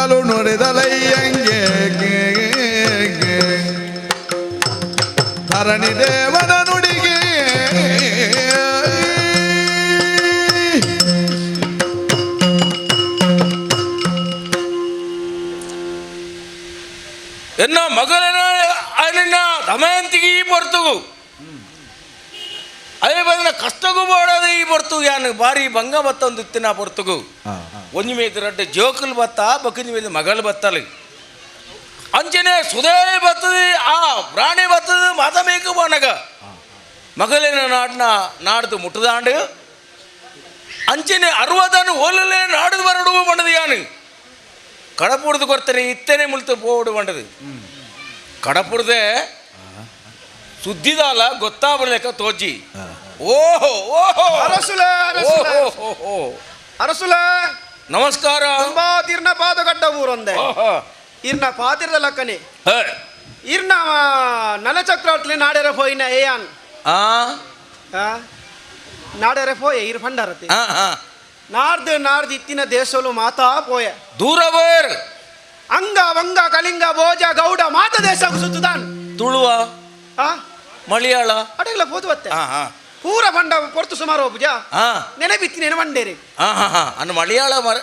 ನುಡಿದಲು ನುಡಿದಲಯ್ಯಂಗೆ ಧರಣಿ ದೇವನ ನುಡಿಗೆ. ಎನ್ನ ಮಗನ ಅನ್ನ ದಮಯಂತಿಗೆ ಈ ಪೊರ್ತುಗು ಅದೇ ಬಂದ ಕಷ್ಟಗೂ ಬೋಡದು ಈ ಪೊರ್ತುಗು ಯಾನು ಬಾರಿ ಭಂಗ ಬತ್ತೊಂದು ಇತ್ತಿನ ಪೊರ್ತುಗು ಒಂಜಿ ಮೇತ ರಡ್ಡೆ ಜೋಕುಲು ಬತ್ತ ಬಕ್ಕಿಂಜಿ ಮೇತ ಮಗಳು ಬತ್ತಲು ಅಂಚನೆ ಸುದೇ ಬತ್ತದ ಆ ಪ್ರಾಣಿ ಬತ್ತದ ಮಾತ ಮೇಕು ಬೋನಗ ಮಗಲಿನ ನಾಡಿನ ನಾಡ್ದು ಮುಟ್ಟುದಾಂಡು ಅಂಚನೆ ಅರುವದನು ಓಲಲೇ ನಾಡುದು ಬರಡು ಬಂಡದು ಯಾನು ಕಡಪುಡ್ದು ಕೊಡ್ತಾರೆ ಇತ್ತನೆ ಮುಲ್ತು ಪೋಡು ಬಂಡದು ಕಡಪುಡ್ದೆ ಸುದ್ದಿದಾಲ ಗೊತ್ತಾಬಲೇಕ ತೋಜಿ. ಓಹೋ ಓಹೋ. ಅರಸುಲ ಅರಸುಲ. ಓಹೋ, ಓಹೋ. ಅರಸುಲ. ನಮಸ್ಕಾರ. ತುಂಬಾ ತಿರ್ನ ಪಾದಗಡ್ಡ ಊರೊಂದೆ. ಓಹೋ. ಇರ್ನ ಪಾತಿರದ ಲಕ್ಕನೆ. ಹೇ. ಇರ್ನ ನಲಚಕ್ರವರ್ತಿ ನಾಡೆರ ಪೋಯಿನ ಏಯಾನ್. ಆ. ಆ? ನಾಡೆರ ಪೋಯೆ ಇರ್ ಭಂಡಾರತೆ. ಆ, ಆ. ನಾರ್ದು ನಾರ್ದು ಇತ್ತಿನ ದೇಶಲು ಮಾತಾ ಪೋಯ. ದೂರ ಬೋಯರ್. ಅಂಗ ವಂಗ ಕಳಿಂಗ ಭೋಜ ಗೌಡ ಮಾತ ದೇಶ ಸುತ್ತುದಾನ್. ತುಳುವ. ಆ? ಮಲಯಾಳ. ಅಡಗಲ ಪೋದು ಬತ್ತೆ. ಆ, ಆ. ಪೂರ ಭಂಡ ಪೊರ್ತು ಸುಮಾರು ಪೂಜಾ. ಆ. ನೆನಪಿತ್ತಿ ನೆನ ಮಂಡೇರಿ. ಆ, ಹಾ, ಹಾ. ಅನ್ನು ಮಲಯಾಳ ಮರ.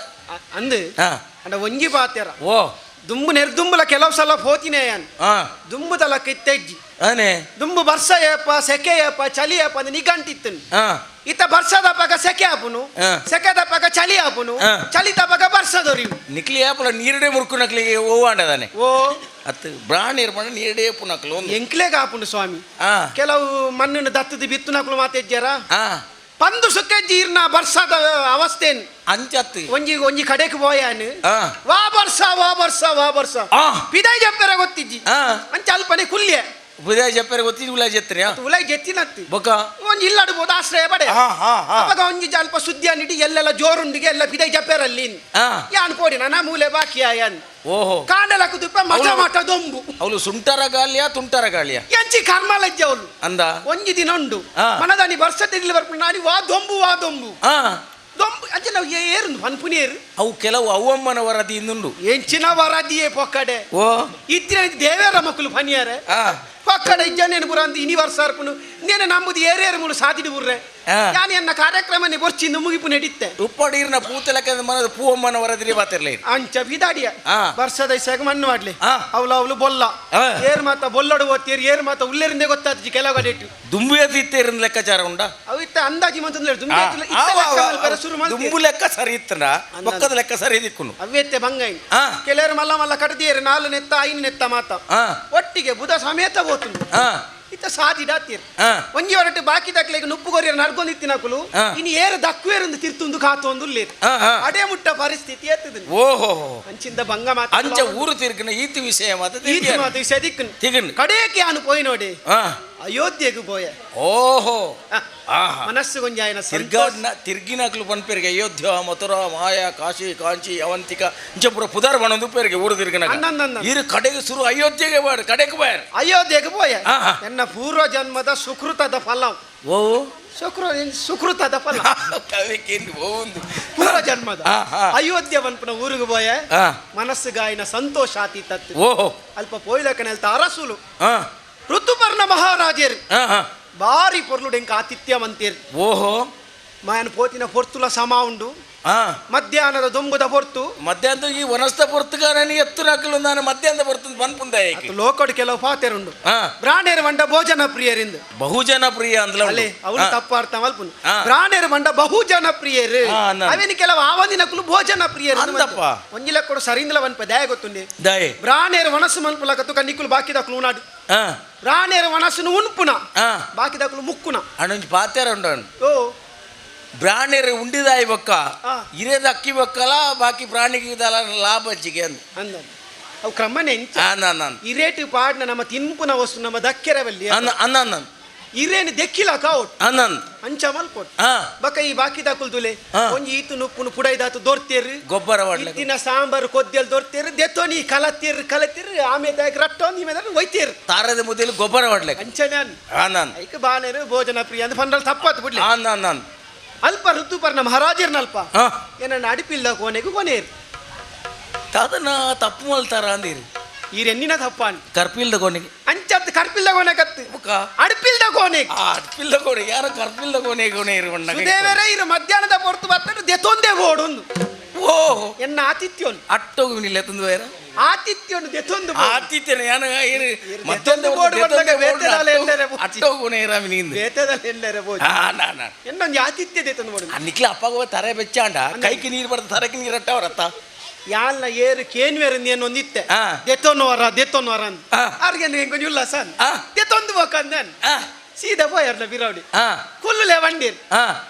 ಅಂದು. ಆ. ಅಂಡ ಒಂಜಿ ಪಾತೆರ. ಓ. ದುಂಬು ನೆರ್ದುಂಬುಲ ಕೆಲವು ಸಲ ಪೋತಿನೇ ಯಾನ್. ಆ. ದುಂಬು ತಲಕ ಇತ್ತೆಜ್ಜಿ. ಆನೆ. ದುಂಬು ಬರ್ಸ ಏಪ ಸೆಕೆ ಏಪ ಚಳಿ ಏಪ ಅಂದ್ ನಿಗಂಟಿತ್ತು. ಆ. ಇತ್ತ ಬರ್ಸದ ಪಗ ಸೆಕೆ ಆಪುನು. ಆ. ಸೆಕೆದ ಪಗ ಚಳಿ ಆಪುನು. ಆ. ಚಳಿ ತಪಗ ಬರ್ಸ ದೊರಿವು. ನಿಕ್ಲಿ ಏಪಲ ನೀರುಡೆ ಮುರುಕು ನಕ್ಲಿಗೆ ಓವಾಂಡದಾನೆ. ಓ. ಅತ್ತು ಬ್ರಾಣಿ ಪಂಡ ನೀರುಡೆ ಪುನಕ್ಲು ಒಂದು. ಎಂಕ್ಲೆಗ ಆಪುಂಡು ಸ್ವಾಮಿ. ಆ. ಕೆಲವು ಮಣ್ಣನ್ನು ದತ್ತದ ಬಿತ್ತು ನಕ್ಲು ಮಾತೆಜ್ಜರ. ಆ. ಪಂದು ಸುಕ್ಕೆಜ್ಜಿ ಇರ್ನ ಬರ್ಸದ ಅವಸ್ಥೆನ್. ಅಂಚತ್ತು. ಒಂಜಿ ಒಂಜಿ ಕಡೆಕ್ ಪೋಯಾನ್. ಆ. ವಾ ಬರ್ಸ ವಾ ಬರ್ಸ ವಾ ಬರ್ಸ. ಆ. ಪಿದೈ ಜಪ್ಪೆರ ಗೊತ್ತಿಜ್ಜಿ. ಆ. ಅಂಚ ಅಲ್ಪನೆ ಕುಲ್ಯ. ಬುದಾಯ ಜಪ್ಪರೆ ಗೊತ್ತಿದ್ದು ಉಲಾಯ್ ಜತ್ರಿಯಾ. ಉಲೈ ಜೆತ್ತಿನತ್ತಿ. ಬೊಕ. ಒಂಜಿ ಇಲ್ಲಾಡ್ಬೋದು ಆಶ್ರಯ ಬಡೆ. ಆ, ಆ, ಆ. ಅಪಗ ಒಂಜಿ ಅಲ್ಪ ಸುದ್ದಿ ಅನ್ನಿಟ್ಟು ಎಲ್ಲೆಲ್ಲ ಜೋರುಂಡಿಗೆ ಎಲ್ಲ ಪಿದೈ ಜಪ್ಪೆರಲ್ಲಿ. ಆ. ಯಾನ್ ಪೋಡಿ ನಾ ಮೂಲೆ ಬಾಕಿ ಯಾನ್. ಓಹೋ. ಕಾಂಡಲ ಕುದುಪ್ಪ ಮಠ. ಅವ್ಳು- ಮಠ ದೊಂಬು. ಅವಳು ಸುಂಟರ ಗಾಳಿಯ ತುಂಟರ ಗಾಳಿಯ. ಎಂಚಿ ಕರ್ಮಲಜ್ಜ ಅವಳು. ಅಂದ. ಒಂಜಿ ದಿನ ಉಂಡು. ಆ. ಮನದಾನಿ ವರ್ಷ ತಿರ್ಲಿ ಬರ್ಪುಂಡು ನಾನಿ ವಾ ದೊಂಬು ವಾ ದೊಂಬು. ಆ. ದೊಂಬು ಅಂಚೆ ನಾವು ಏರುಂದು ಪನ್ಪುನೇರು. ಅವು ಕೆಲವು ಅವ್ವಮ್ಮನ ವರದಿ ಇನ್ನುಂಡು. ಎಂಚಿನ ವರದಿಯೇ ಪೊಕ್ಕಡೆ. ಓ. ಇತ್ತಿನ ದೇವೇರ ಮಕ್ಕಳು ಪನಿಯಾರೆ. ಆ. ಪೊಕ್ಕಡೆ ಇಜ್ಜನೇನು ಪುರ ಅಂದ್ ಇನಿ ವರ್ಷ ಅರ್ಪುನು ನೇನೆ ನಂಬುದು ಏರೇರು ಮೂಲು ಸಾದಿಡು ಬುರ್ರೆ. ಆ. ಯಾನ್ ಎನ್ನ ಕಾರ್ಯಕ್ರಮನೆ ಬೊರ್ಚಿಂದು ಮುಗಿಪು ನಡಿತ್ತೆ. ಉಪ್ಪಡೀರ್ನ ಪೂತಲಕ್ಕ ಮನದ ಪೂವಮ್ಮನ ವರದಿ ಬಾತಿರ್ಲಿ. ಅಂಚ ಬಿದಾಡಿಯ. ಆ. ವರ್ಷದ ಇಸಾಗ ಮಣ್ಣು ಮಾಡ್ಲಿ. ಆ. ಅವಳು ಅವಳು ಬೊಲ್ಲ. ಆ. ಏರ್ ಮಾತ ಬೊಲ್ಲಡು ಓದ್ತೀರಿ ಏರ್ ಮಾತ ಉಲ್ಲೇರಿಂದೇ ಗೊತ್ತಾಯ್ತು ಕೆಲವು ಕಡೆ ಇಟ್ಟು. ದುಂಬುಯ ತಿತ್ತೇರಿನ ಲೆಕ್ಕಾಚಾರ ಉಂಡ. ಅವು ಇತ್ತ ಅಂದಾಜಿ ಮಂತಂದ್ರೆ ದುಂಬಿ ಇತ್ತ ಲೆಕ್ಕ ಮಲ್ಪೆರೆ ಶುರು ಮಾಡ್ತೀರಿ. ದುಂಬು ಲೆಕ್ಕ ಸರಿ ಇತ್ತನ ಪಕ್ಕದ ಲೆಕ್ಕ ಸರಿ ದಿಕ್ಕುನು. ಅವ್ಯತ್ತೆ ಬಂಗಾಯಿನ್. ಆ. ಕೆಲವರು ಮಲ್ಲ ಮಲ್ಲ ಕಟ್ಟದಿಯರು ನಾಲು ನೆತ್ತ ಐನು ನೆತ್ತ ಮಾತ. ಆ. ಒಟ್ಟಿಗೆ ಬುಧ ಸಮೇತ ಹೋತುಂಡು. ಆ. ಇತ್ತ ಸಾದಿಡಾತೀರ್. ಆ. ಒಂಜಿ ಹೊರಟು ಬಾಕಿ ದಕ್ಲೆಗ್ ನುಪ್ಪು ಕೊರಿಯರ್ ನಡ್ಕೊಂಡಿತ್ತಿನಕುಲು. ಆ. ಇನ್ನು ಏರು ದಕ್ಕುವೇರಂದು ತಿರ್ತುಂದು ಕಾತೊಂದು ಉಲ್ಲೇರು. ಆ, ಆ. ಅಡೆ ಮುಟ್ಟ ಪರಿಸ್ಥಿತಿ ಎತ್ತದ. ಓಹೋ. ಅಂಚಿಂದ ಭಂಗ ಮಾತ. ಅಂಚ ಊರು ತಿರ್ಗಿನ ಈತಿ ವಿಷಯ ಮಾತ. ಈತಿ ಮಾತ ವಿಷಯ ದಿಕ್ಕುನು. ತಿಗನ್. ಕಡೆಗೆ ಅನು ಪೋಯ್ ನೋಡಿ. ಆ. ಅಯೋಧ್ಯೆಗೆ ಪೋಯ. ಓಹೋ. ಆಹಾ. ಮನಸ್ಸು ಗೊಂಜಾಯನ ಸಂತೋಷ. ತಿರ್ಗಾಡ್ನ ತಿರ್ಗಿನಾಕ್ಲು ಪನ್ಪೆರಿಗೆ ಅಯೋಧ್ಯ ಮಥುರಾ ಮಾಯಾ ಕಾಶಿ ಕಾಂಚಿ ಅವಂತಿಕ ಇಂಚ ಪೂರ ಪುದಾರ್ ಬಣೊಂದು ಪೇರಿಗೆ ಊರು ತಿರ್ಗಿನಾಗ. ಅನ್ನನ್ನನ್ನ. ಇರು ಕಡೆಗೆ ಶುರು ಅಯೋಧ್ಯೆಗೆ ಬಾರ್ ಕಡೆಗೆ ಬಾರ್. ಅಯೋಧ್ಯೆಗೆ ಪೋಯ. ಆಹಾ. ಎನ್ನ ಪೂರ್ವ ಜನ್ಮದ ಸುಕೃತದ ಫಲ. ಓ. ಸುಕೃತದ ಫಲ. ಕವಿಕೇಂದು ಓಂದು. ಪೂರ್ವ ಜನ್ಮದ. ಆ, ಆ. ಅಯೋಧ್ಯೆ ಪನ್ಪುನ ಊರಿಗೆ ಪೋಯ. ಆ. ಮನಸ್ಸುಗಾಯಿನ ಸಂತೋಷ ಆತಿ ತತ್ತು. ಓಹೋ. ಅಲ್ಪ ಪೋಯ್ಲಕನೆಲ್ತ ಅರಸುಲು. ಆ. ಋತುಪರ್ಣ ಮಹಾರಾಜರು. ಆ, ಆ. ಬಾರಿ ಪೊರ್ಲುಡೆಂಕ ಆತಿಥ್ಯ ಮಂತೇರು. ಓಹೋ. ಮಾಯನ ಪೋತಿನ ಪೊರ್ತುಲ ಸಮ ಉಂಡು. ಆ. ಮಧ್ಯಾಹ್ನದ ದೊಂಬುದ ಪೊರ್ತು. ಮಧ್ಯಾಹ್ನ ಈ ವನಸ್ತ ಪೊರ್ತುಗ ನಾನು ಎತ್ತು ನಾಕಲು ನಾನು ಮಧ್ಯಾಹ್ನದ ಪೊರ್ತು ಪನ್ಪುಂದ ಏಕೆ? ಲೋಕಡ್ ಕೆಲವು ಪಾತೆರುಂಡು. ಆ. ಬ್ರಾಣೇರ್ ಮಂಡ ಭೋಜನ ಪ್ರಿಯರಿಂದ. ಬಹುಜನ ಪ್ರಿಯ ಅಂದ್ಲ ಉಂಡು. ಅಲ್ಲೇ ಅವನು ಆ. ತಪ್ಪು ಅರ್ಥ ಮಲ್ಪುನು. ಆ. ಬ್ರಾಣೇರ್ ಮಂಡ ಬಹುಜನ ಪ್ರಿಯರು. ಆ, ಅನ್ನ. ಅವೇನು ಕೆಲವು ಆವಂದಿನಕುಲು ಭೋಜನ ಪ್ರಿಯರು. ಅಂದಪ್ಪ. ಒಂಜಿ ಲೆಕ್ಕಡು ಸರಿಂದಲ ವನ್ಪ ದಯ ಗೊತ್ತುಂಡೆ. ದಯೆ. ಬ್ರಾಣೇರ್ ವನಸ್ಸು ಮಲ್ಪುಲಕತ್ತು ಕನ್ನಿಕುಲು ಬಾಕಿದಕ್ಲು ಉನಾಡು. ಆ. ಬ್ರಾಣೇರ್ ವನಸ್ಸುನು ಉಣ್ಪುನ. ಆ. ಬಾಕಿದಕ್ಲು ಮುಕ್ಕುನ. ಅಣ್ಣೊಂಜಿ ಪಾತೆರ ಉಂಡು. ಓ. ಬ್ರಾಣೇರ್ ಉಂಡಿದಾಯಿ ಬೊಕ್ಕ ಆ. ಇರೇದ ಅಕ್ಕಿ ಬೊಕ್ಕಲ ಬಾಕಿ ಪ್ರಾಣಿಗೆ ಇದಲ್ಲ ಲಾಭ ಹಚ್ಚಿಗೆ ಅಂದ್. ಅಂದ ಅವು ಕ್ರಮನೆ ಎಂಚ. ಅನ್ನ ಅನ್ನ. ಇರೇಟು ಪಾಡ್ನ ನಮ್ಮ ತಿನ್ಪುನ ವಸ್ತು ನಮ್ಮ ದಕ್ಕೆರವಲ್ಲಿ. ಅನ್ನ ಅನ್ನ ಅನ್ನ. ಇರೇನು ದೆಕ್ಕಿಲ ಕಾವಟ್. ಅನ್ನ. ಅಂಚ ಮಲ್ಪೊಟ್. ಆ. ಬಕ ಈ ಬಾಕಿ ದಾಕುಲ್ದುಲೆ. ಆ. ಒಂಜಿ ಈತು ನುಪ್ಪುನು ಪುಡೈದಾತು ದೊರ್ತೇರು. ಗೊಬ್ಬರ ವಾಡ್ಲೆ. ಇತ್ತಿನ ಸಾಂಬಾರು ಕೊದ್ದೆಲ್ ದೊರ್ತೇರು ದೆತ್ತೋನಿ ಕಲತ್ತೀರು ಕಲತ್ತೀರು ಆಮೇಲೆ ರಟ್ಟೋನ್ ಈಮೇಲೆ ಒಯ್ತೀರು. ತಾರದ ಮುದ್ದೆಲಿ ಗೊಬ್ಬರ ವಾಡ್ಲೆ. ಅಂಚನೆ ಅನ್. ಅನ್ನ. ಐಕ್ ಬಾನೇರು ಭೋಜನ ಪ್ರಿಯ ಅಂದ್ ಪಂಡ್ರಲ್ ತಪ್ಪಾತು ಬಿಡ್ಲಿ. ಅನ್ನ ಅನ್ನ. ಅಲ್ಪ ಋತುಪರ್ಣ ಮಹಾರಾಜರ್ನ ಅಲ್ಪ. ಆ. ಏನನ್ನ ಅಡಿಪಿಲ್ದ ಕೋನೆಗು ಕೊನೇರು. ತಾತನ ತಪ್ಪು ಮಲ್ತಾರ ಅಂದಿರಿ ಈರೆನ್ನಿನ ತಪ್ಪಾನ್ ಕರ್ಪಿಲ್ದ ಕೋಣೆಗೆ ಅಂಚತ್ ಕರ್ಪಿಲ್ದ ಕೋಣೆ ಕತ್ತು ಬುಕ್ಕ ಅಡ್ಪಿಲ್ದ ಕೋಣೆ ಆ ಅಡ್ಪಿಲ್ದ ಕೋಣೆ ಯಾರ ಕರ್ಪಿಲ್ದ ಕೋಣೆ ಕೋಣೆ ಇರುವಣ್ಣ ಸುದೇವರೇ ಇರು ಮಧ್ಯಾಹ್ನದ ಪೊರ್ತು ಬತ್ತಡು ದೆತೊಂದೆ ಬೋಡೊಂದು ಓ ಎನ್ನ ಆತಿಥ್ಯೋನು ಅಟ್ಟೋಗು ನಿಲ್ಲ ತಂದು ಬೇರೆ ಆತಿಥ್ಯೋನು ದೆತೊಂದು ಆತಿಥ್ಯನ ಯಾನ ಇರು ಮತ್ತೊಂದು ಬೋರ್ಡ್ ಬಂದಾಗ ಬೇತೆದಾಲ ಎಲ್ಲರೆ ಅಟ್ಟೋಗು ನೇರಾಮಿ ನೀಂದು ಬೇತೆದಲ್ಲ ಎಲ್ಲರೆ ಬೋಡು ಆ ನಾ ನಾ ಎನ್ನೊಂದು ಆತಿಥ್ಯ ದೆತೊಂದು ಬೋಡು ನಿಕ್ಲ ಅಪ್ಪಗ ತರೆ ಬೆಚ್ಚಾಂಡ ಕೈకి ನೀರು ಬರ್ತದೆ ತರಕ್ಕೆ ನೀರು ಅಟ್ಟವರತ್ತ ಯಾಲ್ನ ಏರು ಕೇನ್ವೇರು ಒಂದಿತ್ತೆ ಆ. ದೆತೊನ್ವರ ದೆತೊನ್ವರ ಅಂತ ಆ. ಅವ್ರಿಗೆ ಹೆಂಗೊಂಜಿ ಉಲ್ಲಾಸ ಅಂದ್. ಆ. ದೆತೊಂದು ಬೋಕಂದನ್ ಆ ಸೀದಾ ಪೋಯರ್ನ ಬಿರವಡಿ ಆ ಕುಲ್ಲುಲೆ ಬಂಡೀರ್ ಆ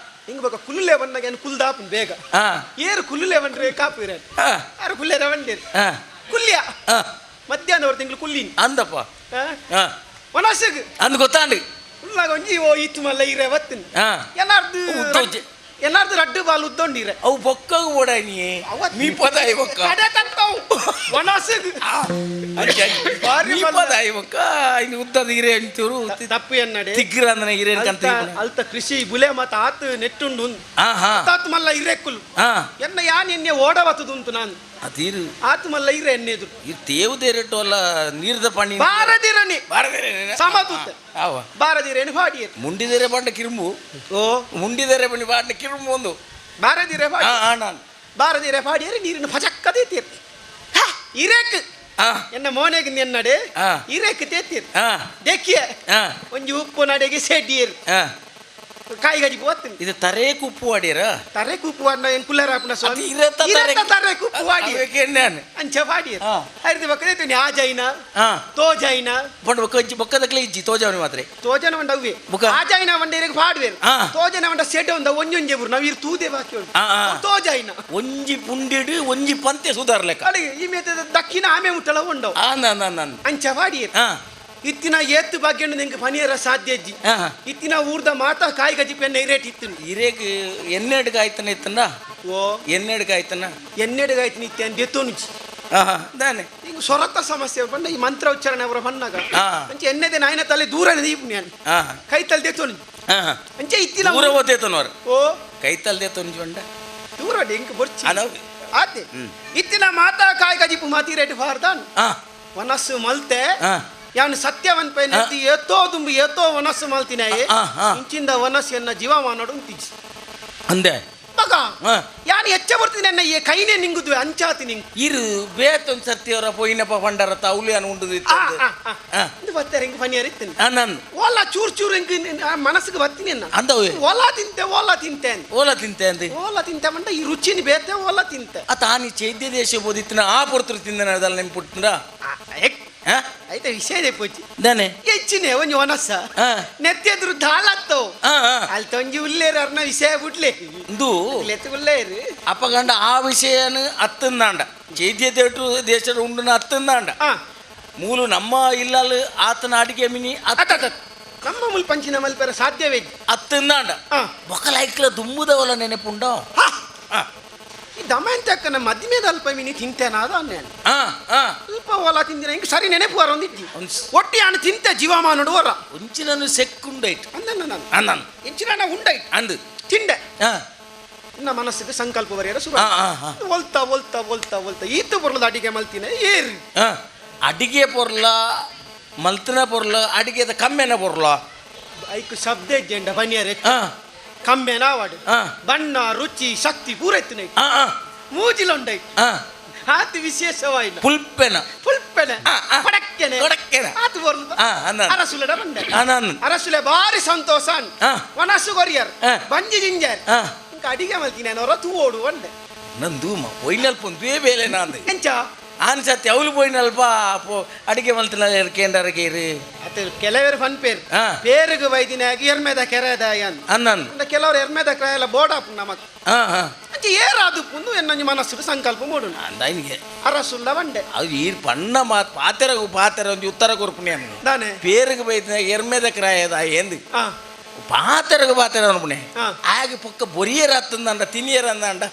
ಹಿಂಗ್ ಬೇಕು ಕುಲ್ಲುಲೆ ಬಂದಾಗ ಏನು ಕುಲ್ದಾಪನ್ ಬೇಗ ಆ ಏರು ಕುಲ್ಲುಲೆ ಬಂಡ್ರೆ ಕಾಪು ಇರ ಆ ಯಾರು ಕುಲ್ಲೇರ ಬಂಡೀರ್ ಆ ಕುಲ್ಯ ಆ ಮಧ್ಯಾಹ್ನ ಅವ್ರ ತಿಂಗಳು ಕುಲ್ಲಿನಿ ಅಂದಪ್ಪ ಆ ಒಣಸಗ್ ಅಂದ್ ಗೊತ್ತಾಂಡಿ ಉಲ್ಲಾಗ ಒಂಜಿ ಓ ಇತ್ತು ಮಲ್ಲ ಇರೆ ಬತ್ತಿನ ಆ ಏನಾರ್ದು ಉದ್ದೊಂಜಿ. ಏನಾರ್ದು ರಡ್ಡು ಬಾಲ್ ಉದ್ದೊಂಡಿರೆ ಅವು ಬೊಕ್ಕಗ್ ಓಡ ನೀ ಅವತ್ತು- ಮೀ ಪದ ಬೊಕ್ಕ ಕಡೆ ತತ್ತವು ಒಣಸಗ್ ಬಾರಿ ಮೀ ಮಲ್ಲ. ಪದ ಬೊಕ್ಕ ಇನ್ನು ಉದ್ದದ ಹಿರೇ ಅಂಚೂರು ತಪ್ಪು ಎನ್ನಡೆ ತಿಗ್ಗಿರ ಅಂದ್ರೆ ಹಿರೇನ್ ಕಂತ ಅಲ್ತ ಅಲ್ತ ಕೃಷಿ ಬುಲೆ ಮತ್ತ ಆತು ನೆಟ್ಟುಂಡು ಆ ಹಾ ಆತು ಮಲ್ಲ ಇರೆಕ್ಕುಲು ಆ ಎನ್ನ ಯಾನ್ ಎನ್ನೆ ಓಡವತ್ತದುಂಟು ನಾನು ಅದಿರು ಆತು ಮಲ್ಲ ಇರೆ ಎನ್ನೆದು ಈ ತೇವು ದೇರಟ್ಟು ಅಲ್ಲ ನೀರ್ದ ಪಣಿ ಬಾರದಿರನಿ ಬಾರದಿರೆ ಸಮತೂತ. ಆವ ಬಾರದಿರೇನು ಹಾಡಿಯರು ಮುಂಡಿದರೆ ಬಂಡ ಕಿರುಂಬು ಓ ಮುಂಡಿದರೆ ಬಣ್ಣಿ ಬಾಂಡ ಕಿರುಂಬು ಒಂದು ಬಾರದಿರೆ ಆ ಪಾಡಿ ಆ ನಾನು ಬಾರದಿರೆ ಪಾಡಿಯರು ನೀರಿನ ಫಚಕ್ಕ ತೇತೀರ್ ಇರೇಕ್ ಆ ಎನ್ನ ಮೋನೆಗ್ ನೆನ್ನಡೆ ಆ. ಇರೇಕ್ ತೇತೀರ್ ಆ ದೆಕ್ಕಿಯ ಆ ಒಂಜಿ ಉಪ್ಪು ನಡೆಗೆ ಸೆಡ್ಡಿಯರು ಆ ಕಾಯಿ ಗಡಿ ಪೋತೀನಿ ಇದು ತರೇ ಕುಪ್ಪು ಅಡಿಯರ ತರೆ ಕುಪ್ಪು ಅನ್ನ ಏನ್ ಕುಲ್ಲರ ಹಾಪುನ ಸ್ವಾಮಿ ಇರತ್ತ ಇರತ್ತ ತರೆ ಕುಪ್ಪು ವಾಡಿ ನಾನು ಅಂಚ ಪಾಡಿಯರು ಆ. ಹರಿದು ಬಕ್ಕದೆ ಆ ಜೈನ ಆ ತೋ ಜೈನ ಬಟ್ ಬೊಕ್ಕ ಇಜ್ಜಿ ಬೊಕ್ಕದಕ್ಲೆ ಇಜ್ಜಿ ತೋಜವನಿ ಮಾತ್ರ ತೋಜನ వంಡ ಅವ್ವೆ ಬುಕ. ಆ ಜೈನ వంಡ ಇರಗೆ ಪಾಡುವೆರು ಆ. ತೋಜನ వంಡ ಸೆಡ್ ಒಂದ ಒಂಜೊಂಜೆ ಬುರು ನಾವು ಇರು ತೂದೆ ಬಾಕಿ ಉಂಟು ಆ, ಆ. ತೋ ಜೈನ ಒಂಜಿ ಪುಂಡಿಡು ಒಂಜಿ ಪಂತೆ ಸುಧಾರ್ಲೆಕ್ಕ ಅಲ್ಲಿಗೆ ಈ ಮೇತದ ದಕ್ಕಿನ ಆಮೆ ಮುಟ್ಟಲ ಉಂಡವು ಆ ನಾ ನಾನು ಅಂಚ ಪಾಡಿಯರು ಆ ಇತ್ತಿನ ಏತ್ತು ಭಾಗ್ಯನು ನಿಂಗೆ ಪನಿಯರ ಸಾಧ್ಯ ಅಜ್ಜಿ ಆ. ಇತ್ತಿನ ಊರ್ದ ಮಾತಾ ಕಾಯಿ ಗಜಿ ಪೆನ್ನ ಇರೇಟ್ ಇತ್ತು ಇರೇಗ್ ಎನ್ನೆಡ್ಗೆ ಆಯ್ತನ ಇತ್ತನ ಓ ಎನ್ನೆಡ್ಗೆ ಆಯ್ತನ ಎನ್ನೆಡ್ಗಾಯ್ತು ನಿತ್ಯ ಅಂದೆತ್ತೋನುಜಿ ಆಹಾ ದಾನೆ ಈಗ ಸೊರತ ಸಮಸ್ಯೆ ಬಂದ ಈ ಮಂತ್ರ ಉಚ್ಚಾರಣೆ ಅವರ ಬಣ್ಣಾಗ ಆ. ಅಂಚೆ ಎಣ್ಣೆದೆ ನಾಯಿನ ತಲೆ ದೂರ ದೀಪು ನಾನು ಆ ಕೈ ತಲೆ ದೇತೋನು ಆ ಅಂಚೆ ಇತ್ತಿನ ದೂರ ಓದೇತನವರು ಓ ಕೈ ತಲ್ದೆ ತೊಂಜಿ ಬಂಡ ದೂರ ಡೆಂಕ್ ಬೊರ್ಚಿ ಅನವ್ ಆತೆ ಇತ್ತಿನ ಮಾತಾ ಕಾಯಿ ಗಜಿಪು ಮಾತಿ ರೇಟ್ ಬಾರ್ದಾನ್ ಆ ವನಸ್ಸು ಮಲ್ತೆ ಆ. ಯಾನು ಸತ್ಯವನ್ ಪೈನ ಏತೋ ದುಂಬು ಏತೋ ವನಸ್ಸು ಮಲ್ತಿನಾಯೆ ಆ, ಆ. ಇಂಚಿಂದ ವನಸ್ಸು ಜೀವಮಾನೋಡು ಉಂತಿಜಿ ಅಂದೆ ಮಗ ಆ. ಯಾನು ಹೆಚ್ಚ ಬರ್ತೀನಿ ನನ್ನ ಈ ಕೈನೇ ನಿಂಗುದ್ವೆ ಅಂಚಾತಿ ನಿಂಗ್ ಇರು ಬೇತೊಂದು ಸರ್ತಿಯವರ ಪೋಯಿನಪ್ಪ ಪಂಡರ ತೌಲಿ ಅನು ಉಂಡು ಆ, ಆ, ಆ. ಆ. ಇದು ಬರ್ತಾರೆ ಹಿಂಗ್ ಪನಿಯರ್ ಇತ್ತೇನೆ ನನ್ ಓಲಾ ಚೂರ್ ಚೂರ್ ಹಿಂಗ್ ಮನಸ್ಸಿಗೆ ಬರ್ತೀನಿ ಅನ್ನ ಅಂದವೇ ಓಲಾ ತಿಂತೆ ಓಲಾ ತಿಂತೆ ಅಂದ್. ಓಲ ತಿಂತೆ ಅಂದೆ ಓಲಾ ತಿಂತೆ ಮಂಡ ಈ ರುಚಿని ಬೇತೆ ಓಲಾ ತಿಂತೆ ಆ ತಾನಿ ಚೈದ್ಯ ದೇಶ ಬೋದಿತ್ತಿನ ಆ ಪೊರ್ತರು ತಿಂದನ ಅದಲ್ಲ ನೆನ್ಪುಟ್ಟಿನ ಆ, ಎಕ್. ಐತೆ ವಿಷಯ ಪೋಚಿ ದಾನೆ ಹೆಚ್ಚಿನೆ ಒಂಜಿ ಒನಸ ಆ. ನೆತ್ತೆದ್ರು ದಾಳತ್ತವು ಆ, ಆ. ಅಲ್ಲಿ ತೊಂಜಿ ಉಲ್ಲೇರು ಅರ್ನ ವಿಷಯ ಬಿಡ್ಲೆ ಇಂದು ಲೆತ್ತು ಉಲ್ಲೇರು ಅಪಗಂಡ ಆ ವಿಷಯನ ಅತ್ತಂದಾಂಡ ಚೈದ್ಯ ದೇಟು ದೇಶದ ಉಂಡುನ ಅತ್ತಂದಾಂಡ ಆ ಮೂಲು ನಮ್ಮ ಇಲ್ಲಲ್ ಆತನ ಅಡಿಗೆ ಮಿನಿ ಅತ್ತ ಅತ್ತ. ನಮ್ಮ ಮುಲ್ ಪಂಚಿನ ಮಲ್ಪೆರ ಸಾಧ್ಯವೇ ಅತ್ತಂದಾಂಡ ಆ. ಬೊಕ್ಕಲೈಕ್ಲ ದುಂಬುದವಲ್ಲ ನೆನಪುಂಡ ಹಾ. ಈ ದಮಯಂತಿ ಅಕ್ಕನ ಮದ್ಮೆದ ಅಲ್ಪ ಮಿನಿ ತಿಂತೇನಾದ ನಾನು ಆ ಆ ಅಲ್ಪ ಓಲ ತಿಂದಿನ ಹಿಂಗೆ ಸರಿ ನೆನಪು ವರ ಒಂದಿಜ್ಜಿ ಒಂದ್ ಒಟ್ಟಿ ಆಣ ತಿಂತೆ ಜೀವಮಾನಡು ವರ ಒಂಚಿನನು ಸೆಕ್ಕುಂಡೈಟ್ ಅಂದನ್ನ ನಾನು ಅಂದನ್ ಎಂಚಿನ ಉಂಡೈಟ್ ಅಂದು ತಿಂಡೆ ಆ ಇನ್ನ ಮನಸ್ಸಿಗೆ ಸಂಕಲ್ಪ ಬರೆಯರ ಶುರು ಆ, ಆ, ಆ. ಒಲ್ತಾ ಒಲ್ತಾ ಒಲ್ತಾ ಒಲ್ತಾ ಈತು ಬರಲದ ಅಡಿಗೆ ಮಲ್ತಿನ ಏರು ಆ. ಅಡಿಗೆ ಪೊರ್ಲ ಮಲ್ತನ ಪೊರ್ಲ ಅಡಿಗೆದ ಕಮ್ಮೆನ ಪೊರ್ಲ ಐಕು ಶಬ್ದ ಇಜ್ಜೆಂಡ ಬನಿಯರೆ ಆ ಕಮ್ಮೆನ ಆವಾಡು ಆ. ಬಣ್ಣ ರುಚಿ ಶಕ್ತಿ ಪೂರ ಎತ್ತಿನ ಆ ಆ ಮೂಜಿಲೊಂಡೈ ಆ ಆತು ವಿಶೇಷವಾಯಿನ ಪುಲ್ಪೆನ ಪುಲ್ಪೆನೆ ಆ, ಆ. ಪಡಕ್ಕೆನೆ ಕೊಡಕ್ಕೆನ. ಆತು ಬರಲು ಆ, ಅಂದ. ಅರಸುಲೆಡ ಬಂಡೆ ಅನನ್ ಅರಸುಲೆ ಬಾರಿ ಸಂತೋಷ ಅನ್. ಆ. ವನಸ್ಸು ಕೊರಿಯರ್ ಆ. ಬಂಜಿ ಜಿಂಜರ್ ಆ. ಇಂಕ ಅಡಿಗೆ ಮಲ್ತೀನಿ ಅವರ ತೂವೋಡು ಒಂಡೆ ನಂದು ಪೊಯ್ನಲ್ಪ ಒಂದೇ ಬೇಲೆ ನಾಂದು ಎಂಚ ಆನ್ ಸತ್ಯ ಅವಳು ಪೊಯ್ನಲ್ಪ ಪೋ ಅಡಿಗೆ ಮಲ್ತನ ಕೇಂದ್ರಗೇರು ಅತ್ತೆ ಕೆಲವರು ಫನ್ ಪೇರ್ ಆ. ಪೇರುಗು ವೈದಿನಾಗಿ ಎರ್ಮೆದ ಕೆರೆದ ಅನ್ ಅನ್ನನ್ ಅಂಡ ಕೆಲವರು ಎರ್ಮೆದ ಕ್ರಾಯಲ ಬೋಡಾಪು ನಮಕ್ ಆ ಆ ಅಂಚೆ ಏರಾದು ಪುಂದು ಎನ್ನೊಂಜಿ ಮನಸ್ಸು ಸಂಕಲ್ಪ ಮೂಡುನು ಅಂದಾಯಿನಿಗೆ ಅರಸುಲ್ಲ ಬಂಡೆ ಅದು ಈ ಪಣ್ಣ ಮಾತು ಪಾತೆರಗು ಪಾತೆರ ಒಂಜಿ ಉತ್ತರ ಕೊರ್ಪುಣಿ ಅನ್ನು ದಾನೆ ಪೇರುಗು ಬೈತಿನ ಎರ್ಮೆದ ಕ್ರಾಯದ ఏంది ಆ ಪಾತೆರಗು ಪಾತೆರ ಅನ್ಪುಣೆ ಆ. ಆಗ ಪೊಕ್ಕ ಬೊರಿಯರ ಅತ್ತಂದಂಡ ತಿನಿಯರ ಅಂದಂಡ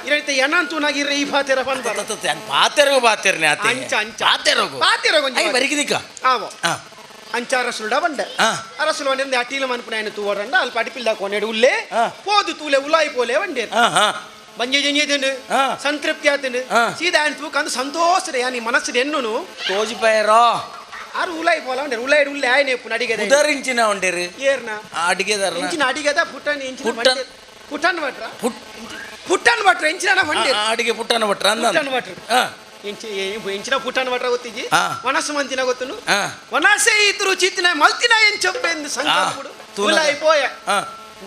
ಇರೈತೆ ಎನಂತೂನಾಗಿರ್ರೆ ಈ ಪಾತೆರ ಪನ್ ಬರ ಪಾತೆರಗು ಪಾತೆರನೆ ಆತೆ ಅಂಚ ಅಂಚ ಪಾತೆರಗು ಪಾತೆರಗು ಒಂಜಿ I ಬರಿಕಿದಿಕ್ಕ ಆವೋ ಆ ಅಂಚ ಅರಸುಲ್ಡ ಬಂಡೆ ಆ. ಅರಸುಲ ಬಂಡೆ ಅಟೀಲ ಮನ್ಪುನ ಆಯ್ನ ತೂವರಂಡ ಅಲ್ಪ ಅಡಿಪಿಲ್ದ ಕೊನೆಡು ಉಲ್ಲೆ ಆ. ಪೋದು ತೂಲೆ ಉಲಾಯಿ ಪೋಲೆ ಬಂಡೆ ಆ ಹಾ ಬಂಜೆ ಜಂಜೆದುಂಡು ಸಂತೃಪ್ತಿ ಆತುಂಡು ಸೀದಾ ఆయన ತೂಕಂದು ಸಂತೋಷ ಯಾನಿ ಮನಸ್ಸು ಎನ್ನುನು ತೋಜಿಪಾಯರೋ ಆರು ಉಲಾಯಿ ಪೋಲ ಉಂಡೇರು ಉಲಾಯಿ ಉಲ್ಲೆ ಆಯ್ನೆ ಇಪ್ಪುನು ಅಡಿಗೆದ ಉದರಿಂಚಿನ ಉಂಡೇರು ಏರ್ನ ಅಡಿಗೆದಾರನ ಇಂಚಿನ ಅಡಿಗೆದ ಪುಟ್ಟನ್ ಇಂಚಿನ ಪುಟ್ಟನ್ ಪುಟ್ಟನ್ ಭಟ್ರ ಪುಟ್ಟನ್ ಭಟ್ರ ಇಂಚಿನ ಮಂಡೇರು ಅಡಿಗೆ ಪುಟ್ಟನ ಭಟ್ರ ಅಂದ ಪುಟ್ಟನ್ ಭಟ್ರು ಇಂಚಿನ ಪುಟ್ಟನ್ ಭಟ್ರ ಗೊತ್ತಿಜಿ ವನಸು ಮಂತಿನ ಗೊತ್ತುನು ವನಸೆ ಈತ ರುಚಿತಿನ ಮಲ್ತಿನ ಎಂಚೊಪ್ಪೆಂದು ಸಂಕಲ್ಪಡು ಉಲಾಯಿ ಪೋಯ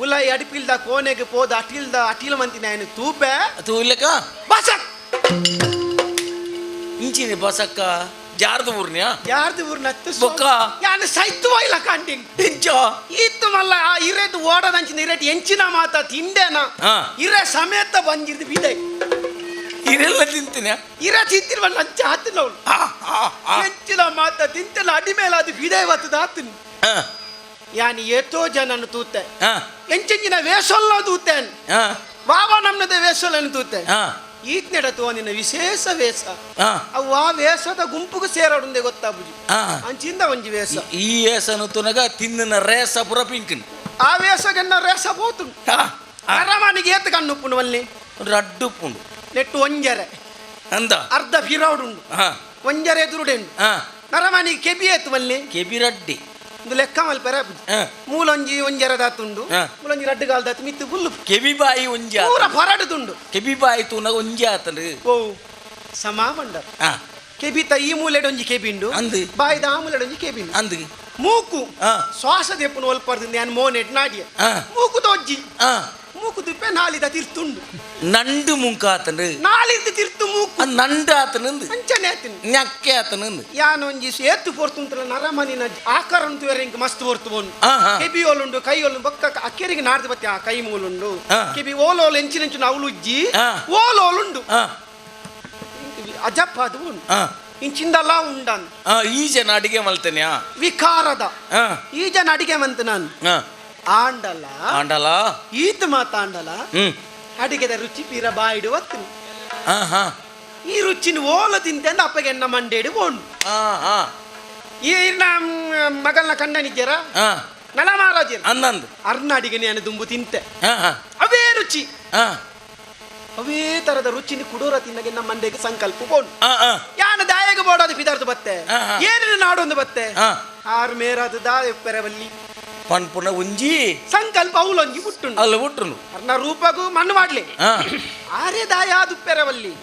ಉಲಾಯಿ ಅಡಿಪಿಲ್ದ ಕೋನೆಗೆ ಪೋದ ಅಟಿಲ್ದ ಅಟಿಲ್ ಮಂತಿನ ఆయన ತೂಪೆ ತೂಲೆಕ ಬಸಕ್ ಇಂಚಿನ ಬಸಕ್ಕ ಜಾರ್ದ ಊರ್ನ್ಯಾ ಯಾರ್ದು ಊರ್ನ ಹತ್ತು ಬೊಕ್ಕ ಯಾನು ಸೈತ್ವ ಇಲ್ಲ ಕಾಂಟಿಂಗ್ ಇಂಚೋ ಈತ್ತು ಮಲ್ಲ ಆ ಇರೇಟ್ ಓಡದಂಚಿನ ಇರೇಟ್ ಎಂಚಿನ ಮಾತ ತಿಂಡೇನ ಇರೆ ಸಮೇತ ಬಂದಿರ್ದು ಬಿದೆ ಇರೆಲ್ಲ ತಿಂತೀನಿ ಇರ ತಿಂತಿರುವ ಲಂಚ ಹಾತಿಲ್ಲ ಅವಳು ಎಂಚಿನ ಮಾತ ತಿಂತಿಲ್ಲ ಅಡಿ ಮೇಲೆ ಅದು ಬಿದೆ ಬತ್ತದ ಆತಿನ ಯಾನಿ ಏತೋ ಜನನು ತೂತೆ ಎಂಚೆಂಚಿನ ವೇಷಲ್ಲ ತೂತೇನ್ ವಾವ ನಮ್ಮದ ವೇಷಲ್ಲನ್ನು ತೂತೆ ಈತ್ನೆಡ ತೋ ನಿನ್ನ ವಿಶೇಷ ವೇಷ ಅವು ಆ ವೇಷದ ಗುಂಪುಗೂ ಸೇರಾಡುಂದೆ ಗೊತ್ತಾಬುಜಿ ಅಂಚಿಂದ ಒಂಜಿ ವೇಷ ಈ ವೇಷನು ತುನಗ ತಿನ್ನನ ರೇಸ ಪುರ ಪಿಂಕಿನ್ ಆ ವೇಷಗನ್ನ ರೇಸ ಪೋತು ಅರಮನೆಗೆ ಏತ ಕಣ್ಣುಪ್ಪುಂಡು ವಲ್ಲಿ ರಡ್ಡುಪ್ಪುಂಡು ನೆಟ್ಟು ಒಂಜರೆ ಅಂದ ಅರ್ಧ ಫಿರೌಡುಂಡು ಒಂಜರೆ ಎದುರುಡೆಂಡು ನರಮನಿಗೆ ಕೆಬಿ ಏತು ವಲ್ಲಿ ಕೆಬಿ ರಡ್ಡಿ ಒಂದು ಲೆಕ್ಕ ಮಲ್ಪೆರೆ ಮೂಲೊಂಜಿ ಒಂಜರೆ ದಾತುಂಡು ಮೂಲೊಂಜಿ ರಡ್ಡು ಗಾಲ್ ದಾತು ಮಿತ್ತು ಬುಲ್ಲು ಕೆಬಿ ಬಾಯಿ ಒಂಜಿ ಪೂರ ಹೊರಡುದುಂಡು ಕೆಬಿ ಬಾಯಿ ತೂನಗ ಒಂಜಿ ಆತಂಡು ಓ ಸಮಾ ಬಂಡರ್ ಕೆಬಿತ ಈ ಮೂಲೆಡ್ ಒಂಜಿ ಕೆಬಿಂಡು ಅಂದು ಬಾಯಿದ ಆ ಮೂಲೆಡ್ ಒಂಜಿ ಕೆಬಿಂಡು ಅಂದು ಮೂಕು ಶ್ವಾಸ ದೆಪ್ಪುನು ಒಲ್ಪರ್ದು ನಾನು ಮೋನೆಟ್ ನಾಡಿಯ ಮೂಕು ತೋಜ್ಜಿ ಮೂಕು ತುಪ್ಪೆ ನಾಲಿದ ತಿರ್ತುಂಡು ನಂಡು ಮುಂಕಾತಂಡು ನಾಲಿದ ತಿರ್ತು ಮೂಕು ನಂಡು ಆತನಂದು ಅಂಚನೆ ಆತನು ñakke ಆತನಂದು ಯಾನೊಂಜಿ ಏತು ಪೊರ್ತುಂತಲ ನರಮನಿನ ಆಕಾರ ಉಂಟು ಇಂಕ್ ಮಸ್ತ್ ಪೊರ್ತು ಬೋನು ಕೆಬಿ ಓಲುಂಡು ಕೈ ಓಲು ಬೊಕ್ಕ ಅಕ್ಕೆರಿಗೆ ನಾಡ್ದು ಬತ್ತಿ ಆ ಕೈ ಮೂಲುಂಡು ಕೆಬಿ ಓಲೋಲು ಎಂಚಿನೆಂಚಿನ ಅವಳು ಉಜ್ಜಿ ಓಲೋಲುಂಡು ಅಜಪ್ಪ ಅದು ಉಂಡು ಇಂಚಿಂದಲ್ಲ ಉಂಡನ್ ಈ ಜನ ಅಡಿಗೆ ಮಲ್ತೇನೆ ವಿಕಾರದ ಈ ಜನ ಅಡಿಗೆ ಮಂತ ನಾನು ಆಂಡಲ ಆಂಡಲ ಈತ ಮಾತಾಂಡಲ ಅಡಿಗೆದ ರುಚಿ ಪೀರ ಬಾಯಿಡು ವತ್ತು ಈ ರುಚಿನ ಓಲ ತಿಂತೆ ಅಪ್ಪಗೆ ಎನ್ನ ಮಂಡೇಡು ಬೋಂಡು ಈ ಮಗಲ್ನ ಕಂಡನಿದ್ದೀರ ನಲ ಮಹಾರಾಜರು ಅಂದಂದು ಅರ್ನ ಅಡಿಗೆ ನಾನು ದುಂಬು ತಿಂತೆ ಅವೇ ರುಚಿ ಅವೇ ತರದ ರುಚಿನ ಕುಡೋರ ತಿನ್ನಗೆ ನಮ್ಮ ಮಂಡೆಗೆ ಸಂಕಲ್ಪ ಬೋಂಡು ಯಾನ ದಾಯಗ ಬೋಡೋದು ಪಿದಾರ್ದು ಬತ್ತೆ ಏನಿನ ನಾಡೊಂದು ಬತ್ತೆ ಆರು ಮೇರಾದ ದಾ ಪೆರವಲ್ಲಿ ಪನ್ಪುನ ಒಂಜಿ ಸಂಕಲ್ಪ ಅವಲೊಂಜಿ ಹುಟ್ಟುಂಡು ಅಲ್ಲ ಹುಟ್ಟುಂಡು ಅರ್ನ ರೂಪಗೂ ಮಣ್ಣು ಮಾಡ್ಲಿ ಆರೇ ದಾಯ ಅದು ಪೆರವಲ್ಲಿ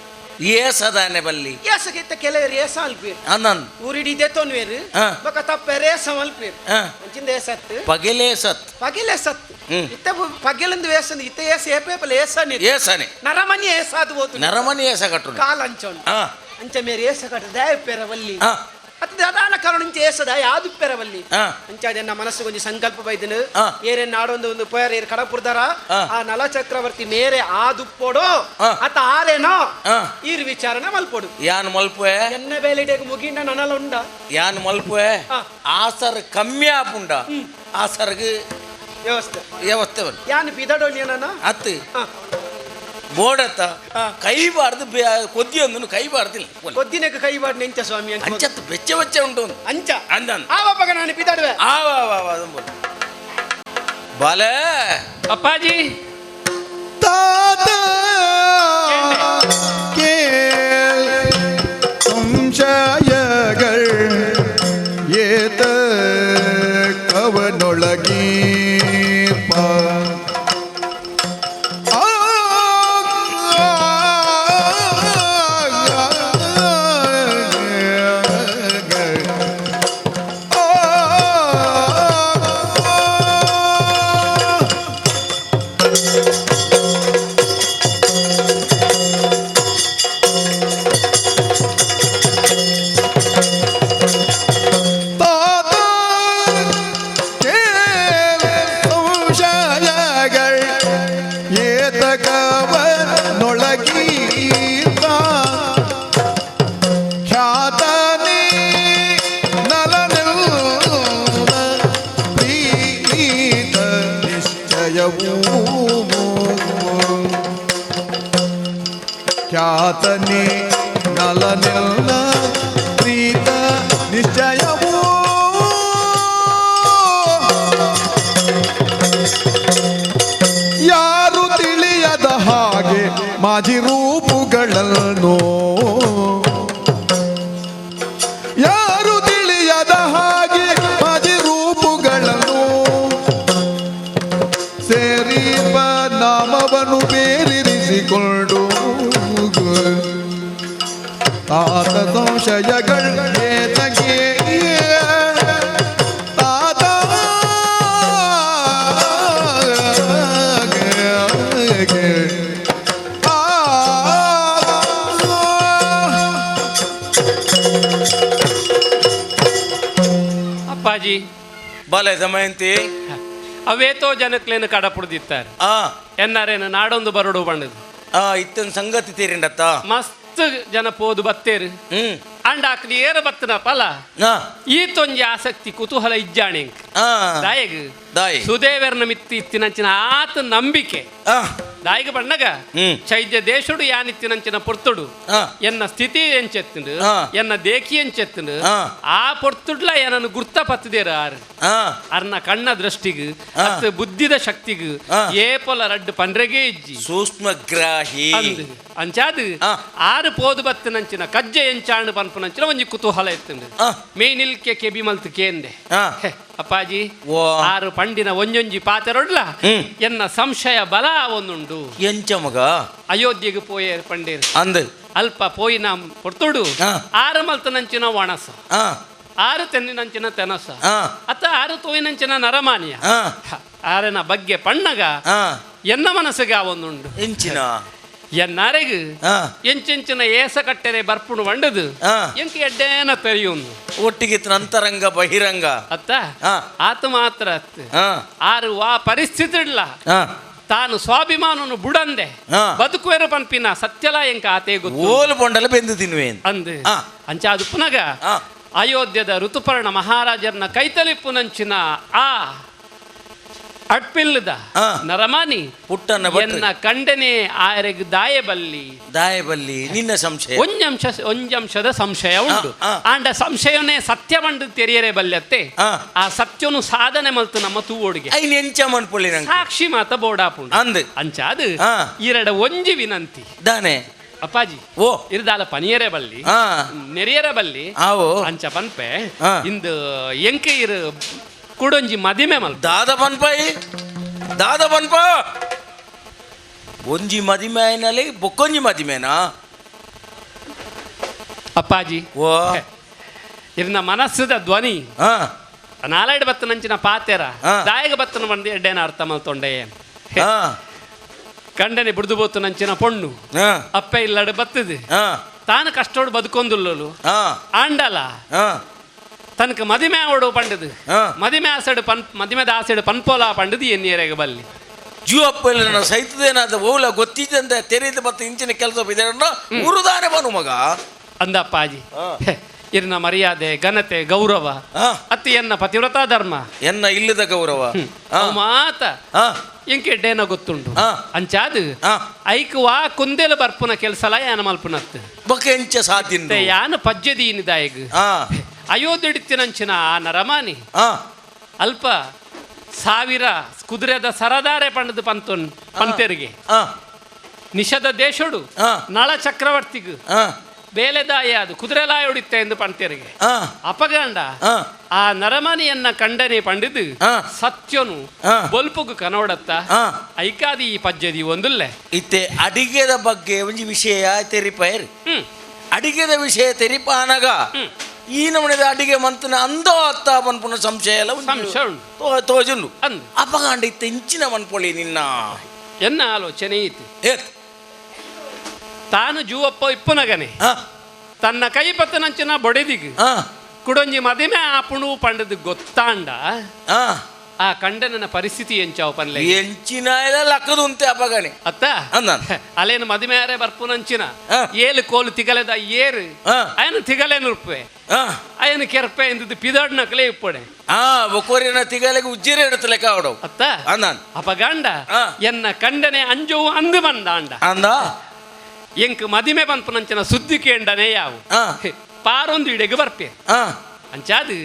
ಏಸದಾನೆ ಬಲ್ಲಿ ಏಸಗಿತ್ತ ಕೆಲವರು ಏಸ ಅಲ್ಪೇರು ಅಂದಂದು ಊರಿಡಿ ದೆತ್ತೊನ್ವೇರು ಬೊಕ ತಪ್ಪೇರು ಏಸ ಮಲ್ಪೇರು ಅಂಚಿಂದ ಏಸತ್ತು ಪಗೆಲೇ ಸತ್ ಪಗೆಲೆ ಸತ್ ಇತ್ತ ಪಗೆಲಂದು ವೇಸಂದು ಇತ್ತ ಏಸ ಏಪೇಪಲ ಏಸನೆ ಏಸನೆ ನರಮನಿ ಏಸಾದು ಹೋತು ನರಮನಿ ಏಸ ಕಟ್ಟು ಕಾಲ ಅಂಚೋನು ಅಂಚ ಮೇರೆ ಏಸ ಕಟ್ಟು ದಾಯ ಪೆರವಲ್ಲಿ ಅತ್ತ ದಾನ ಕಾರಣ ಇಂಚ ಏಸದ ಯಾದು ಪೆರವಲ್ಲಿ ಅಂಚ ಅದನ್ನ ಮನಸ್ಸು ಕೊಂಚ ಸಂಕಲ್ಪ ಬೈದನು ಏರೆ ನಾಡೊಂದು ಒಂದು ಪೋಯರ್ ಏರ್ ಕಡಪುರ್ದಾರ ಆ ನಲ ಚಕ್ರವರ್ತಿ ಮೇರೆ ಆದುಪ್ಪೋಡು ಅತ್ತ ಆರೇನೋ ಈರ್ ವಿಚಾರಣ ಮಲ್ಪೋಡು ಯಾನ್ ಮಲ್ಪೆ ಎನ್ನ ಬೇಲೆಡೆಗ್ ಮುಗಿಂಡ ನನಲ ಉಂಡ ಯಾನ್ ಮಲ್ಪೆ ಆಸರ್ ಕಮ್ಮಿ ಆಪುಂಡ ಆಸರ್ಗ್ ವ್ಯವಸ್ಥೆ ವ್ಯವಸ್ಥೆ ಯಾನ್ ಪಿದಡೋಲಿ ಏನನ ಅತ್ತು ಬೋಡತ್ತ ಕೈ ಬಾರ್ದು ಕೊದ್ದಿಯೊಂದನು ಕೈ ಬಾರ್ದಿಲ್ಲ ಕೊದ್ದಿನಕ್ಕೆ ಕೈ ಬಾರ್ದು ನೆಂಚ ಸ್ವಾಮಿ ಅಂಚತ್ತು ಬೆಚ್ಚ ಬೆಚ್ಚ ಉಂಟು ಅಂಚ ಅಂದ ಆವ ಪಗ ನಾನು ಪಿದಾಡುವೆ ಆವ ಬಾಲೆ ಅಪ್ಪಾಜಿ ತಾತ ಕೇಳ್ ಸಂಶಯಗಳ್ ಏತ ಕವನೊಳಗೀಪ ಖ್ಯಾತನೇ ನಲನೆಲ್ಲ ಪ್ರೀತ ನಿಶ್ಚಯವೂ ಯಾರು ತಿಳಿಯದ ಹಾಗೆ ಮಾಜಿ ರೂಪುಗಳನ್ನು, ಯಾರು ತಿಳಿಯದ ಹಾಗೆ ಮಾಜಿ ರೂಪುಗಳನ್ನು, ಸೇರಿಪ ನಾಮವನ್ನು ಬೇರಿರಿಸಿಕೊಂಡು ತಾತ ಸಂಶಯಗಳು ಏತಕ್ಕೆ ತಾತ ಅಪ್ಪಾಜಿ ಬಲೆ ದಮಯಂತಿ ಅವೇತೋ ಜನಕ್ಲೇನು ಕಡಪುಡ್ದಿತ್ತಾರೆ ಎನ್ನಾರೇನು ನಾಡೊಂದು ಬರಡು ಬಣ್ಣದು ಇತ್ತನ್ ಸಂಗತಿ ತೀರಿಂಡತ್ತ ಮಸ್ತ್ ಜನ ಪೋದು ಬತ್ತೇರು ಅಂಡ ಆಕ್ಲಿ ಏರ ಬತ್ತನ ಪಲ ಈತೊಂಜಿ ಆಸಕ್ತಿ ಕುತೂಹಲ ಇಜ್ಜಾಣೆ ದಾಯಗ್ ದಾಯಿ. ಸುದೇವರ್ನ ಮಿತ್ತಿ ಇತ್ತಿನಂಚಿನ ಆತ ನಂಬಿಕೆ ದಾಯಿಗ ಬಣ್ಣಗ ಚೈದ್ಯ ದೇಶುಡು ಯಾನಿತ್ತಿನಂಚಿನ ಪೊರ್ತುಡು ಎನ್ನ ಸ್ಥಿತಿ ಎಂಚೆತ್ತುಂಡು ಎನ್ನ ದೇಖಿ ಎಂಚೆತ್ತುಂಡು ಆ ಪೊರ್ತುಡ್ಲ ಏನನ್ನು ಗುರ್ತ ಪತ್ತದೇರ ಆರು ಅರ್ನ ಕಣ್ಣ ದೃಷ್ಟಿಗ್ ಅತ್ ಬುದ್ಧಿದ ಶಕ್ತಿಗ್ ಏಪೊಲ ರಡ್ಡು ಪಂಡ್ರೆಗೆ ಇಜ್ಜಿ ಸೂಕ್ಷ್ಮಗ್ರಾಹಿ ಅಂದ್ ಅಂಚಾದ್ ಆರು ಪೋದು ಬತ್ತನಂಚಿನ ಕಜ್ಜೆ ಎಂಚಾಂಡು ಪನ್ಪುನಂಚಿನ ಒಂಜಿ ಕುತೂಹಲ ಇತ್ತುಂಡು ಮೇನಿಲ್ಕೆ ಕೆಬಿ ಮಲ್ತು ಕೇಂದೆ ಅಪ್ಪಾಜಿ ಆರು ಪಂಡಿನ ಒಂಜೊಂಜಿ ಪಾತೆರೊಡ್ಲ ಎನ್ನ ಸಂಶಯ ಬಲ ಒಂದುಂಡು ಎಂಚ ಮಗ ಅಯೋಧ್ಯೆಗೆ ಪೋಯೆ ಪಂಡೇರು ಅಂದ್ ಅಲ್ಪ ಪೋಯಿನ ಪೊರ್ತುಡು ಆರು ಮಲ್ತನಂಚಿನ ಒಣಸ ಆರು ತೆನ್ನಿನಂಚಿನ ತೆನಸ ಅತ್ತ ಆರು ತೋಯಿನಂಚಿನ ನರಮಾನಿಯ ಆರನ ಬಗ್ಗೆ ಪಣ್ಣಗ ಎನ್ನ ಮನಸ್ಸಿಗೆ ಒಂದುಂಡು ಎಂಚಿನ ಎನ್ನಾರೆಗ್ ಎಂಚೆಂಚಿನ ಏಸ ಕಟ್ಟೆರೆ ಬರ್ಪುಣು వంಡದು ಎಂಕ ಎಡ್ಡೇನ ತೆರೆಯುಂದು ಒಟ್ಟಿಗೆ ಅಂತರಂಗ ಬಹಿರಂಗ ಅತ್ತ ಆತ ಮಾತ್ರ ಅತ್ತ ಆರು ವಾ ಪರಿಸ್ಥಿತಿ ಇಲ್ಲ ತಾನು ಸ್ವಾಭಿಮಾನನು ಬುಡಂದೆ ಬದುಕುವೆರು ಪನ್ಪಿನ ಸತ್ಯಲ ಎಂಕ ಆತೆ ಗೊತ್ತು ಓಲು ಬೊಂಡಲ ಬೆಂದು ತಿನ್ನುವೆ ಅಂದು ಅಂಚ ಅದು ಪುನಗ ಅಯೋಧ್ಯದ ಋತುಪರ್ಣ ಮಹಾರಾಜರನ್ನ ಕೈತಲಿಪ್ಪುನಂಚಿನ ಆ ಅಟ್ಪಿಲ್ಲದ ನರಮಾನಿ ಪುಟ್ಟನ್ನ ಎನ್ನ ಕಂಡನೆ ಆರೆಗ್ ದಾಯ ಬಲ್ಲಿ ದಾಯ ಬಲ್ಲಿ ನಿನ್ನ ಸಂಶಯ ಒಂಜಂಶ ಒಂಜಂಶದ ಸಂಶಯ ಉಂಟು ಆಂಡ ಸಂಶಯನೇ ಸತ್ಯ ಬಂಡು ತೆರಿಯರೆ ಬಲ್ಲತ್ತೆ ಆ ಸತ್ಯನು ಸಾಧನೆ ಮಲ್ತು ನಮ್ಮ ತೂವೋಡಿಗೆ ಐನ್ ಎಂಚ ಮನ್ಪೊಳ್ಳಿ ನಂಗೆ ಸಾಕ್ಷಿ ಮಾತ ಬೋಡಾಪುಂಡು ಅಂದ್ ಅಂಚಾದ ಈರಡ ಒಂಜಿ ವಿನಂತಿ ದಾನೆ ಅಪ್ಪಾಜಿ ಓ ಇರ್ದಾಲ ಪನಿಯರೆ ಬಲ್ಲಿ ನೆರಿಯರೆ ಬಲ್ಲಿ ಅಂಚ ಪನ್ಪೆ ಇಂದು ಎಂಕೆ ಇರು ಕುಡೊಂಜಿ ಮದಿಮೆ ಮಲ್ ದಾದ ಪನ್ಪೈ ದಾದ ಪನ್ಪ ಒಂಜಿ ಮದಿಮೆ ಆಯ್ನಲ್ಲಿ ಬೊಕ್ಕೊಂಜಿ ಮದಿಮೆನಾ ಅಪ್ಪಾಜಿ ಓ ಇರ್ನ ಮನಸ್ಸದ ಧ್ವನಿ ನಾಲ್ೆರಡು ಬತ್ತನಂಚಿನ ಪಾತೆರ ದಾಯಗ ಬತ್ತನ ಬಂದು ಎಡ್ಡೇನ ಅರ್ಥ ಮಲ್ತೊಂಡೆ ಕಂಡನೆ ಬುಡ್ದು ಬೋತು ನಂಚಿನ ಪೊಣ್ಣು ಅಪ್ಪ ಇಲ್ಲಡೆ ಬತ್ತದೆ ತಾನು ಕಷ್ಟೋಡು ಬದುಕೊಂದುಲ್ಲಲು ಆಂಡಲ ತನಕ ಮದಿಮೆ ಆವಡು ಪಂಡದು ಮದಿಮೆ ಆಸೆಡು ಪನ್ ಮದಿಮೆದ ಆಸೆಡು ಪನ್ಪೋಲ ಪಂಡದು ಎನ್ನಿಯರೆಗೆ ಬಲ್ಲಿ ಜೀವಪ್ಪ ಇಲ್ಲ ಸೈತದೇನಾದ ಓಲ ಗೊತ್ತಿದ್ದಂತೆ ತೆರೆದ ಮತ್ತೆ ಇಂಚಿನ ಕೆಲಸ ಉರುದಾನೆ ಬನು ಮಗ ಅಂದಪ್ಪಾಜಿ ಇರ್ನ ಮರ್ಯಾದೆ ಘನತೆ ಗೌರವ ಅತಿ ಎನ್ನ ಪತಿವ್ರತಾ ಧರ್ಮ ಎನ್ನ ಇಲ್ಲದ ಗೌರವ ಮಾತ ಇಂಕೆ ಎಡ್ಡೇನ ಗೊತ್ತುಂಡು ಅಂಚಾದು ಐಕ್ ವಾ ಕುಂದೆಲ ಬರ್ಪುನ ಕೆಲಸಲ ಯಾನ ಮಲ್ಪುನತ್ತು ಬೊಕ ಎಂಚ ಸಾಧ್ಯ ಯಾನ ಪಜ್ಜದೀನಿ ದಾಯಗ್ ಅಯೋಧ್ಯಡಿತ್ತಿನಂಚಿನ ಆ ನರಮಾನಿ ಅಲ್ಪ ಸಾವಿರ ಕುದುರೆದ ಸರದಾರೆ ಪಂಡದು ಪಂತೊನ್ ಪಂತೆರಿಗೆ ನಿಷದ ದೇಶಡು ನಳ ಚಕ್ರವರ್ತಿಗ್ ಬೇಲೆದಾಯ ಅದು ಕುದುರೆಲಾಯ ಹೊಡಿತ್ತೆ ಎಂದು ಪಂತೆರಿಗೆ ಅಪಗಂಡ ಆ ನರಮನಿಯನ್ನ ಕಂಡನೆ ಪಂಡಿದು ಸತ್ಯನು ಬೊಲ್ಪುಗು ಕನೋಡತ್ತ ಐಕಾದಿ ಈ ಪಜ್ಜದಿ ಒಂದುಲ್ಲೆ ಇತ್ತೆ ಅಡಿಗೆದ ಬಗ್ಗೆ ಒಂಜಿ ವಿಷಯ ತೆರಿಪೈರ್ ಅಡಿಗೆದ ವಿಷಯ ತೆರಿಪ ಅನಗ ಈ ನಮೂನೆದ ಅಡಿಗೆ ಮಂತನ ಅಂದೋ ಅತ್ತ ಪನ್ಪುನ ಸಂಶಯ ಎಲ್ಲ ಸಂಶಯ ತೋಜುಂಡು ಅಪಗಾಂಡ ಇತ್ತೆ ಇಂಚಿನ ಮನ್ಪೊಳಿ ನಿನ್ನ ಎನ್ನ ಆಲೋಚನೆ ಇತ್ತು ತಾನು ಜೂವಪ್ಪ ಇಪ್ಪುನಗನೆ ತನ್ನ ಕೈ ಪತ್ತನಂಚಿನ ಬೊಡೆದಿಗ್ ಕುಡೊಂಜಿ ಮದಿಮೆ ಆಪುಣು ಪಂಡದು ಗೊತ್ತಾಂಡ ಆ ಕಂಡನ ಪರಿಸ್ಥಿತಿ ಎಂಚಾವು ಪನ್ಲೆ ಎಂಚಿನ ಲಕ್ಕದುಂತೆ ಅಪಗನೆ ಅತ್ತ ಅಲೇನು ಮದಿಮೆ ಆರೆ ಬರ್ಪುನಂಚಿನ ಏಲು ಕೋಲು ತಿಗಲೆದ ಏರು ಅಯನು ತಿಗಲೆ ನುರ್ಪೆ ಅಯನು ಕೆರ್ಪೆ ಎಂದದ್ದು ಪಿದಾಡ್ನಕಲೆ ಇಪ್ಪಡೆ ಒಕ್ಕೋರಿನ ತಿಗಲೆಗೆ ಉಜ್ಜಿರೆ ಇಡತ್ತಲೆಕ್ಕ ಅವಡು ಅತ್ತ ಅಪಗಂಡ ಎನ್ನ ಕಂಡನೆ ಅಂಜುವು ಅಂದು ಬಂದಾಂಡ ಅಂದ ಎಂಕ್ ಮದಿಮೆ ಪನ್ಪುನಂಚಿನ ಸುದ್ದಿ ಕೇಂಡನೆ ಯಾವು ಪಾರೊಂದು ಇಡೆಗೆ ಬರ್ಪೆ ಅಂಚಾದು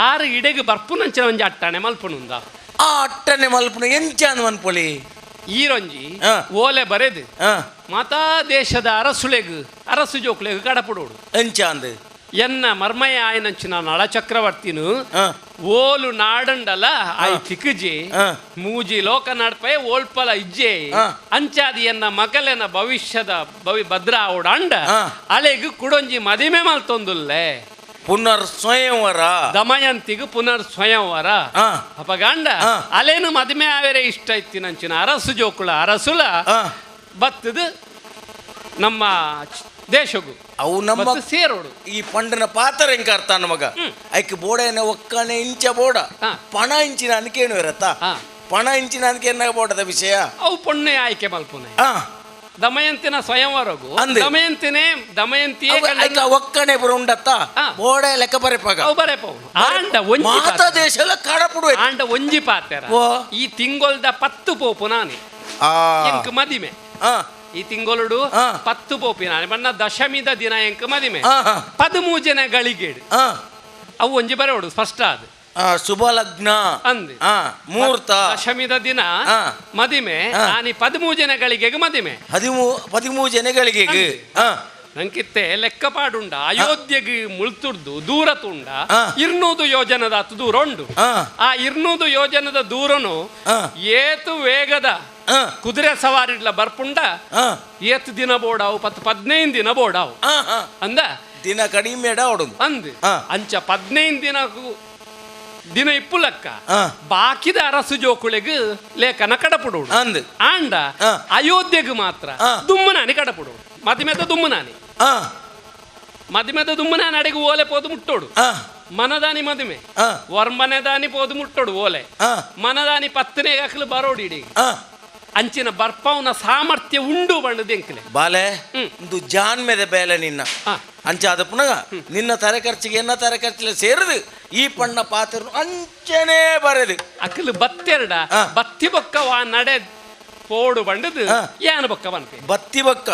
ಆರು ಇಡೆಗೆ ಬರ್ಪುನಂಚಿನ ಒಂಜಿ ಅಟ್ಟಣೆ ಮಲ್ಪುನುಂದ ಆ ಅಟ್ಟಣೆ ಮಲ್ಪುನ ಎಂಚಾನ್ ಮನ್ಪೊಳಿ ಈರೊಂಜಿ ಓಲೆ ಬರೆದು ಮಾತಾ ದೇಶದ ಅರಸುಳೆಗ್ ಅರಸು ಜೋಕುಲೆಗ್ ಕಡಪುಡೋಡು. ಎಂಚಾಂದ್ ಎನ್ನ ಮರ್ಮಯ ಆಯನಂಚಿನ ನಳ ಚಕ್ರವರ್ತಿನು ಓಲು ನಾಡಂಡಲ ಆಯ್ ತಿಕ್ಕಜಿ ಮೂಜಿ ಲೋಕ ನಾಡ್ಪೆ ಓಲ್ಪಲ ಇಜ್ಜೆ ಅಂಚಾದಿ ಎನ್ನ ಮಗಲೆನ ಭವಿಷ್ಯದ ಭವಿ ಭದ್ರ ಆವಡಂಡ ಅಲೆಗ್ ಕುಡೊಂಜಿ ಮದಿಮೆ ಮಲ್ತೊಂದುಲ್ಲೆ ಪುನರ್ ಸ್ವಯಂವರ ದಮಯಂತಿಗ್ ಪುನರ್ ಸ್ವಯಂವರ ಅಪಗಂಡ ಅಲೇನು ಮದಿಮೆ ಆವೆರೆ ಇಷ್ಟ ಇತ್ತಿನಂಚಿನ ಅರಸು ಜೋಕುಳ ಅರಸುಲ ಬತ್ತದು ನಮ್ಮ ದೇಶಗು ಅವು ನಮ್ಮ ಸೇರೋಡು. ಈ ಪಂಡನ ಪಾತ್ರ ಹೆಂಗ ಅರ್ಥ ನಮಗ ಐಕ್ ಬೋಡ ಒಕ್ಕಣೆ ಇಂಚ ಬೋಡ ಪಣ ಇಂಚಿನ ಅನ್ಕೇನು ಇರತ್ತ ಪಣ ಇಂಚಿನ ಅನ್ಕೇನ ಬೋಡದ ವಿಷಯ ಅವು ಪೊಣ್ಣೆ ಆಯ್ಕೆ ಮಲ್ಪುನೆ ದಮಯಂತಿನ ಸ್ವಯಂವರಗು ದಮಯಂತಿನೇ ದಮಯಂತಿಯೇ ಒಕ್ಕಣೆ ಬರ ಉಂಡತ್ತ ಬೋಡ ಲೆಕ್ಕ ಬರೆಪಾಗ ಅವು ಬರೆಪವು ಆಂಡ ಒಂಜಿ ಮಾತಾ ದೇಶ ಕಾಡಪುಡುವೆ ಆಂಡ ಒಂಜಿ ಪಾತೆರ ಈ ತಿಂಗೊಲ್ದ 10 ಪೋಪು ನಾನೆ ಎಂಕ್ ಮದಿಮೆ ಈ ತಿಂಗೊಲುಡು 10 ಪೋಪಿನ ಬಣ್ಣ ದಶಮಿದ ದಿನ ಎಂಕ್ ಮದಿಮೆ 13 ಜನ ಗಳಿಗೇಡು ಅವು ಒಂಜಿ ಬರೋಡು ಸ್ಪಷ್ಟ ಅದು ಶುಭ ಲಗ್ನ ಅಂದ್ ಮುಹೂರ್ತ ದಶಮಿದ ದಿನ ಮದಿಮೆ ಆನಿ 13 ಜನ ಗಳಿಗೆಗೆ ಮದಿಮೆ 13 ಜನಗಳಿಗೆ ನಂಕಿತ್ತೆ ಲೆಕ್ಕ ಪಾಡುಂಡ ಅಯೋಧ್ಯೆಗೆ ಮುಳ್ತುರ್ದು ದೂರ ತುಂಡ 200 ಯೋಜನದ ಅತ್ತು ದೂರ ಉಂಡು. ಆ 200 ಯೋಜನದ ದೂರನು ಏತು ವೇಗದ ಕುದುರೆ ಸವಾರಿಡ್ಲ ಬರ್ಪುಂಡ ಏತು ದಿನ ಬೋಡಾವು 10-15 ದಿನ ಬೋಡಾವು ಅಂದ ದಿನ ಕಡಿಮೆ ಅಂದ್ ಅಂಚ 15 ದಿನ ದಿನ ಇಪ್ಪುಲಕ್ಕ ಬಾಕಿದ ಅರಸು ಜೋಕುಳಿಗೆ ಲೇಖನ ಕಡಪುಡು ಅಂದ್ ಆಂಡ ಅಯೋಧ್ಯೆಗೆ ಮಾತ್ರ ದುಮ್ಮನಾನಿ ಕಡಪುಡು ಮದಿಮೆದ ದುಮ್ಮನಾನಿ ಮದಿಮೆದ ದುಮ್ಮನಾನಿ ಅಡಿಗೆ ಓಲೆ ಪೋದು ಮುಟ್ಟೋಡು ಮನದಾನಿ ಮದಿಮೆ ವರ್ಮನೆದಾನಿ ಪೋದು ಮುಟ್ಟೋಡು ಓಲೆ ಮನದಾನಿ ಪತ್ತನೇ ಅಕ್ಲು ಬರೋಡಿ ಇಡೀ ಅಂಚಿನ ಬರ್ಪವನ ಸಾಮರ್ಥ್ಯ ಉಂಡು ಬಣ್ಣದ ಎಂಕಲೆ ಬಾಲೆ ಒಂದು ಜಾನ್ಮೆದ ಬೇಲೆ ನಿನ್ನ ಅಂಚಾದ ಪುನಗ ನಿನ್ನ ತರೆ ಖರ್ಚಿಗೆ ಎನ್ನ ತರೆ ಖರ್ಚಿಗೆ ಸೇರಿದು ಈ ಪಣ್ಣ ಪಾತ್ರ ಅಂಚನೆ ಬರೆದು ಅಕ್ಲು ಬತ್ತೆರಡ ಬತ್ತಿ ಬೊಕ್ಕ ವಾ ನಡೆ ಪೋಡು ಬಂಡದು ಯಾನ ಬೊಕ್ಕ ಬನ್ಪೆ ಬತ್ತಿ ಬೊಕ್ಕ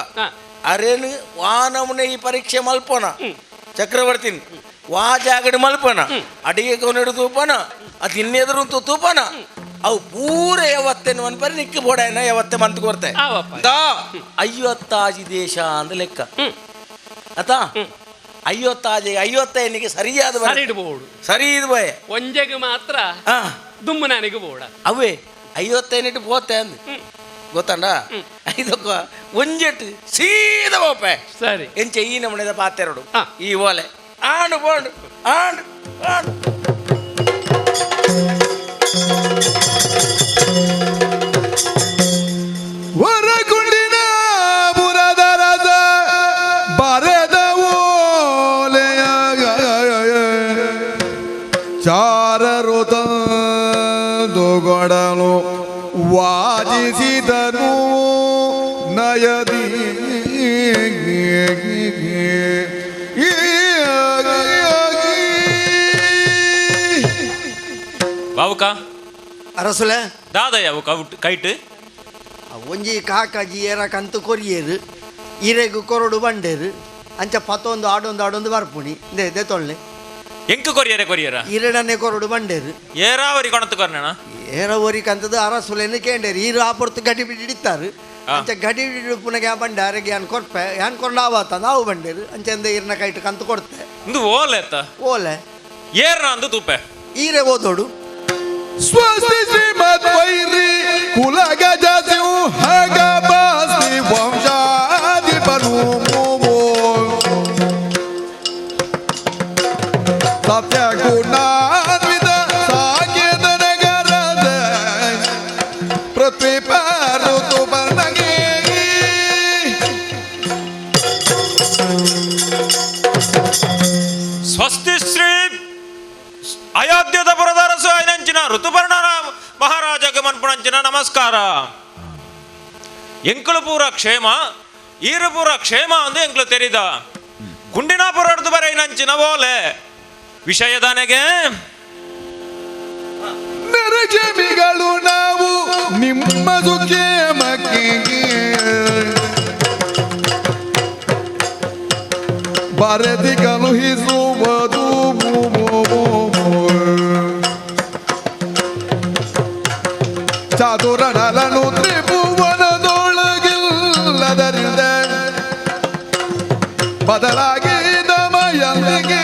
ಅರೇನು ವಾನಮನೆ ಈ ಪರೀಕ್ಷೆ ಮಲ್ಪೋಣ ಚಕ್ರವರ್ತಿನ ವಾ ಜಾಗಡಿ ಮಲ್ಪನ ಅಡಿಗೆ ಕೊನೆಡು ತೂಪನ ಅದು ಇನ್ನೆದುರು ತೂಪನ ಅವು ಪೂರ ಯಾವತ್ತೇನು ಅನ್ಪರಿ ನಿಕ್ಕ ಬೋಡಾಯನ ಯಾವತ್ತೆ ಮಂತ್ ಕೊರ್ತೆ 50 ದೇಶ ಅಂದ ಲೆಕ್ಕ ಅತಾ 50 55 ಸರಿಯಾದ ಸರಿ ಇದು ಬಾಯ ಒಂಜೆಗೆ ಮಾತ್ರ ದುಮ್ಮನಾನಿಗೆ ಬೋಡ ಅವೇ 55 ಪೋತೆ ಅಂದ್ ಗೊತ್ತಂಡ ಇದಕ್ಕ ಒಂಜೆಟ್ಟು ಸೀದ ಬೋಪೆ ಸರಿ ಎಂಚೆ ಈ ನಮ್ಮನೆದ ಪಾತೆರಡು ಈ ಓಲೆ ಆಂಡು ಬೋಂಡು ಆಂಡು ಆಂಡು ವರಗುಂಡಿನ ಪುರದ ರಥ ಬರೆದ ಓಲೆಯ ಚಾರರು ತಂದುಗೊಡಲು ವಾಜಿಸಿದನು ನಯದಿ ಬಾವುಕ ಅರಸುಲೆ ದಾದಯ್ಯ ಕೈಟ್ ಒಂಜಿ ಕಾಕಾಜಿ ಏರ ಕಂತು ಕೊರಿಯೇರು ಇರೆಗು ಕೊರಡು ಬಂಡೇರು ಅಂಚ ಪತ್ತೊಂದು ಆಡೊಂದು ಆಡೊಂದು ಬರ್ಪುಣಿ they ತೊಳ್ಳೆ ಎಂಕು ಕೊರಿಯರೆ ಕೊರಿಯರ ಇರಡನೆ ಕೊರಡು ಬಂಡೇರು ಏರಾವರಿ ಕೊಣತು ಕೊರ್ನಣ ಏರವರಿ ಕಂತದ ಅರಸುಲೆನು ಕೇಂಡೇರು ಈರು ಆಪೊರ್ತು ಗಡಿ ಬಿಡಿ ಹಿಡಿತಾರೆ ಅಂಚ ಗಡಿ ಬಿಡಿ ಪುನಗೆ ಬಂಡೆ ಅರೆಗೆ ಯಾನ್ ಕೊರ್ಪೆ ಯಾನ್ ಕೊಂಡ ಆವಾತ ನಾವು ಬಂಡೇರು ಅಂಚೆಂದ ಈರ್ನ ಕೈಟ್ ಕಂತು ಕೊಡ್ತೆ ಇಂದು ಓಲೆ ಅತ್ತ ಓಲೆ ಏರ್ನ ಅಂದು ತೂಪೆ ಈರೆ ಓದೋಡು ಸ್ವಸ್ತಿ ಶ್ರೀಮದ್ ವೈರಿ ಕುಲಗಜ ಸಿಂಹಗ ಬಾಸಿ ವಂಶಾಧಿಪನು ಸತ್ಯ ಗುಣಾನ್ವಿತ ಸಾಕೇತ ನಗರದ ಪೃಥ್ವಿ ಋತು ಬರ್ಣಗೆ ಸ್ವಸ್ತಿ ಶ್ರೀ ಅಯೋಧ್ಯದ ಪುರದರಸು ಐನಂಚಿನ ಋತುಪರ್ಣ ಮಹಾರಾಜಗೆ ಮನ್ಪುಣಂಚಿನ ನಮಸ್ಕಾರ. ಎಂಕುಲು ಪೂರ ಕ್ಷೇಮ ಈರು ಪೂರ ಕ್ಷೇಮ ಅಂದು ಎಂಕುಲು ತೆರಿದ ಗುಂಡಿನಾಪುರ ಬರ ಐನಂಚಿನ ಓಲೆ ವಿಷಯದಾನೆಗೆ ನರಜಮಿಗಳು ನಾವು ನಿಮ್ಮ ಸುಖೇಮಕ್ಕೆ ಬರೆದಿ ಕಳುಹಿಸುವುದು ಚಾತುರನಲನು ತ್ರಿಪುರ ಬದಲಾಗಿ ದಮಯಂತಿಗೆ.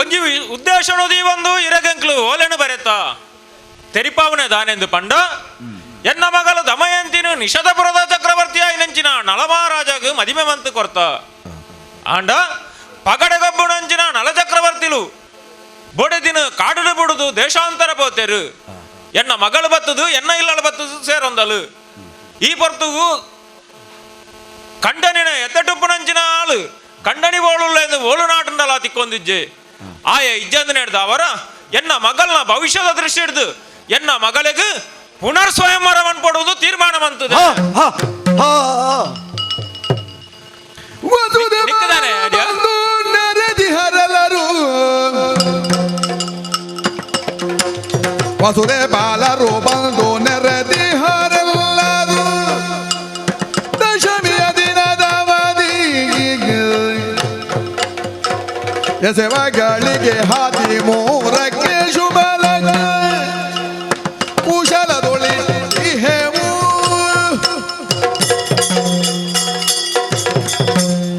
ಒಂಜಿ ಉದ್ದೇಶನೋದಿ ಒಂದು ಇರಗಂಕ್ಲು ಓಲೆನು ಬರೆತ ತೆರಿಪಾವನೆ ದಾನೆಂದು ಪಂಡ ಎನ್ನ ಮಗಲು ದಮಯಂತಿನು ನಿಷಧಪುರದ ಚಕ್ರವರ್ತಿಯಾಯಿನಂಚಿನ ನಳಮಹಾರಾಜಗ್ ಮದಿಮೆ ಮಂತು ಕೊರ್ತ ಆಂಡ ಪಗಡೆಗೊಬ್ಬುನಂಚಿನ ನಳ ಚಕ್ರವರ್ತಿಲು ಬೊಡೆದಿನ ಕಾಡುಡು ಬುಡುದು ದೇಶಾಂತರ ಪೋತೆರು. ಎನ್ನ ಮಗಳು ಬತ್ತದು ಎನ್ನ ಇಲ್ಲಳ ಬತ್ತದು ಸೇರೊಂದಲು. ಈ ಪೊರ್ತುಗು ಕಂಡನಿನ ಎತ್ತಟುಪ್ಪುನಂಚಿನ ಆಳು ಕಂಡನಿ ಓಳುಳ್ಳೆಂದು ಓಳು ನಾಟಂದಲ ತಿಕ್ಕೊಂದಿಜ್ಜೆ. ಆಯ ಇಜ್ಜಂದು ನೇಡ್ದ ಅವರ ಎನ್ನ ಮಗಳನ್ನ ಭವಿಷ್ಯದ ದೃಷ್ಟಿ ಹಿಡ್ದು ಎನ್ನ ಮಗಳಿಗೆ ಪುನರ್ ಸ್ವಯಂವರವನ್ನು ಪಡುವುದು ತೀರ್ಮಾನ ಮಂತದೆ. ವಸುದೆ ಬಾಲರು ಬಂದು ನೆರೆದಿ ಹರಲ್ಲರು ದಶಮಿಯ ದಿನದವಧಿ ಎಸೆವಗಳಿಗೆ ಹಾದಿ ಮೂರಕ್ಕೆ ಶುಭ ಲಗ್ನ ಕುಶಲದೊಳಿ ಇಹೆವು.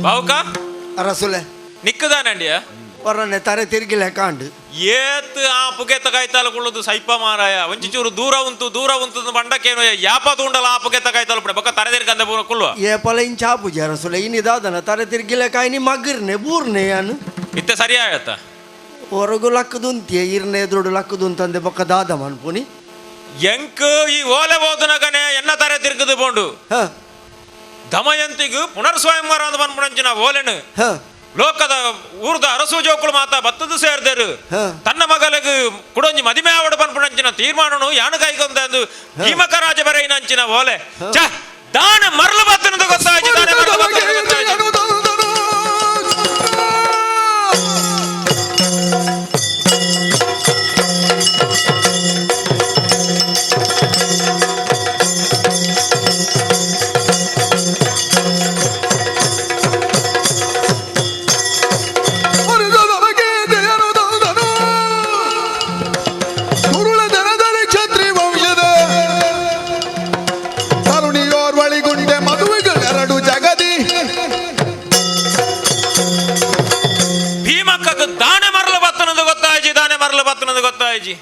ಬಾವುಕ ಅರಸುಲೆ ನಿಕ್ಕದಾನಂಡಿಯ ಹೊರನೆ ತರೆ ತಿರುಗಿಲೆ ಕಾಂಡು ಏತ್ ಆ ಪುಗೆತ ಕಾಯ್ತಾಲ ಕುಳ್ಳದು ಸೈಪ ಮಾರಾಯ ಒಂಚಿ ಚೂರು ದೂರ ಉಂಟು ದೂರ ಉಂಟು ಬಂಡಕ್ಕೇನು ಯಾಪ ತೂಂಡಲ ಆ ಪುಗೆತ ಕಾಯ್ತಾಲ ಪುಡೆ ಬೊಕ್ಕ ತರೆ ತಿರ್ಗಂದ ಪೂರ ಕುಳ್ಳುವ. ಏ ಪಲ ಇಂಚ ಆಪುಜಿ ಅರಸುಲೆ ಇನಿ ದಾದನ ತರೆ ತಿರುಗಿಲೆ ಕಾಯಿನಿ ಮಗ್ಗಿರ್ನೆ ಬೂರ್ನೆ ಯಾನು ಇತ್ತೆ ಸರಿ ಆಯತ್ತ ಹೊರಗು ಲಕ್ಕದುಂತಿಯ ಇರ್ನೆ ಎದುರುಡು ಲಕ್ಕದುಂತಂದೆ ಬೊಕ್ಕ ದಾದ ಮನ್ಪುನಿ. ಎಂಕ್ ಈ ಓಲೆ ಓದುನಗನೆ ಎನ್ನ ತರೆ ತಿರ್ಗದು ಪೋಂಡು. ದಮಯಂತಿಗು ಪುನರ್ ಸ್ವಯಂವರ ಅಂದ್ ಪನ್ಪುನಂಚಿನ ಓಲೆನು ಲೋಕದ ಊರ್ದ ಅರಸು ಜೋಕುಳು ಮಾತ ಬತ್ತದು ಸೇರ್ದರು. ತನ್ನ ಮಗಲಿಗೆ ಕುಡೊಂಜಿ ಮದಿಮೆ ಆವಡು ಪನ್ಪುನಂಚಿನ ತೀರ್ಮಾನನು ಯಾನು ಕೈಗೊಂದು ಭೀಮಕ ರಾಜ ಬರೆಯಿನಂಚಿನ ಓಲೆ. ಛ, ದಾನ ಮರಳು ಬತ್ತನದು ಗೊತ್ತಾಯ್ತು, ದಾನ ಮರಳು ಬತ್ತನದು ಗೊತ್ತಾಯ್ತು. ತರುಣಿಯೋರ್ವಳಿಗುಂಡೆ ಮದುವೆಗಳೆರಡು ಜಗದಿ. ಭೀಮಕ್ಕಗ್ ದಾನೆ ಮರಳು ಬತ್ತನದು ಗೊತ್ತಾಯ್ಜಿ, ದಾನೆ ಮರಳು ಬತ್ತನದು ಗೊತ್ತಾಯ್ಜಿ.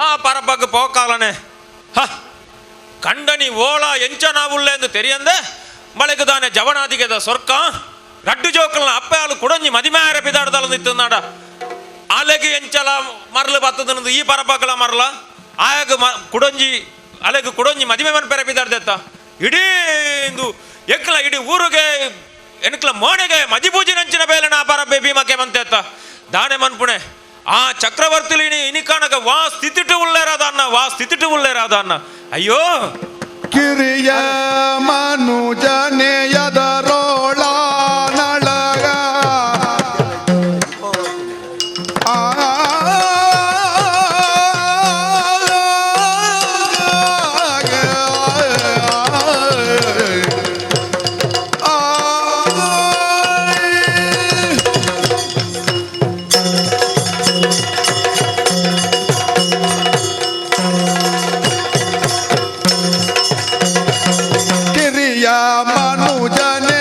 ಆ ಪರಬ್ಬಗ್ ಪೋಕಾಲನೆ ಹ ಕಂಡನಿ ಓಳ ಎಂಚನಾವುಳ್ಳೆ ಎಂದು ತೆರಿಯಂದೆ ಮಳೆಗೆ ದಾನೆ ಜವನಾದಿಗೆದ ಸೊರ್ಕ ರಡ್ಡು ಜೋಕಲ್ನ ಅಪ್ಪೆ ಹಾಲು ಕುಡಂಜಿ ಮದಿಮೆ ಆರ ಪಿದಾಡ್ದಲ ನಿತ್ತುನಾಡ ಅಲೆಗೆ ಎಂಚಲ ಮರಳು ಬತ್ತದನದು ಈ ಪರಬ್ಬಗ್ಲ ಮರಲ ಆಯಾಗ ಕುಡಂಜಿ ಅಲೆಗೆ ಕುಡಂಜಿ ಮದಿಮೆ ಮನ್ ಪೆರೆ ಪಿದಾಡ್ದೆತ್ತ ಇಡೀ ಇಂದು ಎಕ್ಲ ಇಡೀ ಊರಿಗೆ ಎನ್ಕ್ಲ ಮೋನೆಗೆ ಮಜಿಪೂಜಿ ನಂಚಿನ ಬೇಲೆನ ಪರಬ್ಬೆ ಭೀಮಕ್ಕೆ ಮಂತೆತ್ತ ದಾನೆ ಮನ್ಪುಣೆ ಆ ಚಕ್ರವರ್ತಿಲಿ ಇನಿಕಾನಗ ವಾ ಸ್ಥಿತಿಟು ಉಳ್ಳೇರಾದ ಅನ್ನ ವಾ ಸ್ಥಿತಿಟು ಉಳ್ಳೇರಾದ ಅನ್ನ ಅಯ್ಯೋ ಕಿರಿಯ ಮನುಜನೆಯದರೋಳ ನಳಗ ಆ ಕಿರಿಯ ಮನುಜನೆಯದರೋಳ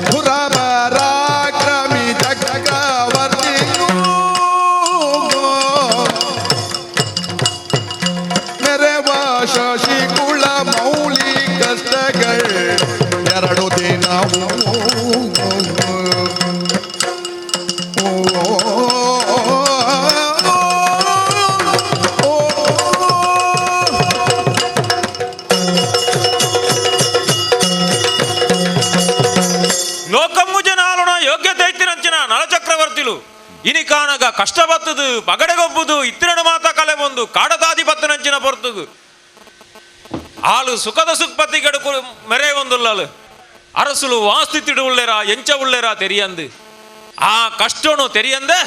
ಪುರಪರಾಕ್ರಮಿ ಚಕ್ರವರ್ತಿಯು ಮೆರವ ಶಶಿಕುಳ ಮೌಲಿ ಕಷ್ಟಗಳು ಎರಡು ದಿನವೂ. ಲೋಕಮ್ಮುಜನಾಲುನ ಯೋಗ್ಯತೆ ಇತ್ತಿನಂಚಿನ ನಳಚಕ್ರವರ್ತಿಲು ಇನಿಕಾನಗ ಕಷ್ಟ ಬತ್ತದು ಪಗಡೆಗೊಬ್ಬುದು ಇತ್ತಿರಡು ಮಾತ ಕಲೆ ಬಂದು ಕಾಡದಾದಿ ಬತ್ತನಂಚಿನ ಪೊರ್ತುಗು ಆಲು ಸುಖದ ಸುಖಪತಿ ಗಡುಕು ಮೆರೆ ಒಂದುಲ್ಲಲು ಅರಸುಲು ವಾಸ್ತಿತಿಡು ಉಳ್ಳೇರ ಎಂಚ ಉಳ್ಳೇರ ತೆರಿಯಂದು ಆ ಕಷ್ಟನು ತೆರಿಯಂದೆ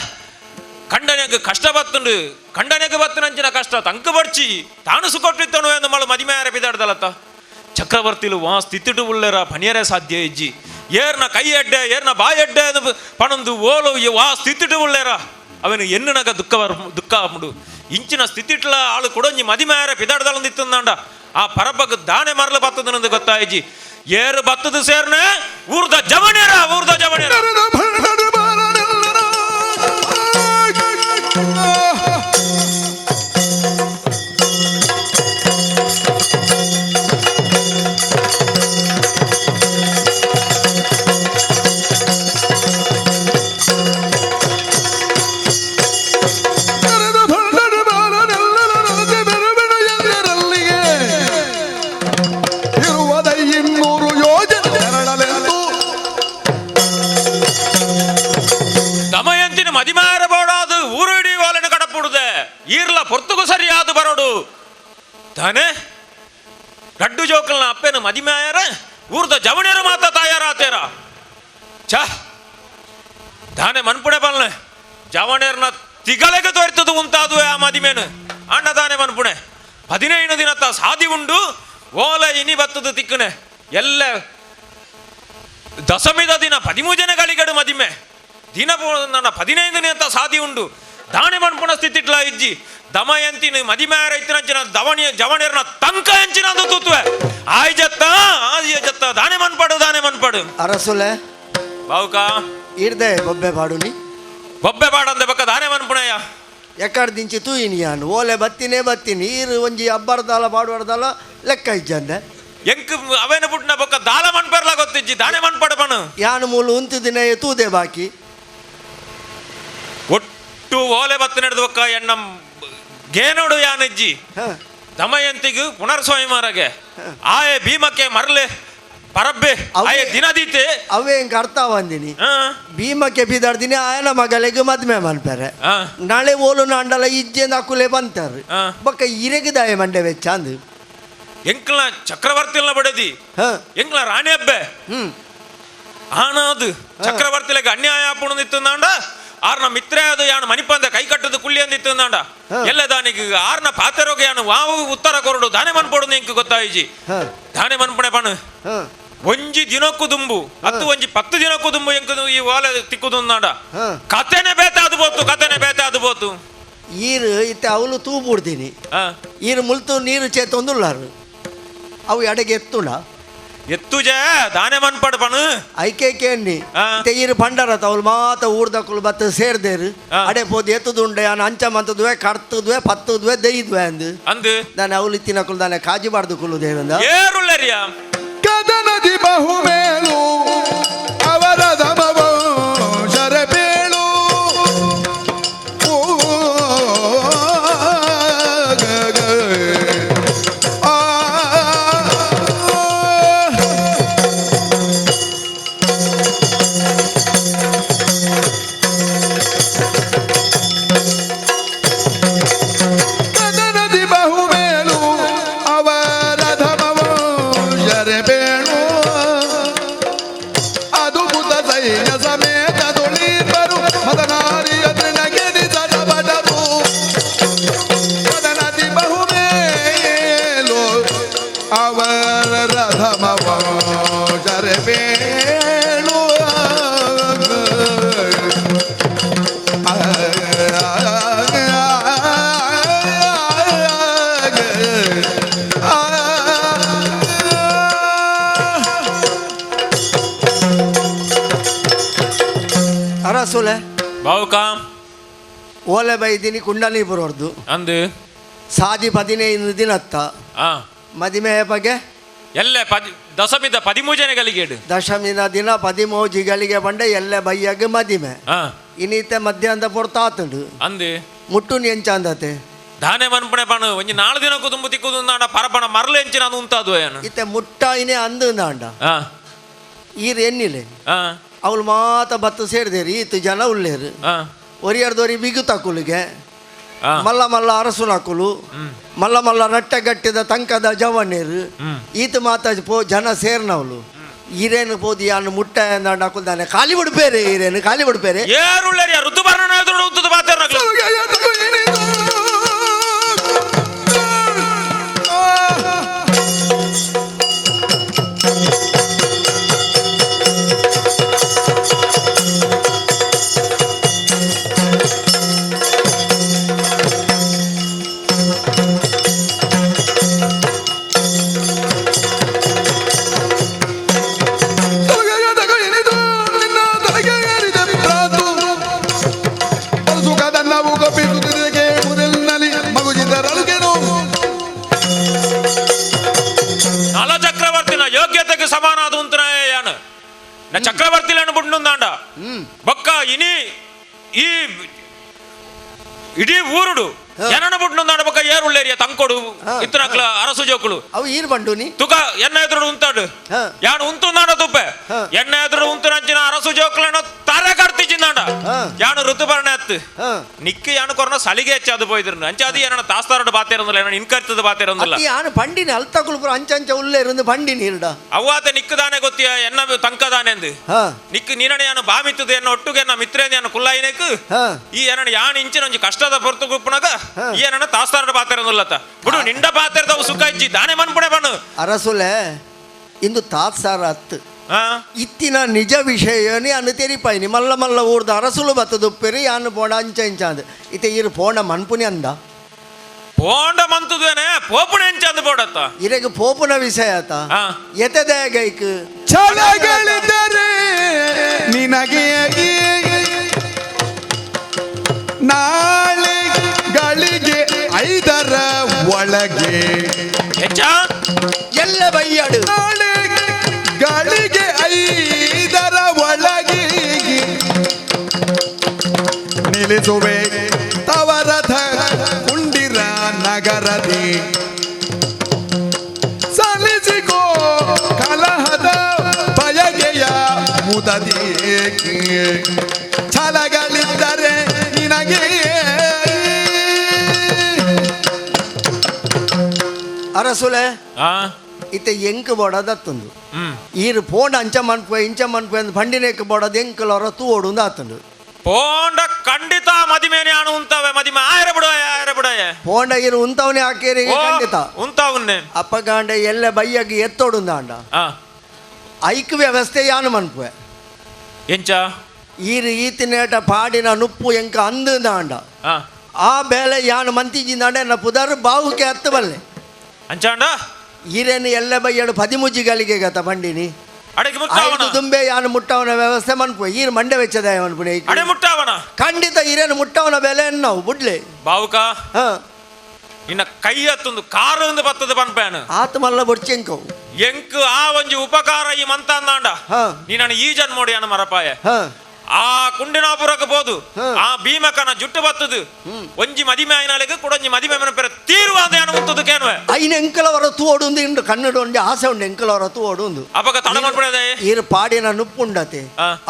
ಕಂಡನೆಗ್ ಕಷ್ಟ ಬತ್ತುಂಡು ಕಂಡನೆಗ್ ಬತ್ತನಂಚಿನ ಕಷ್ಟ ತಂಕು ಬರ್ಚಿ ತಾನು ಸುಕೊಟ್ಟಿತ್ತನು ಎಂದು ಮಳು ಮದಿಮೆ ಪಿದಾಡ್ದಲತ್ತ ಚಕ್ರವರ್ತಿಲು ವಾ ಸ್ಥಿತಿಟು ಉಳ್ಳೇರ ಪಣಿಯರೇ ಸಾಧ್ಯ ಇಜ್ಜಿ ಏರ್ನ ಕೈ ಎಡ್ಡೆ ಏರ್ನ ಬಾಯ್ ಎಡ್ಡೆ ಎಂದು ಪಣಂದು ಓಲು ಈ ವಾ ಸ್ಥಿತಿಟು ಉಳ್ಳೇರ ಅವನು ಎನ್ನುನಗ ದುಃಖ ದುಃಖ ಆಪುಂಡು. ಇಂಚಿನ ಸ್ಥಿತಿಟ್ಲ ಆಳು ಕೊಡೊಂಜಿ ಮದಿಮಾಯರ ಪಿದಾಡ್ದಳಂದಿತ್ತಂದಾಂಡ ಆ ಪರಬ್ಬಗ್ ದಾನೆ ಮರಲು ಬತ್ತದನಂದು ಗೊತ್ತಾಯಿಜಿ. ಏರು ಬತ್ತದ ಸೇರ್ನೆ ಊರ್ದ ಜವನೇರ ಊರ್ದ ಜವನೇರ. ದಮಯಂತಿನ ಮದಿಮಾರ ಬೋಡಾದು ಊರು ಇಡೀ ಓಲೆನ ಕಡಪುಡುದೆ ಈರ್ಲ ಪೊರ್ತುಗು ಸರಿಯಾದ ಬರೋಡು ತಾನೆ ರಡ್ಡು ಜೋಕಲ್ನ ಅಪ್ಪೆನ ಮದಿಮಾಯರ ಊರ್ದ ಜವಣಿಯರ ಮಾತ ತಾಯಾರ ಛ ತಾನೆ ಮನ್ಪುಡೆ ಬಲ್ನೆ ಜವಣಿಯರ್ನ ತಿಗಲೆಗೆ ತೋರ್ತದು ಉಂತಾದುವೆ ಆ ಮದಿಮೇನು ಅಣ್ಣ ತಾನೆ ಮನ್ಪುಣೆ 15 ದಿನತ್ತ ಸಾದಿ ಉಂಡು ಓಲೆ ಇನಿ ಬತ್ತದು ತಿಕ್ಕನೆ ಎಲ್ಲ ದಶಮಿದ ದಿನ 13 ಜನಗಳಿಗಡು ಮದಿಮೆ ದಿನ ನನ್ನ 15 ದಿನತ್ತ ಸಾದಿ ಉಂಡು ದಾಣಿ ಮನ್ಪುಣ ಸ್ಥಿತಿಟ್ಲ ಇಜ್ಜಿ ದಮಯಂತಿನ ಮದಿಮಾರ ಇತ್ತಿನಂಚಿನ ದವಣಿಯ ಜವಣಿಯರ್ನ ತಂಕ ಎಂಚಿನ ಅಂದು ತೂತುವೆ ಆಯ್ ಜತ್ತ ಆಯ್ ಜತ್ತ ದಾನೆ ಮನ್ಪಡು ದಾನೆ ಮನ್ಪಡು. ಅರಸುಲೆ ಬಾವುಕ ಇರ್ದೆ ಬೊಬ್ಬೆ ಪಾಡುನಿ ಬೊಬ್ಬೆ ಪಾಡಂದೆ ಬಕ್ಕ ದಾನೆ ಮನ್ಪುಣಯ್ಯ ಎಕ್ಕಡ ದಿಂಚಿ ತೂಯಿನಿ ಯಾನು ಓಲೆ ಬತ್ತಿನೇ ಬತ್ತೀನಿ ಈರು ಒಂಜಿ ಅಬ್ಬರದಾಲ ಪಾಡುವರ್ದಾಲ ಲೆಕ್ಕ ಇಜ್ಜಂದೆ ಎಂಕ್ ಅವೇನ ಪುಟ್ನ ಬೊಕ್ಕ ದಾಲ ಮನ್ಪರ್ಲ ಗೊತ್ತಿಜ್ಜಿ ದಾನೆ ಮನ್ಪಡ ಪನು ಯಾನು ಮೂಲು ಉಂತಿದಿನ ತೂದೆ ಬಾಕಿ ಒಟ್ಟು ಓಲೆ ಬತ್ತ ನಡೆದು ಬೊಕ್ಕ ಎಣ್ಣ ಗೇನೋಡು ಯಾನಿಜ್ಜಿ ದಮಯಂತಿಗು ಪುನರ್ಸ್ವಾಮಿ ಮಾರಗೆ ಆಯೆ ಭೀಮಕ್ಕೆ ಮರಲೆ ಪರಬ್ಬೆ ಆಯೆ ದಿನದೀತೆ ಅವೇ ಎಂಕ್ ಅರ್ಥ ಬಂದಿನಿ ಭೀಮಕ್ಕೆ ಬಿದಾಡ್ದಿನಿ ಆಯನ ಮಗಳಿಗೆ ಮದ್ಮೆ ಮನ್ಪೆರೆ ನಾಳೆ ಓಲು ನಾಂಡಲ ಇಜ್ಜೆಂದ ಅಕುಲೆ ಬಂತಾರೆ ಬೊಕ್ಕ ಇರೆಗಿದಾಯ ಮಂಡೆ ವೆಚ್ಚ ಅಂದು ಎಂಕ್ಲ ಚಕ್ರವರ್ತಿಲ್ನ ಬಡದಿ ಎಂಕ್ಲ ರಾಣಿ ಹಬ್ಬೆ ಆನಾದು ಚಕ್ರವರ್ತಿಲೆಗೆ ಅನ್ಯಾಯ ಆಪುಣದಿತ್ತಂದಾಂಡ ಆರ್ನ ಮಿತ್ರ ಅದು ಯಾನು ಮಣಿಪಂದ ಕೈ ಕಟ್ಟದು ಕುಳ್ಳಿ ಅಂದಿತ್ತಂದಾಂಡ ಎಲ್ಲ ದಾನಿಗೆ ಆರ್ನ ಪಾತೆರೋಗ ಯಾನು ವಾವು ಉತ್ತರ ಕೊರಡು ದಾನೆ ಮನ್ಪೊಡು ಎಂಕ್ ಗೊತ್ತಾಯಿಜಿ ದಾನೆ ಮನ್ಪಣೆ ಪಣು ಒಂಜಿ ದಿನಕ್ಕೂ ದುಂಬು ಹತ್ತು ಒಂಜಿ 10 ದಿನಕ್ಕೂ ದುಂಬು ಎಂಕ್ ಈ ಓಲೆ ತಿಕ್ಕುದುಂದಾಂಡ ಕತೆನೆ ಬೇತ ಅದು ಬೋತು ಕತೆನೆ ಬೇತ ಅದು ಬೋತು ಈರು ಇತ್ತೆ ಅವಳು ತೂ ಬುಡ್ತೀನಿ ಈರು ಮುಲ್ತು ನೀರು ಚೇತೊಂದುಲ್ಲಾರು ಅವು ಎಡೆಗೆ ಎತ್ತುಣ ಎತ್ತುಜೆ ದಾನೆ ಮನ್ಪಡು ಪಣು ಐಕೆ ಕೇಣ್ಣಿ ಇತ್ತೆ ಈರು ಪಂಡರತ ಅವಳು ಮಾತ ಊರ್ದಕ್ಕುಲು ಬತ್ತ ಸೇರ್ದೇರು ಅಡೆ ಪೋದು ಎತ್ತುದುಂಡೆ ಯಾನು ಅಂಚ ಮಂತದುವೆ ಕಡ್ತದ್ವೆ ಪತ್ತದ್ವೆ ದೈದ್ವೆ ಅಂದು ಅಂದು ದಾನೆ ಅವಳು ಇತ್ತಿನಕುಲು ದಾನೆ ಕಾಜಿ ಬಾರ್ದು ಕುಲು ದೇರಂದ ಏರುಳ್ಳರಿಯ ಕದನದಿ ಬಹುಮೇಲು ಅವರ ಶರಬೇಳು ಕದನದಿ ಬಹುಮೇಲು ಅವರ ಶರಬೇಳು ಅದುಭುತ ಸೈನ್ಯ ಸಮೇತ ದೊಳಿಬರು ಮದನಾರಿಯ ತೃಣಗೆದಿ ಸಡಬಡರು ಮದನದಿ ಬಹುಮೇಲು ಅವರ ರಥಮವ ಶರಬೇಳು ಅರಸುಲೆ ಬಾವುಕ ಓಲೆ ಬೈದಿನಿ ಕುಂಡಲೀಪುರವ್ರದ್ದು ಅಂದು ಸಾದಿ 15 ದಿನತ್ತ ಮದಿಮೆಯ ಬಗ್ಗೆ ಎಲ್ಲ ದಶಮಿದ 13 ಜನಗಳಿಗೆ ದಶಮಿನ ದಿನ ಪದಿಮೂಜಿಗಳಿಗೆ ಬಂಡೆ ಎಲ್ಲ ಬೈಯಾಗ ಮದಿಮೆ ಇನ್ನೀತೆ ಮಧ್ಯಾಹ್ನದ ಪೊರ್ತಾತುಂಡು ಅಂದು ಮುಟ್ಟು ಎಂಚ ಅಂದತೆ ದಾನೆ ಮನ್ಪಣೆ ಪಣು ಒಂಜಿ 4 ದಿನಕ್ಕೂ ದುಂಬು ತಿಕ್ಕುದು ನಾಡ ಪರಪಣ ಮರಲು ಎಂಚಿನ ಅದು ಉಂತಾದು ಏನು ಇತ್ತೆ ಮುಟ್ಟ ಇನೇ ಅಂದು ನಾಂಡ ಈರ್ ಎನ್ನಿಲೆ ಅವಳು ಮಾತ ಬತ್ತು ಸೇರಿದೇರಿ ಈತು ಜನ ಉಳ್ಳೇರು ಒರಿಯರ್ದೊರಿ ಬಿಗು ತಕುಲಿಗೆ ಮಲ್ಲ ಮಲ್ಲ ಅರಸುನಕುಲು ಮಲ್ಲ ಮಲ್ಲ ರಟ್ಟೆ ಗಟ್ಟಿದ ತಂಕದ ಜವನೇರು ಈತ ಮಾತ ಪೋ ಜನ ಸೇರ್ನವಳು ಈರೇನು ಪೋದು ಯಾನು ಮುಟ್ಟ ಅಂದಾಂಡ ಅಕುಲ್ದಾನೆ ಖಾಲಿ ಬಿಡ್ಪೇರೆ ಈರೇನು ಖಾಲಿ ಬಿಡ್ಪೇರೆ ಏರುಳ್ಳರಿ ಋತುಪರ್ಣನ ಎದುರು ಉತ್ತದ ಮಾತಾಡ್ನಕ್ಲು ನಾ ಚಕ್ರವರ್ತಿలను ಬುಡ್ನುಂದಾಂಡ ಬೊಕ್ಕ ಇನಿ ಈ ಇಡೀ ಊರುಡು ಜನನ ಬುಡ್ನುಂದಾಂಡ ಬೊಕ್ಕ ಏರುಳ್ಳೇರಿಯ ತಂಕೊಡು ಇತ್ತನಕ್ಲ ಅರಸು ಜೋಕುಲು ಅವು ಈರ್ ಬಂಡುನಿ ತುಕ ಎನ್ನ ಎದುರು ಉಂತಾಡು ಯಾನು ಉಂತುಂದಾಂಡ ತುಪ್ಪೆ ಎನ್ನ ಎದುರು ಉಂತು ನಂಚಿನ ಅರಸು ಜೋಕುలను ತರೆ ಕಡ್ತಿಚಿಂದಾಂಡ ಯಾನು ಋತುಪರ್ಣ ಅತ್ತು ನಿಕ್ಕ ಯಾನು ಕೊರನ ಸಲಿಗೆ ಹೆಚ್ಚಾದು ಪೋಯ್ದಿರು ಅಂಚಾದಿ ಏನನ್ನ ತಾಸ್ತಾರಡು ಬಾತೇರೊಂದಿಲ್ಲ ಏನನ್ನ ಇನ್ಕರ್ತದ ಬಾತೇರೊಂದಿಲ್ಲ ಯಾನು ಪಂಡಿನ ಅಲ್ತಕುಲು ಪೂರ ಅಂಚಂಚ ಉಲ್ಲೆ ಇருந்து ಪಂಡಿ ನೀರ್ಡ ಅವ್ವಾತ ನಿಕ್ಕದಾನೆ ಗೊತ್ತಿಯ ಎನ್ನ ತಂಕದಾನೆ ಅಂದು ನಿಕ್ಕು ನೀನಣ ಯಾನು ಬಾಮಿತ್ತದ ಎನ್ನ ಒಟ್ಟುಗೆ ಎನ್ನ ಮಿತ್ರೇಂದು ಯಾನು ಕುಲ್ಲಾಯಿನೇಕು ಈ ಏನನ್ನ ಯಾನು ಇಂಚಿನ ಒಂಜಿ ಕಷ್ಟದ ಪೊರ್ತು ಗುಪ್ಪುನಗ ಈ ಏನನ್ನ ತಾಸ್ತಾರಡು ಬಾತೇರೊಂದಿಲ್ಲತ್ತ ಬಿಡು ನಿಂಡ ಬಾತೇರ್ದವು ಸುಖ ಇಜ್ಜಿ ದಾನೆ ಮನ್ಪುಣೆ ಬಣ್ಣು ಅರಸುಲೆ ಇಂದು ತಾತ್ಸಾರ ಅತ್ತು ಇತ್ತಿನ ನಿಜ ವಿಷಯನೇ ಅನ್ನು ತೆರಿಪಾಯಿನಿ ಮಲ್ಲ ಮಲ್ಲ ಊರ್ದ ಅರಸುಲು ಬತ್ತದುಪ್ಪೆರಿ ಯಾನು ಪೋಣ ಅಂಚ ಇಂಚ ಅಂದ್ ಇತ್ತೆ ಈರು ಪೋಣ ಮನ್ಪುನಿ ಅಂದ ಪೋಂಡ ಮಂತುದೇನೆ ಪೋಪುಣ ಎಂಚ ಅಂದ್ ಪೋಡತ್ತ ಇರೆಗ್ ಪೋಪುನ ವಿಷಯ ಆತ ಎತೆದ ಗೈಕ್ ಛಲಗಳಿದ್ದರೆ ನಿನಗೆ ನಾಳೆ ಗಳಿಗೆ 5ರ ಒಳಗೆ ಹೆಚ್ಚ ಎಲ್ಲ ಬೈಯಾಡು ನಾಳೆ ಗಳಿಗೆ 5ರ ಒಳಗೆ ನಿಲ್ಲಿಸುವೆ ತವರಥ ಕುಂಡಿರ ನಗರದಿ ಸಲ್ಲಿಸಿಕೋ ಕಲಹದ ಬಯಗೆಯ ಮುದದಿ ಛಲಗಳಿದ್ದರೆ ನಿನಗೆ ಅರಸುಲೆ ಇತ್ತೆ ಎಂಕ್ ಬೋಡದತ್ತೊಂದು ಈರು ಪೋಂಡ ಅಂಚ ಮನ್ಪು ಇಂಚ ಮನ್ಪು ಅಂದ್ ಪಂಡಿನೇಕ್ ಬೋಡದ ಎಂಕಲವರ ತೂವೋಡು ಅಂದ್ ಆತಂಡು ಪೋಂಡ ಖಂಡಿತ ಮದಿಮೇನೆ ಆನು ಉಂತಾವೆ ಮದಿಮೆ ಆಯರ ಬಿಡೋಯ ಆಯರ ಬಿಡೋಯ ಪೋಂಡ ಈರು ಉಂತವನೇ ಹಾಕೇರಿ ಖಂಡಿತ ಉಂತಾವನ್ನೇ ಅಪ್ಪಗಾಂಡ ಎಲ್ಲ ಬೈಯಾಗಿ ಎತ್ತೋಡು ಅಂಡ ಐಕ್ ವ್ಯವಸ್ಥೆ ಯಾನು ಮನ್ಪುವೆ ಎಂಚ ಈರು ಈತಿನೇಟ ಪಾಡಿನ ನುಪ್ಪು ಎಂಕ ಅಂದು ಅಂಡ ಆ ಬೇಲೆ ಯಾನು ಮಂತಿಜಿಂದಾಂಡ ಎನ್ನ ಪುದಾರು ಬಾಹುಕೆ ಹತ್ತು ಬಲ್ಲೆ ಅಂಚಾಂಡ ಈರೇನು ಎಲ್ಲ ಬೈಯಾಡು ಪದಿಮುಜ್ಜಿ ಗಲಿಗೆ ಗತ ಬಂಡಿನಿ ಐದು ದುಂಬೆ ಯಾನು ಮುಟ್ಟವನ ವ್ಯವಸ್ಥೆ ಮನ್ಪು ಈರು ಮಂಡೆ ವೆಚ್ಚದ ಮನ್ಪುನಿ ಅಡೆ ಮುಟ್ಟವನ ಖಂಡಿತ ಈರೇನು ಮುಟ್ಟವನ ಬೆಲೆ ನಾವು ಬುಡ್ಲೆ ಬಾವುಕ ನಿನ್ನ ಕೈ ಹತ್ತೊಂದು ಕಾರು ಒಂದು ಬತ್ತದ ಪನ್ಪೇನು ಆತ ಮಲ್ಲ ಬೊಡ್ಚೆಂಕವು ಎಂಕ್ ಆ ಒಂಜಿ ಉಪಕಾರ ಈ ಮಂತಾಂದಾಂಡ ನೀನನ್ನು ಈ ಜನ್ಮೋಡಿ ಅನ್ನ ಮರಪಾಯ ಆ ಕುಂಡಿನಾಪುರಕ್ಕೆ ಬೋದು ಆ ಭೀಮಕನ ಜುಟ್ಟು ಬತ್ತದು ಒಂಜಿ ಮದಿಮೆ ಆಯ್ನಾಲೆಗ್ ಕುಡೊಂಜಿ ಮದಿಮೆ ಪೆರ ತೀರುವಾದ ಯಾನು ಉಂತದು ಕೇನುವೆ ಐನ ಎಂಕಲವರ ತೂವೋಡು ಇಂಡು ಕನ್ನಡ ಉಂಡು ಆಸೆ ಉಂಡು ಎಂಕಲವರ ತೂವೋಡು ಉಂದು ಅಪಗ ತಡ ಮನ್ಪುಣದೆ ಈರು ಪಾಡಿನ ನುಪ್ಪುಂಡತೆ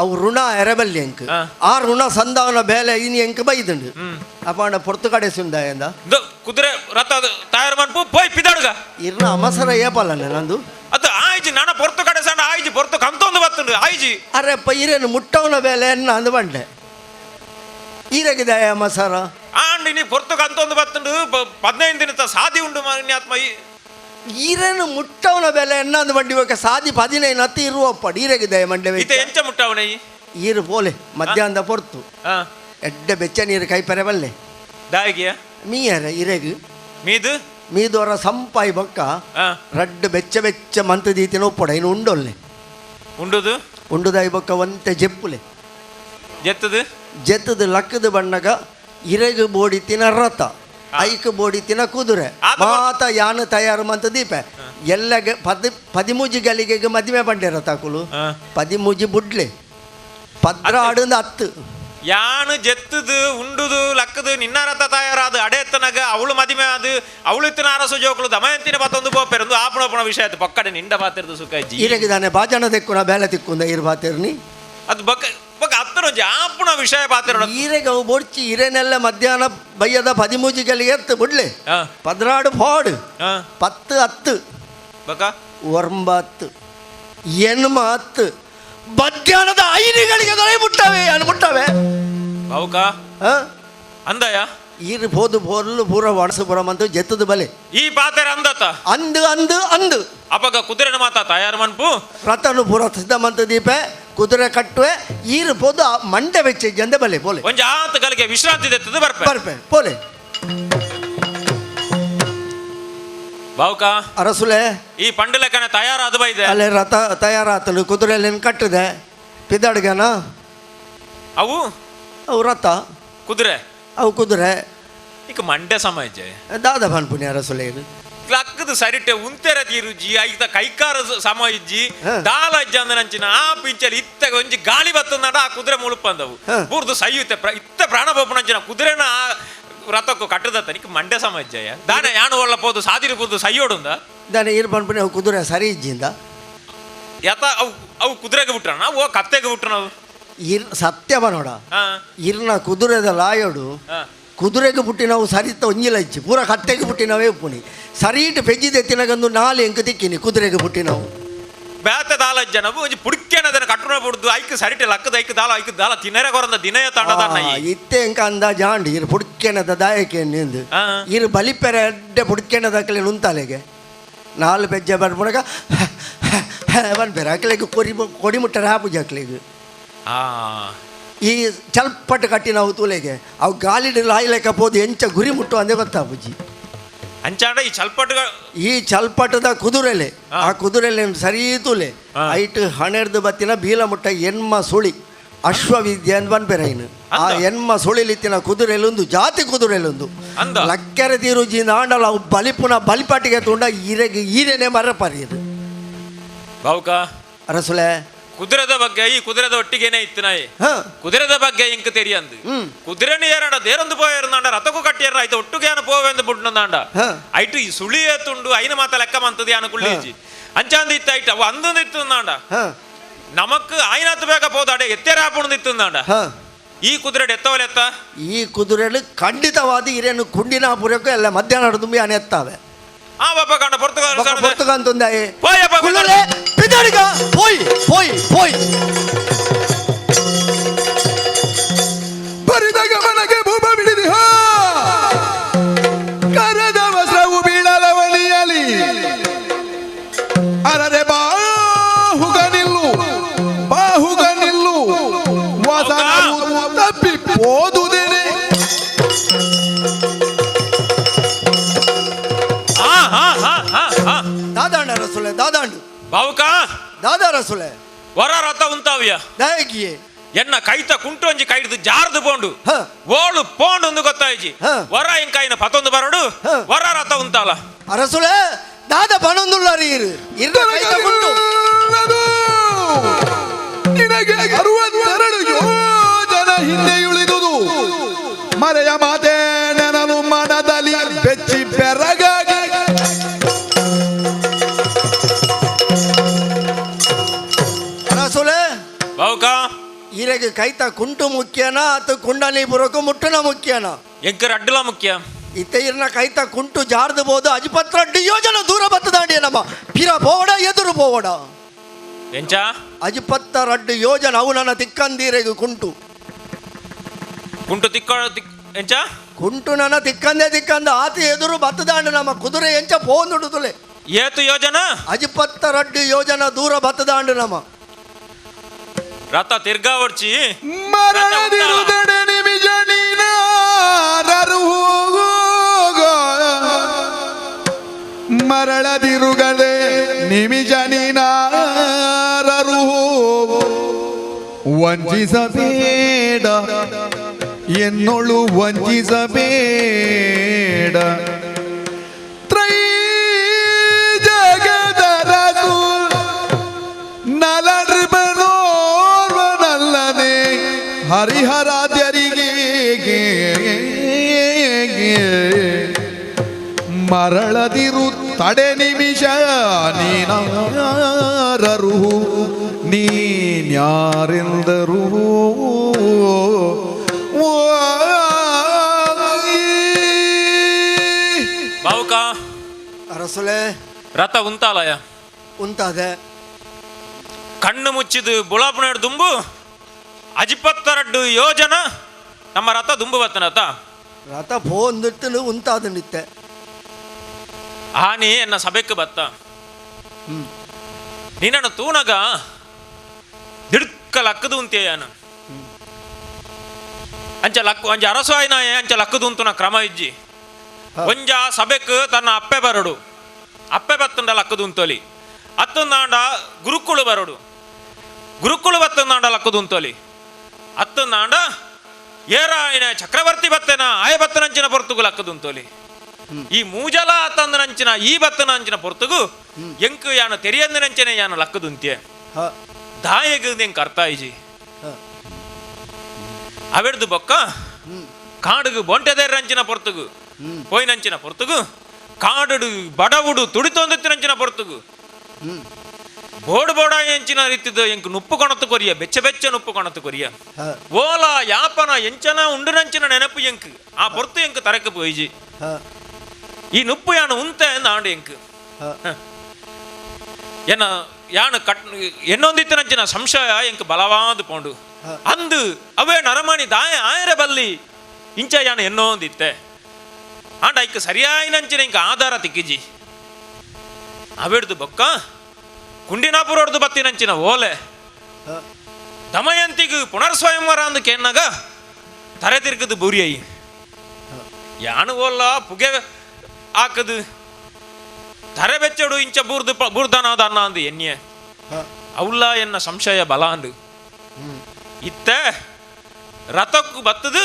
ಅವು ಋಣ ಎರಬಲ್ಲಿ ಎಂಕ್ ಆ ಋಣ ಸಂದಾವನ ಬೇಲೆ ಇನಿ ಎಂಕ್ ಬೈದುಂಡು ಅಪ್ಪ ಪೊರ್ತು ಕಡೆ ಸುಂದ ಎಂದ ಕುದುರೆ ರಥ ತಯಾರು ಮನ್ಪು ಪೋಯ್ ಪಿದಾಡುಗ ಇರ್ನ ಅವಸರ ಏಪಲ್ಲನೆ ನಂದು ಅದು ಆಯ್ಜಿ ನನ್ನ ಪೊರ್ತು ಕಡೆ ಸಣ್ಣ ಆಯ್ಜಿ ಪೊರ್ತು ಕಂತೊಂದು ಬತ್ತುಂಡು ಆಯ್ಜಿ ಅರೆ ಪ ಈರೇನು ಮುಟ್ಟವನ ಬೇಲೆ ಎನ್ನ ಅಂದು ಬಂಡೆ ಈರಗಿದೆ ಮಸಾರ ಆಂಡ್ ಇನಿ ಪೊರ್ತು ಕಂತೊಂದು ಬತ್ತುಂಡು 15 ದಿನದ ಸಾದಿ ಉಂಡು ಆತ್ಮ ಈರೇನು ಮುಟ್ಟವನ ಬೆಲೆ ಎನ್ನ ಅಂದು ಬಂಡಿ ಬೇಕಾ ಸಾದಿ 15 ಹತ್ತಿ ಇರುವಪ್ಪ ಈರಗಿದೆ ಮಂಡೆ ಇತ್ತೆ ಎಂಚ ಮುಟ್ಟವನ ಈರು ಪೋಲೆ ಮಧ್ಯಾಹ್ನದ ಪೊರ್ತು ಎಡ್ಡೆ ಬೆಚ್ಚ ನೀರು ಕೈ ಪೆರೆ ಬಲ್ಲೆ ದಾಯಿಗೆಯ ಮೀಯರ ಇರೆಗು ಮೀದು ಮೀದೋರ ಸಂಪಾಯಿ ಬೊಕ್ಕ ರಡ್ಡು ಬೆಚ್ಚ ಬೆಚ್ಚ ಮಂತು ದೀತಿನ ಉಪ್ಪಡ ಇನ್ನು ಉಂಡೊಲ್ಲೆ ಉಂಡುದು ಉಂಡುದಾಯಿ ಬೊಕ್ಕ ಒಂತೆ ಜೆಪ್ಪುಲೆ ಜೆತ್ತದು ಜೆತ್ತದು ಲಕ್ಕದ ಬಣ್ಣಗ ಇರೆಗು ಬೋಡಿತಿನ ರಥ ಐಕ್ ಬೋಡಿತಿನ ಕುದುರೆ ಮಾತ ಯಾನು ತಯಾರು ಮಂತ ದೀಪ ಎಲ್ಲ ಪದಿಮೂಜಿ ಗಲಿಗೆಗೆ ಮದುವೆ ಬಂಡೆ ರಥಕುಲು ಪದಿಮೂಜಿ ಬುಡ್ಲೆ ಪದ್ರ ಆಡುಂದು ಹತ್ತು ಯಾನು ಜೆತ್ತದು ಉಂಡುದು ಲಕ್ಕದು ನಿನ್ನ ರಥ ತಯಾರಾದ ಅಡೆತ್ತನಗ ಅವಳು ಮದಿಮೆ ಅದು ಅವಳು ಇತ್ತಿನ ಅರಸು ಜೋಕುಲು ದಮಯಂತಿನ ಬತ್ತೊಂದು ಪೋಪೆರಂದು ಆಪಣ ವಿಷಯ ಆಯ್ತು ಪಕ್ಕಡೆ ನಿಂಡ ಬಾತಿರ್ದು ಸುಖ ಇಜ್ಜಿ ಈರಗಿದಾನೆ ಬಾಜನ ತೆಕ್ಕುನ ಬೇಲೆ ತಿಕ್ಕುಂದ ಇರು ಬಾತಿರ್ನಿ ಅದು ಬಕ್ಕ ಬಕ್ಕ ಅತ್ತನ ಒಂಜಿ ಆಪುಣ ವಿಷಯ ಬಾತಿರ ಈರೆಗೆ ಅವು ಬೊಡ್ಚಿ ಈರೆನೆಲ್ಲ ಮಧ್ಯಾಹ್ನ ಬಯ್ಯದ ಪದಿಮೂಜಿ ಗಲಿಗೆ ಎತ್ತು ಬುಡ್ಲೆ ಪದ್ರಾಡು ಪಾಡು 10 ಹತ್ತು ಬಕ್ಕ 9 8 ಮಧ್ಯಾಹ್ನದ 5 ಗಳಿಗೆ ದೊರೆ ಮುಟ್ಟವೆ ಅನು ಮುಟ್ಟವೆ ಬಾವುಕ ಅಂದಯ ಈರು ಪೋದು ಪೋರ್ಲು ಪೂರ ವಣಸು ಪುರ ಮಂತು ಜೆತ್ತದ ಬಲೆ ಈ ಪಾತೆರ ಅಂದತ ಅಂದು ಅಂದು ಅಂದು ಅಪಗ ಕುದುರೆನ ಮಾತಾ ತಯಾರು ಮನ್ಪು ರಥನು ಪೂರ ಸಿದ್ಧ ಮಂತು ದೀಪೆ ಕುದುರೆ ಕಟ್ಟುವೆ ಈರು ಪೋದು ಮಂಡೆ ಬೆಚ್ಚ ಜಂದೆ ಬಲೆ ಪೋಲೆ ಒಂಜಿ ಆತ ಗಲಿಗೆ ವಿಶ್ರಾಂತಿ ದೆತ್ತದ ಬರ್ಪೆ ಬರ್ಪೆ ಪೋಲೆ ಬಾವುಕ ಅರಸುಲೆ ಈ ಪಂಡಲಕನ ತಯಾರಾದ ಬೈದೆ ಅಲ್ಲೇ ರಥ ತಯಾರಾತನು ಕುದುರೆಯಲ್ಲಿ ಕಟ್ಟಿದೆ ಪಿದಾಡ್ಗನ ಅವು ಅವು ರಥ ಕುದುರೆ ಅವು ಕುದುರೆ ಈಗ ಮಂಡೆ ಸಮಾಜ ದಾದ ಪನ್ಪುನಿ ಅರಸುಲೆ ಇದು ಲಕ್ಕದ ಸರಿಟೆ ಉಂತೆರ ತೀರುಜಿ ಐತ ಕೈಕಾರ ಸಮ ಇಜ್ಜಿ ದಾಲ ಇಜ್ಜಿ ಅಂದ ಆ ಪಿಂಚಲಿ ಇತ್ತ ಒಂಜಿ ಗಾಳಿ ಬತ್ತಂದಾಂಡ ಆ ಕುದುರೆ ಮುಳುಪಂದವು ಬೂರ್ದು ಸೈಯುತ್ತೆ ಇತ್ತ ಪ್ರಾಣ ಬೋಪುನಂಚಿನ ಕುದುರೆನ ಆ ರಥಕ್ಕೂ ಕಟ್ಟದತ್ತ ನಿಕ್ ಮಂಡೆ ಸಮ ಇಜ್ಜಯ್ಯ ದಾನೆ ಯಾನು ಒಳ್ಳ ಪೋದು ಸಾದಿರು ಪೋದು ಸೈಯೋಡುಂದ ದಾನೆ ಇರ್ ಪನ್ಪುನೆ ಅವು ಕುದುರೆ ಸರಿ ಇಜ್ಜಿಂದ ಯತ ಅವು ಅವು ಕುದುರೆಗೆ ಬಿಟ್ರಣ ಓ ಕತ್ತೆಗೆ ಬಿಟ್ರ ನಾವು ಇರ್ ಸತ್ಯ ಬನೋಡ ಇರ್ನ ಕುದುರೆದ ಲಾಯೋಡು ಕುದುರೆಗೆ ಪುಟ್ಟಿನವು ಸರಿತ ಒಂಜಿಲ ಇಜ್ಜಿ ಪೂರ ಕತ್ತೆಗೆ ಪುಟ್ಟಿನವೇ ಉಪ್ಪುನಿ ಸರಿಟ್ ಪೆಜ್ಜಿದೆ ತಿನಗಂದು ನಾಲ್ ಎಂಕ್ ತಿಕ್ಕಿನಿ ಕುದುರೆಗೆ ಪುಟ್ಟಿನವು ಬೇತೆ ದಾಲ ಜನವು ಒಂಜಿ ಪುಡಿಕೆನ ಕಟ್ಟುನ ಬುಡ್ದು ಐಕ್ ಸರಿಟೆ ಲಕ್ಕದ ಐಕ್ ದಾಲ ಐಕ್ ದಾಲ ತಿನ್ನರೆ ಕೊರಂದ ದಿನಯ ತಂಡದನ್ನ ಇತ್ತೆ ಎಂಕ ಅಂದಾಜಾಂಡ್ ಇರ್ ಪುಡ್ಕೆನದ ದಾಯಕೆ ನಿಂದು ಇರ್ ಬಲಿಪೆರೆ ಎಡ್ಡೆ ಪುಡ್ಕೆನದ ನುಂತಾಲೆಗೆ ನಾಲ್ ಪೆಜ್ಜೆ ಬರ್ಪುನಗ ಬನ್ಪೆರೆ ಅಕ್ಲೆಗ್ ಕೊರಿ ಕೊಡಿ ಮುಟ್ಟರೆ ಹಾಪುಜಿ ಅಕ್ಲೆಗ್ ಈ ಚಲ್ಪಟ್ಟು ಕಟ್ಟಿನವು ತೂಲೆಗೆ ಅವು ಗಾಲಿಡ್ ಲಾಯ್ಲೆಕ್ಕ ಪೋದು ಎಂಚ ಗುರಿ ಮುಟ್ಟು ಅಂದೇ ಗೊತ್ತಾಪುಜಿ ಅಂಚಾಂಡ ಈ ಚಲ್ಪಟ್ಟು ಈ ಚಲ್ಪಟ್ಟದ ಕುದುರೆಲೆ ಆ ಕುದುರೆಲೆ ಸರಿ ತೂಲೆ ಐಟ್ ಹಣೆರ್ದು ಬತ್ತಿನ ಬೀಲ ಮುಟ್ಟ ಎನ್ಮ ಸುಳಿ ಅಶ್ವವಿದ್ಯೆ ಅಂತ ಬನ್ಪೆರೈನು ಆ ಎನ್ಮ ಸುಳಿಲಿತ್ತಿನ ಕುದುರೆಲೊಂದು ಜಾತಿ ಕುದುರೆಲೊಂದು ಲಕ್ಕೆರೆ ತೀರುಜಿ ನಾಂಡಲ ಅವು ಬಲಿಪುನ ಬಲಿಪಾಟಿಗೆ ತುಂಡ ಈರೆಗೆ ಈರೆನೆ ಮರಪರಿಯದು ಬಾವುಕ ಅರಸುಲೆ ಕುದುರೆದ ಬಗ್ಗೆ ಈ ಕುದುರೆದ ಒಟ್ಟಿಗೆನೆ ಇತ್ತು ನಾಯಿ ಕುದುರೆದ ಬಗ್ಗೆ ಇಂಕ್ ತೆರಿಯಂದು ಕುದುರೆನ ಏರಾಡ ದೇರೊಂದು ಪೋಯರ್ನಾಂಡ ರಥಕ್ಕೂ ಕಟ್ಟಿಯರ ಆಯ್ತು ಒಟ್ಟುಗೆ ಯಾನ ಪೋವೆಂದು ಬುಡ್ನಂದಾಂಡ ಐಟು ಈ ಸುಳಿ ಏತುಂಡು ಐನ ಮಾತ ಲೆಕ್ಕ ಮಂತದ ಯಾನ ಕುಳ್ಳಿಜಿ ಅಂಚಾಂದು ಇತ್ತು ಐಟು ಅವು ಅಂದೊಂದು ಇತ್ತು ಅಂದಾಂಡ ನಮಕ್ ಆಯ್ನಾತ್ ಬೇಗ ಪೋದಾಡೆ ಎತ್ತೆರ ಹಾಪುಣದು ಇತ್ತು ಅಂದಾಂಡ ಈ ಕುದುರೆ ಎತ್ತವಲ್ಲ ಎತ್ತ ಈ ಕುದುರೆಲು ಖಂಡಿತವಾದ ಇರೇನು ಕುಂಡಿನ ಪುರಕ್ಕೂ ಎಲ್ಲ ಮಧ್ಯಾಹ್ನ ತುಂಬಿ ಆನೆ ಎತ್ತಾವೆ ಆ ಬಾಪ ಕಂಡ ಪೊರ್ತುಗಾಲ್ ಪೊರ್ತುಗಾಲ್ ತೊಂದಾಯೆ போயப்பா பிதாடிக்கா போய் போய் போய் ಬರಿದ ಗಮನಕ್ಕೆ ಭೂಮ ಬಿಡಿದಿಹ ಕರದ ವಸ್ತ್ರವು ಬೀಳಲವನಿಯಲಿ ಅರರೆ ಬಾಹುಗ ನಿಲ್ಲು ಬಾಹುಗ ನಿಲ್ಲು ವಸನವು ತಪ್ಪಿ ಪೋದುದೇನೆ ದಾದಾಂಡ ರಸುಲೆ ದಾದಾಂಡು ಬಾವುಕ ದಾದಾ ರಸುಲೆ ವರ ರಥ ಉಂತಾವ್ಯ ದಾಯಕಿಯೇ ಎನ್ನ ಕೈತ ಕುಂಟು ಒಂಜಿ ಕೈಡ್ದು ಜಾರ್ದು ಪೋಂಡು ಓಳು ಪೋಂಡು ಒಂದು ಗೊತ್ತಾಯ್ಜಿ ವರ ಎಂಕಾಯಿನ ಪತ್ತೊಂದು ಬರಡು ವರ ರಥ ಉಂತಾಲ ಅರಸುಲೆ ದಾದ ಪಣೊಂದುಲ್ಲಾರಿ ಇರು ಇರು ಕೈತ ಕುಂಟು ನಿನಗೆ 62 ಯೋಜನ ಹಿಂದೆಯುಳಿದುದು ಮರೆಯ ಮಾತೆ ನೆನಲು ಮನದಲ್ಲಿ ಬೆಚ್ಚಿ ಬೆರಗಾಗಿ ಅರಸುಲೆ ಬಾವುಕ ಇರಗೆ ಕೈತ ಕುಂಟು ಮುಖ್ಯನ ಅಥವಾ ಕುಂಡಲಿ ಬುರಕು ಮುಟ್ಟುನ ಮುಖ್ಯನ ಎಂಕರ್ ಅಡ್ಡಲ ಮುಖ್ಯ ಇತ್ತ ಇರ್ನ ಕೈತ ಕುಂಟು ಜಾರ್ದು ಬೋದು ಅಜಿಪತ್ರ ಅಡ್ಡಿ ಯೋಜನ ದೂರ ಬತ್ತದಾಂಡಿ ನಮ್ಮ ಪಿರ ಪೋವಡ ಎದುರು ಪೋವಡ ಎಂಚ ಅಜಿಪತ್ತ ರಡ್ಡು ಯೋಜನ ಅವು ನನ್ನ ತಿಕ್ಕಂದೀರೆಗೆ ಕುಂಟು ಕುಂಟು ತಿಕ್ಕ ಎಂಚ ಕುಂಟು ನನ್ನ ತಿಕ್ಕಂದೆ ತಿಕ್ಕಂದ ಆತ ಎದುರು ಬತ್ತದಾಂಡ ನಮ್ಮ ಕುದುರೆ ಎಂಚ ಪೋಂದುಡುತ್ತಲೆ ಏತು ಯೋಜನ ಅಜಿಪತ್ತ ರಡ್ಡು ಯೋಜನ ದೂರ ಬತ್ತದಾಂಡು ನಮ್ಮ ರಥ ತಿರ್ಗಾವರ್ಚಿ ಮರಣದಿರುದಡೆ ನಿಮಿಷ ನೀನಾರರು ಮರಳದಿರುಗಡೆ ನಿಮಿಷ ನೀನಾರರು ವಂಚಿಸಬೇಡ ಎನ್ನೊಳು ವಂಚಿಸಬೇಡ ತ್ರೈ ಜಗದರಸು ನಲನೃಪನೋರ್ವನಲ್ಲದೆ ಹರಿಹರಾದ್ಯರಿಗೆ ಮರಳದಿರು ತಡೆ ನಿಮಿಷ ನೀನಾರರು ನೀನ್ಯಾರೆಂದರು ಬಾವುಕ ಅರಸುಲೆ ರಥ ಉಂತಾಲಯ ಉಂತಾದೆ ಕಣ್ಣು ಮುಚ್ಚಿದು ಬುಳಾಪುನ ದುಂಬು ಅಜಿಪತ್ತರಡ್ಡು ಯೋಜನ ನಮ್ಮ ರಥ ದುಂಬು ಬತ್ತನತ ರಥ ಪೋಂದಿಟ್ಟು ಉಂತಾದ ನಿತ್ತೆ ಆನಿ ಎನ್ನ ಸಭೆಕ್ಕೆ ಬತ್ತ ನಿನ್ನನ್ನು ತೂನಗ ದಿಡ್ಕ ಲಕ್ಕದು ಉಂತೇಯಾನು ಅಂಚ ಲಕ್ಕು ಅಂಚ ಅರಸು ಆಯ್ನಾಯೆ ಅಂಚ ಲಕ್ಕದು ಉಂತುನ ಕ್ರಮ ಇಜ್ಜಿ ಒಂಜ ಸಭೆಕ್ ತನ್ನ ಅಪ್ಪೆ ಬರಡು ಅಪ್ಪೆ ಬತ್ತುಂಡ ಲಕ್ಕದು ಉಂತೊಲಿ ಅತ್ತೊಂದಾಂಡ ಗುರುಕುಳು ಬರಡು ಗುರುಕುಳು ಬತ್ತೊಂದಾಂಡ ಲಕ್ಕದು ಉಂತೊಲಿ ಅತ್ತೊಂದಾಂಡ ಏರ ಆಯ್ನ ಚಕ್ರವರ್ತಿ ಬತ್ತೇನ ಆಯ ಬತ್ತನಂಚಿನ ಪೊರ್ತುಗು ಲಕ್ಕದು ಉಂತೊಲಿ ಈ ಮೂಜಲ ತಂದನಂಚಿನ ಈ ಬತ್ತನಂಚಿನ ಪೊರ್ತುಗು ಎಂಕ್ ಯಾನ ತೆರಿಯಂದನಂಚನೆ ಯಾನ ಲಕ್ಕದುಂತ್ಯೆ ದಾಯೆಗ್ ಎಂಕ್ ಅರ್ಥ ಆಯ್ಜಿ. ಅವೆಡ್ದು ಬೊಕ್ಕ ಕಾಡುಗು ಬೊಂಟೆದೇರಂಚಿನ ಪೊರ್ತುಗು ಪೋಯಿನಂಚಿನ ಪೊರ್ತುಗು ಕಾಡು ಬಡವುಡು ತುಡಿತೊಂದಿತ್ತಿನಂಚಿನ ಪೊರ್ತುಗು ಬೋಡು ಬೋಡ ಎಂಚಿನ ರೀತಿದ ಎಂಕ್ ನುಪ್ಪು ಕೊಣತು ಕೊರಿಯ ಬೆಚ್ಚ ಬೆಚ್ಚ ನುಪ್ಪು ಕೊಣತು ಕೊರಿಯ ಓಲ ಯಾಪನ ಎಂಚನ ಉಂಡುನಂಚಿನ ನೆನಪು ಎಂಕ್ ಆ ಪೊರ್ತು ಎಂಕ್ ತರಕ ಪೋಯಿಜಿ. ಈ ನುಪ್ಪು ಯಾನು ಉಂತೆ ಆಂಡು ಎಂಕ್ ಎನ್ನ ಯಾನು ಕಟ್ ಎನ್ನೊಂದಿತ್ತಿನಂಚಿನ ಸಂಶಯ ಎಂಕ್ ಬಲವಾದ ಪೋಂಡು ಅಂದು ಅವೇ ನರಮಣಿ ದಾಯ ಆಯರ ಬಲ್ಲಿ ಇಂಚ ಯಾನು ಎನ್ನೊಂದಿತ್ತೆ ಆಂಡ ಐಕ್ ಸರಿಯಾಯಿನಂಚಿನ ಇಂಕ ಆಧಾರ ತಿಕ್ಕಿಜಿ. ಅವೆಡ್ದು ಬೊಕ್ಕ ಕುಂಡಿನಾಪುರೊಡ್ದು ಬತ್ತಿನಂಚಿನ ಓಲೆ ದಮಯಂತಿಗೆ ಪುನರ್ಸ್ವಯಂವರ ಅಂದು ಕೇನ್ನಾಗ ತರೆ ತಿರ್ಗದು ಬೂರಿಯೈ ಯಾನು ಓಲ್ಲ ಪುಗೆ ಆಕದು ತರೆ ಬೆಚ್ಚಡು ಇಂಚ ಬೂರ್ದು ಬೂರ್ದನಾದ ಅನ್ನ ಅಂದು ಎನ್ಯೆ ಅವಲ್ಲ ಎನ್ನ ಸಂಶಯ ಬಲ ಅಂದು ಇತ್ತೆ ರಥಕ್ಕು ಬತ್ತದು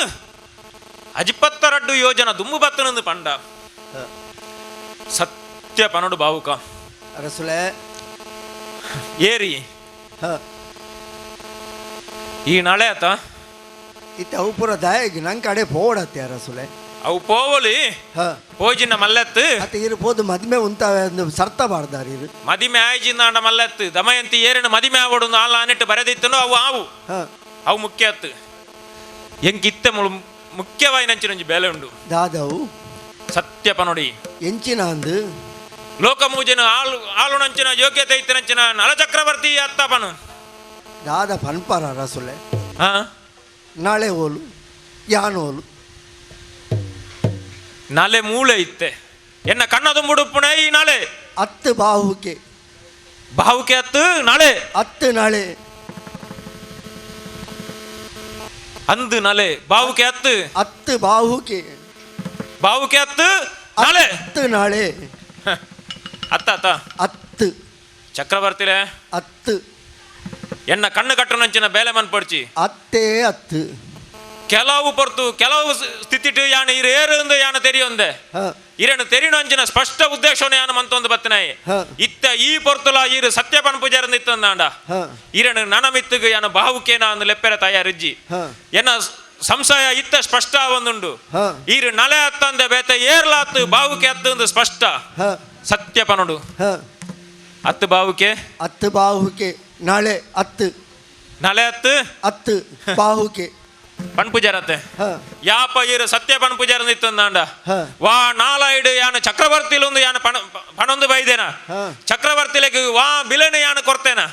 ಅಜಿಪತ್ತರಡ್ಡು ಯೋಜನ ದುಮ್ಮು ಬತ್ತನಂದು ಪಂಡ ಸತ್ಯ ಪನಡು ಬಾವುಕ ಅರಸುಲೆ ಏರಿ ಈ ನಾಳೆ ಆತ ಇತ್ತ ಅವು ಪೂರ ದಾಯಗಿ ನಂಗೆ ಕಡೆ ಪೋಡತ್ತೆ ಅರಸುಲೆ ಅವು ಪೋವಲಿ ಪೋಜಿನ ಮಲ್ಲೆತ್ತು ಅತ್ತ ಇರು ಪೋದು ಮದ್ಮೆ ಉಂತಾವೆ ಸರ್ತ ಬಾರ್ದಾರ ಇರು ಮದಿಮೆ ಆಯ್ಜಿಂದ ಅಂಡ ಮಲ್ಲೆತ್ತು ದಮಯಂತಿ ಏರಿನ ಮದಿಮೆ ಆವಡು ನಾಲ್ ಆನೆಟ್ಟು ಬರೆದಿತ್ತನು ಅವು ಆವು ಅವು ಮುಖ್ಯ ಅತ್ತು ಎಂಕ್ ಇತ್ತೆ ಮುಳು ಮುಖ್ಯವಾಗಿ ನಂಚಿನೊಂಜಿ ಬೇಲೆ ಉಂಡು ದಾದವು ಸತ್ಯ ಪನೊಡಿ ಎಂಚಿನ ಅಂದು ಲೋಕಮೂಜನ ಆಳು ಆಳುನಂಚಿನ ಯೋಗ್ಯತೆ ಇತ್ತನಂಚಿನ ನಲಚಕ್ರವರ್ತಿ ಅತ್ತಪನು ದಾದ ಪನ್ಪರ ರಸುಲೆ ನಾಳೆ ಓಲು ಯಾನೋಲು ನಾಳೆ ಮೂಳೆ ಇತ್ತೆ ಎನ್ನ ಕಣ್ಣ ತುಂಬುಡುಪ್ಪುಣೆ ಈ ನಾಳೆ ಅತ್ತು ಬಾಹುಕೆ ಬಾಹುಕೆ ಅತ್ತು ನಾಳೆ ಅತ್ತು ನಾಳೆ ಅಂದು ನಾಳೆ ಬಾಹುಕೆ ಅತ್ತು ಅತ್ತು ಬಾಹುಕೆ ಬಾಹುಕೆ ಅತ್ತು ನಾಳೆ ಅತ್ತು ನಾಳೆ ಅತ್ತ ಅತ್ತ ಅತ್ತು ಚಕ್ರವರ್ತಿಲೆ ಅತ್ತು ಎನ್ನ ಕಣ್ಣು ಕಟ್ಟುನಂಚಿನ ಬೇಲೆ ಮನ್ಪಡ್ಚಿ ಅತ್ತೇ ಅತ್ತು ಕೆಲವು ಪೊರ್ತು ಕೆಲವು ಸ್ಥಿತಿಟು ಯಾನ ಇರು ಏರು ಯಾನ ತೆರಿಯೊಂದೆ ಇರನು ತೆರಿನಂಚಿನ ಸ್ಪಷ್ಟ ಉದ್ದೇಶವನ್ನು ಯಾನ ಮಂತೊಂದು ಬತ್ತನಾಯಿ ಇತ್ತ ಈ ಪೊರ್ತುಲ ಇರು ಸತ್ಯಪನ್ ಪೂಜಾರಂದ ಇತ್ತಂದಾಂಡ ಇರನು ನನಮಿತ್ತುಗು ಯಾನ ಬಾಹುಕೇನ ಅಂದು ಲೆಪ್ಪೆರ ತಯಾರಿಜ್ಜಿ ಎನ್ನ ಸಂಶಯ ಇತ್ತ ಸ್ಪಷ್ಟ ಒಂದುಂಡು ಈರು ನಲೆ ಅತ್ತಂದೆ ಬೇತ ಏರ್ಲಾತ್ತು ಬಾಹುಕೆ ಅತ್ತು ಸ್ಪಷ್ಟ ಸತ್ಯ ಪನಡು ಅತ್ತು ಬಾಹುಕೆ ಅತ್ತು ಬಾಹುಕೆ ನಾಳೆ ಅತ್ತು ನಾಳೆ ಅತ್ತು ಅತ್ತು ಬಾಹುಕೆ ಪಣ್ ಪೂಜಾರತ್ತೆ ಯಾಪ ಇರು ಸತ್ಯ ಪಣ್ ಪೂಜಾರ ಇತ್ತಂದಾಂಡ ವಾ ನಾಲಾಯ್ಡು ಯಾನ ಚಕ್ರವರ್ತಿಲೊಂದು ಯಾನ ಪಣ ಪಣೊಂದು ಬೈದೇನ ಚಕ್ರವರ್ತಿಲೆಗ್ ವಾ ಬಿಲೆನ ಯಾನ ಕೊರ್ತೇನ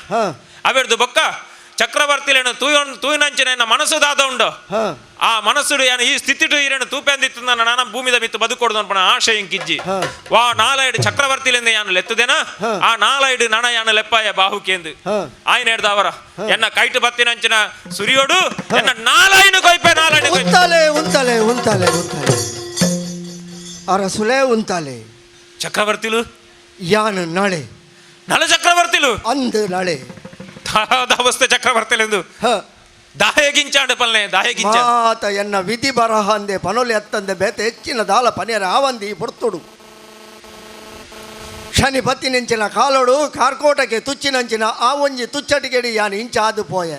ಅವೆರ್ದು ಬೊಕ್ಕ ಚಕ್ರವರ್ತಿಲೇನು ತೂಯಿನಂಚಿನ ಎನ್ನ ಮನಸ್ಸು ದಾದ ಉಂಡು ಆ ಮನಸ್ಸುಡು ಯಾನ ಈ ಸ್ಥಿತಿಟು ಇರೇನು ತೂಪೆಂದಿತ್ತು ನನ್ನ ಭೂಮಿದ ಮಿತ್ತು ಬದುಕೊಡ್ದು ಅನ್ಪಣ ಆಶೆ ಇಂಕಿಜ್ಜಿ ವಾ ನಾಲೈಡು ಚಕ್ರವರ್ತಿಲಿಂದ ಯಾನು ಲೆತ್ತದೇನ ಆ ನಾಲೈಡು ನಣ ಯಾನು ಲೆಪ್ಪಾಯ ಬಾಹುಕೇಂದು ಆಯ್ನ ಹಿಡ್ದ ಅವರ ಎನ್ನ ಕೈಟು ಬತ್ತಿನಂಚಿನ ಸುರಿಯೋಡು ಎನ್ನ ನಾಲೈನು ಕೊಯ್ಪೆ ನಾಲೈನು ಉಂತಾಲೆ ಉಂತಾಲೆ ಉಂತಾಲೆ ಉಂತಾಲೆ ಅರಸುಲೆ ಉಂತಾಲೆ ಚಕ್ರವರ್ತಿಲು ಯಾನು ನಾಳೆ ನಳ ಚಕ್ರವರ್ತಿಲು ಅಂದು ನಾಳೆ ಅವಸ್ಥೆ ಚಕ್ರವರ್ತಿಲೆಂದು ದಾಯಗಿಂಚಾಂಡು ಪಲ್ನೆ ದಾಯಗಿಂಚ ಮಾತ ಎನ್ನ ವಿಧಿ ಬರಹ ಅಂದೆ ಪನೊಲಿ ಅತ್ತಂದೆ ಬೇತೆ ಹೆಚ್ಚಿನ ದಾಲ ಪನೇರ ಆವಂದಿ ಪೊರ್ತುಡು ಶನಿ ಪತ್ತಿನೆಂಚಿನ ಕಾಲೋಡು ಕಾರ್ಕೋಟಕ್ಕೆ ತುಚ್ಚಿನಂಚಿನ ಆ ಒಂಜಿ ತುಚ್ಚಟಿಗೆಡಿ ಯಾನ್ ಇಂಚ ಆದು ಪೋಯೆ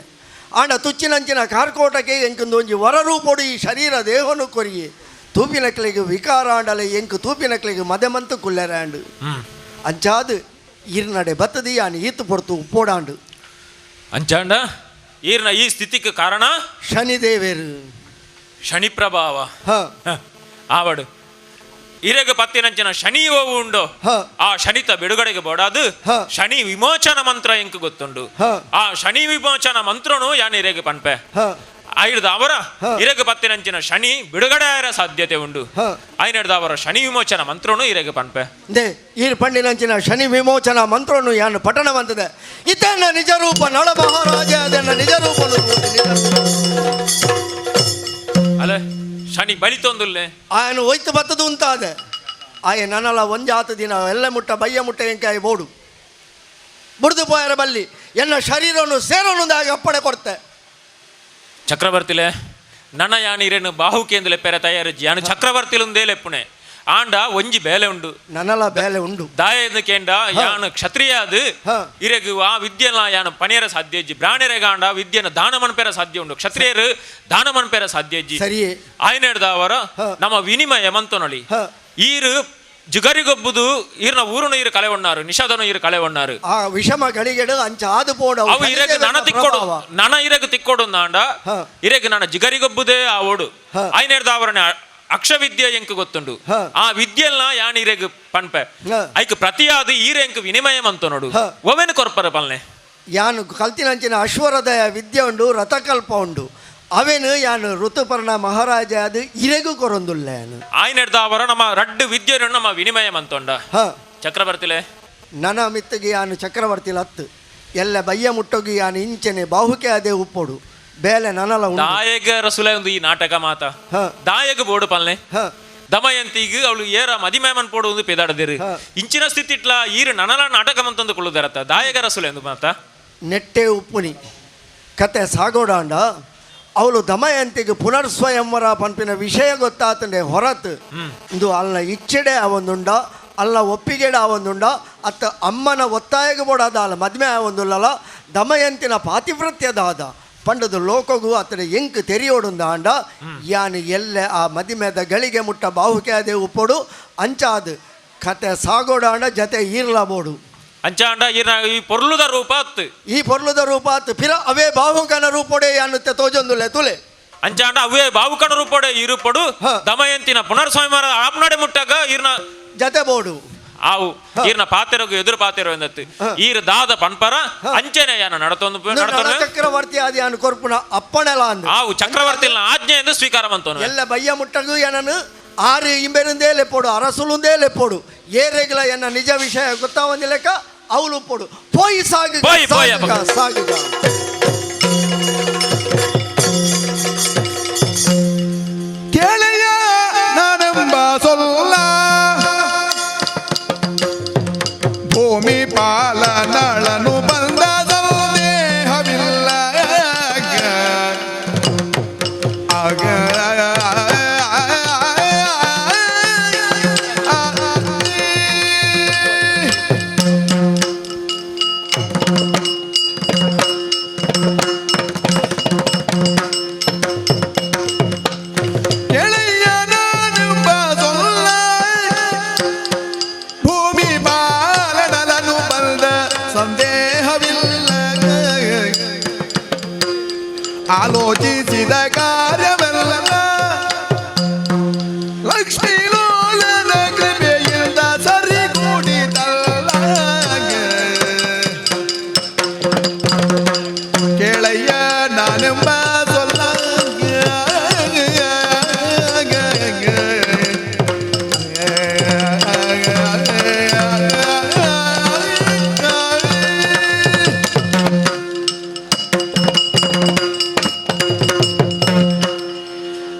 ಆಂಡ ತುಚ್ಚಿನಂಚಿನ ಕಾರ್ಕೋಟಕ್ಕೆ ಎಂಕಂದು ಒಂಜಿ ವರರೂಪೊಡು ಈ ಶರೀರ ದೇಹನು ಕೊರಿಯೆ ತೂಪಿನಕ್ಲೆಗ್ ವಿಕಾರ ಆಂಡಲೆ ಎಂಕ್ ತೂಪಿನಕ್ಲೆಗ್ ಮದೆಮಂತು ಕುಲ್ಲೆರಾಂಡು ಅಂಚಾದು ಇರ್ನಡೆ ಬತ್ತದಿ ಯಾನ್ ಈತು ಪೊರ್ತು ಉಪ್ಪೋಡಾಂಡು ಅಂಚಾಂಡ ಈರ್ನ ಈ ಸ್ಥಿತಿಗೆ ಕಾರಣ ಶನಿದೇವೇರು ಶನಿ ಪ್ರಭಾವ ಆವಡು ಇರೆಗ ಪತ್ತಿನಂಚಿನ ಶನಿ ಓವು ಉಂಡು ಆ ಶನಿತ ಬಿಡುಗಡೆಗೆ ಬೋಡಾದು ಶನಿ ವಿಮೋಚನ ಮಂತ್ರ ಎಂಕ್ ಗೊತ್ತುಂಡು ಆ ಶನಿ ವಿಮೋಚನ ಮಂತ್ರನು ಯಾನ್ ಇರೆಗೆ ಪನ್ಪೆ ಆಯ್ದ ಅವರ ಇರೆಗ ಪತ್ತಿನಂಚಿನ ಶನಿ ಬಿಡುಗಡೆ ಆಯರ ಸಾಧ್ಯತೆ ಉಂಡು ಆಯ್ನಡ್ದ ಅವರ ಶನಿ ವಿಮೋಚನ ಮಂತ್ರನು ಇರೆಗೆ ಪನ್ಪೆ they ಈರ್ ಪಂಡಿನಂಚಿನ ಶನಿ ವಿಮೋಚನ ಮಂತ್ರನು ಯಾನು ಪಠಣ ಮಂತದೆ ಇತನ್ನ ನಿಜ ರೂಪ ನಳ ಮಹಾರಾಜ ಅದನ್ನ ನಿಜ ರೂಪ ಅಲ್ಲ ಶನಿ ಬಳಿತೊಂದುಲ್ಲೆ ಆಯನು ಒಯ್ತು ಬತ್ತದು ಉಂತಾದೆ ಆಯ ನನ್ನಲ್ಲ ಒಂಜಾತ ದಿನ ಎಲ್ಲ ಮುಟ್ಟ ಬಯ್ಯ ಮುಟ್ಟ ಎಂಕಾಯಿ ಬೋಡು ಬುಡ್ದು ಪೋಯರ ಬಲ್ಲಿ ಎನ್ನ ಶರೀರವನ್ನು ಸೇರೋನು ಅಪ್ಪಣೆ ಕೊಡ್ತೆ ಚಕ್ರವರ್ತಿಲೆ ನನ್ನ ಯಾನ್ ಇರೇನು ಬಾಹುಕೇಂದಲೆ ಪೆರ ತಯಾರಿಜ್ಜಿ ಯಾನು ಚಕ್ರವರ್ತಿಲುಂದೇ ಲೆಪ್ಪುಣೆ ಆಂಡ ಒಂಜಿ ಬೇಲೆ ಉಂಡು. ನನಲ ಬೇಲೆ ಉಂಡು. ದಾಯದ ಕೇಂಡ ಯಾನು ಕ್ಷತ್ರಿಯ ಅದು ಇರೆಗ್ ಆ ವಿದ್ಯೆನ ಯಾನು ಪಣಿಯರ ಸಾಧ್ಯ ಇಜ್ಜಿ. ಬ್ರಾಣೆರೆಗಾಂಡ ವಿದ್ಯೆನ ದಾನ ಮನ್ಪೆರ ಸಾಧ್ಯ ಉಂಡು, ಕ್ಷತ್ರಿಯರು ದಾನ ಮನ್ಪೆರ ಸಾಧ್ಯ ಇಜ್ಜಿ. ಸರಿ ಆಯ್ನೆಡ್ದವರ ನಮ್ಮ ವಿನಿಮಯ ಮಂತೊನಳಿ ಈರು ಜುಗರಿಗೊಬ್ಬುದು ಈರ್ನ ಊರುನ ಈರು ಕಳೆ ಒಣ್ಣಾರು, ನಿಷಾದನ ಈರು ಕಳೆ ಒಣ್ಣಾರು. ಆ ವಿಷಮ ಗಳಿಗೆಡು ಅಂಚ ಆದು ಪೋಡ ಅವು ಇರೆಗ್ ನನ ತಿಕ್ಕೊಡು, ನನ ಇರೆಗ್ ತಿಕ್ಕೊಡು ನಾಂಡ ಇರೆಗ್ ನನ್ನ ಜಿಗರಿಗೊಬ್ಬುದೇ ಆ ಓಡು. ಆಯ್ನೆಡ್ದವರನೆ ಅಕ್ಷವಿದ್ಯೆ ಎಂಕ್ ಗೊತ್ತುಂಡು, ಆ ವಿದ್ಯೆಲ್ಲ ಯಾನ್ ಇರೆಗ್ ಪನ್ಪೆ ಐಕ್ ಪ್ರತಿಯಾದ ಈರೆ ಎಂಕ್ ವಿನಿಮಯ ಮಂತೊನೋಡು. ಒವೆನ್ ಕೊರ್ಪರ ಪಲ್ನೆ ಯಾನು ಕಲ್ತಿನಂಚಿನ ಅಶ್ವರದಯ ವಿದ್ಯೆ ಉಂಡು, ರಥಕಲ್ಪ ಉಂಡು. ಅವೇನು ಯಾನು ಋತುಪರ್ಣ ಮಹಾರಾಜ ಅದು ಇರೆಗೂ ಕೊರೊಂದುಲ್ಲ. ಯಾನು ಆಯ್ನೆಡ್ದವರ ನಮ್ಮ ರಡ್ಡು ವಿದ್ಯೆಯನ್ನು ನಮ್ಮ ವಿನಿಮಯ ಮಂತೊಂಡ. ಚಕ್ರವರ್ತಿಲೆ ನನ್ನ ಮಿತ್ತಿಗೆ ಯಾನು ಚಕ್ರವರ್ತಿಲ ಹತ್ತು ಎಲ್ಲ ಬಯ್ಯ ಮುಟ್ಟೋಗಿ ಯಾನು ಇಂಚನೆ ಬಾಹುಕೆ ಅದೇ ಉಪ್ಪೊಡು ಬೇಲೆ ನನಲ ದಾಯಗ ರಸುಲೆ ಒಂದು ಈ ನಾಟಕ ಮಾತ ದಾಯಗ ಬೋಡು ಪಲ್ನೆ ದಮಯಂತಿಗ್ ಅವಳು ಏರ ಮದಿಮಯಮನ್ ಪೋಡು ಒಂದು ಪೆದಾಡದಿರು ಇಂಚಿನ ಸ್ಥಿತಿ ಇಟ್ಲ ಈರು ನನಲ ನಾಟಕ ಮಂತಂದು ಕೊಳ್ಳುದರತ್ತ ದಾಯಗ ರಸುಲೆ ಒಂದು ಮಾತ ನೆಟ್ಟೆ ಉಪ್ಪುನಿ ಕತೆ ಸಾಗೋಡಾಂಡ ಅವಳು ದಮಯಂತಿಗೆ ಪುನರ್ ಸ್ವಯಂವರ ಪನ್ಪಿನ ವಿಷಯ ಗೊತ್ತಾತಂಡೆ ಹೊರತು ಇಂದು ಅಲ್ಲ ಇಚ್ಛೆಡೆ ಅವೊಂದುಂಡ, ಅಲ್ಲ ಒಪ್ಪಿಗೆಡ ಅವೊಂದುಂಡ, ಅತ್ತ ಅಮ್ಮನ ಒತ್ತಾಯಗೆ ಬೋಡಾದ ಅಲ್ಲ ಮದ್ಮೆ ಆವೊಂದುಲ್ಲಲ್ಲ ದಮಯಂತಿನ ಪಾತಿವ್ರತ್ಯದಾದ ಪಂಡದು ಲೋಕಗೂ ಅತನ ಎಂಕ್ ತೆರಿಯೋಡುಂದ ಆಂಡ ಯಾನು ಎಲ್ಲೆ ಆ ಮದಿಮೆದ ಗಳಿಗೆ ಮುಟ್ಟ ಬಾಹುಕೆ ಅದೇ ಉಪ್ಪೊಡು ಅಂಚಾದು ಕತೆ ಸಾಗೋಡಾಂಡ ಜತೆ ಈರ್ಲ ಬೋಡು ಅಂಚಾಂಡ ಈ ಪೊರ್ಲುದ ರೂಪ ಅತ್ತು ಈ ಪೊರ್ಲುದ ರೂಪ ಅತ್ತು ಪಿರ ಅವೇ ಬಾಹುಕನ ರೂಪೊಡೆ ಅನ್ನುತ್ತೆ ತೋಜೊಂದುಲ್ಲೆ ತುಲೆ ಅಂಚಾಂಡ ಅವೇ ಬಾಹುಕನ ರೂಪೊಡೆ ಇರುಪೊಡು ದಮಯಂತಿನ ಪುನರ್ ಸ್ವಯಂವರ ಆಪ್ನಾಡೆ ಮುಟ್ಟಾಗ ಈರ್ನ ಜತೆ ಬೋಡು ಆವು ಈರ್ನ ಪಾತೆರಗು ಎದುರು ಪಾತೆರ ಎಂದತ್ತು ಈರ್ ದಾದ ಪನ್ಪರ ಅಂಚನೆ ಯಾನ ನಡತೊಂದು ನಡತೊಂದು ಚಕ್ರವರ್ತಿ ಆದಿ ಯಾನು ಕೊರ್ಪುನ ಅಪ್ಪಣೆಲ ಅಂದು ಆವು ಚಕ್ರವರ್ತಿ ಆಜ್ಞೆ ಎಂದು ಸ್ವೀಕಾರ ಮಂತೋನು ಎಲ್ಲ ಬಯ್ಯ ಮುಟ್ಟಗು ಏನನು ಆರು ಇಂಬೆರುಂದೇ ಲೆಪ್ಪೋಡು ಅರಸುಲುಂದೇ ಲೆಪ್ಪೋಡು ಏರೆಗ್ಲ ಎನ್ನ ನಿಜ ವಿಷಯ ಗೊತ್ತಾವಂದಿ ಲೆಕ್ಕ ಅವಳು ಪೋಡು ಪೋಯಿ ಸಾಗು ಸಾಗುಗ ಕೇಳೆಯ ನಾನೆಂಬ ಸೊಲ್ಲ ಭೂಮಿ ಪಾಲನಳನು ಬಂದ ಸಂದೇಹವಿಲ್ಲ ಆಗ ಆಲೋಚಿಸಿದ ಕಾರ್ಯವೆಲ್ಲ ಲಕ್ಷ್ಮೀ ಲೋಲನ ಕೃಪೆಯಿಂದ ಸರಿಗೂಡಿತಲ್ಲ. ಕೇಳಯ್ಯ ನಾನೆಂಬ ಸೊಲ್ಲ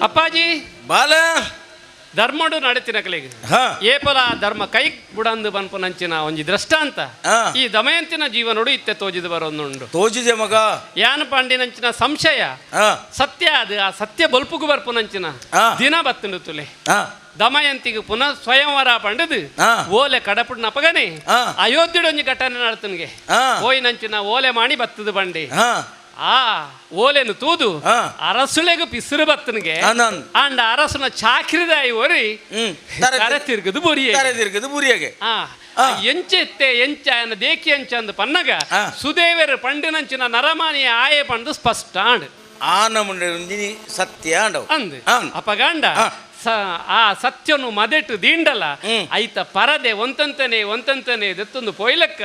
ಅಪ್ಪಾಜಿ ಬಾಲ ಧರ್ಮಡು ನಡತಿನ ಕಲೆಗೆ ಏಪಲ ಧರ್ಮ ಕೈ ಬುಡಂದು ಬನ್ಪುನಂಚಿನ ಒಂಜಿ ದೃಷ್ಟಾಂತ ಈ ದಮಯಂತಿನ ಜೀವನೋಡು ಇತ್ತೆ ತೋಜಿದ ಬರೋದುಂಡು. ತೋಜಿದೆ ಮಗ. ಯಾನ ಪಾಂಡಿನಂಚಿನ ಸಂಶಯ ಸತ್ಯ ಅದು ಆ ಸತ್ಯ ಬಲ್ಪುಗು ಬರ್ಪುನಂಚಿನ ದಿನ ಬತ್ತುಂಡು ತುಲೆ. ದಮಯಂತಿಗೆ ಪುನಃ ಸ್ವಯಂವರ ಪಂಡದು ಓಲೆ ಕಡಪುಡ್ನ ಪಗನೆ ಅಯೋಧ್ಯೆಡೊಂಜಿ ಘಟನೆ ನಡತನಿಗೆ ಓಯಿನಂಚಿನ ಓಲೆ ಮಾಣಿ ಬತ್ತದ ಬಂಡಿ ಆ ಓಲೆನು ತೂದು ಅರಸುಳೆಗು ಪಿಸುರು ಬತ್ತನಿಗೆ ಆಂಡ ಅರಸುನ ಚಾಕ್ರಿದಾಯಿ ಒರಿ ತರೆ ತಿರ್ಗದು ಬುರಿಯೆ ತರೆ ತಿರ್ಗದು ಬುರಿಯಗೆ ಎಂಚೆತ್ತೆ ಎಂಚ ದೇಕಿ ಎಂಚ ಅಂದ್ ಪನ್ನಗ ಸುದೇವರು ಪಂಡಿನಂಚಿನ ನರಮಾನಿಯ ಆಯೆ ಪಂಡು ಸ್ಪಷ್ಟ ಆಂಡ್ ಆ ನಮುಂಡೆ ಸತ್ಯ ಆಂಡವು ಅಂದ್ ಅಪಗಾಂಡ ಆ ಸತ್ಯನು ಮದೆಟ್ಟು ದಿಂಡಲ ಐತ ಪರದೆ ಒಂತಂತನೆ ಒಂತಂತನೆ ದೆತ್ತೊಂದು ಪೊಯ್ಲಕ್ಕ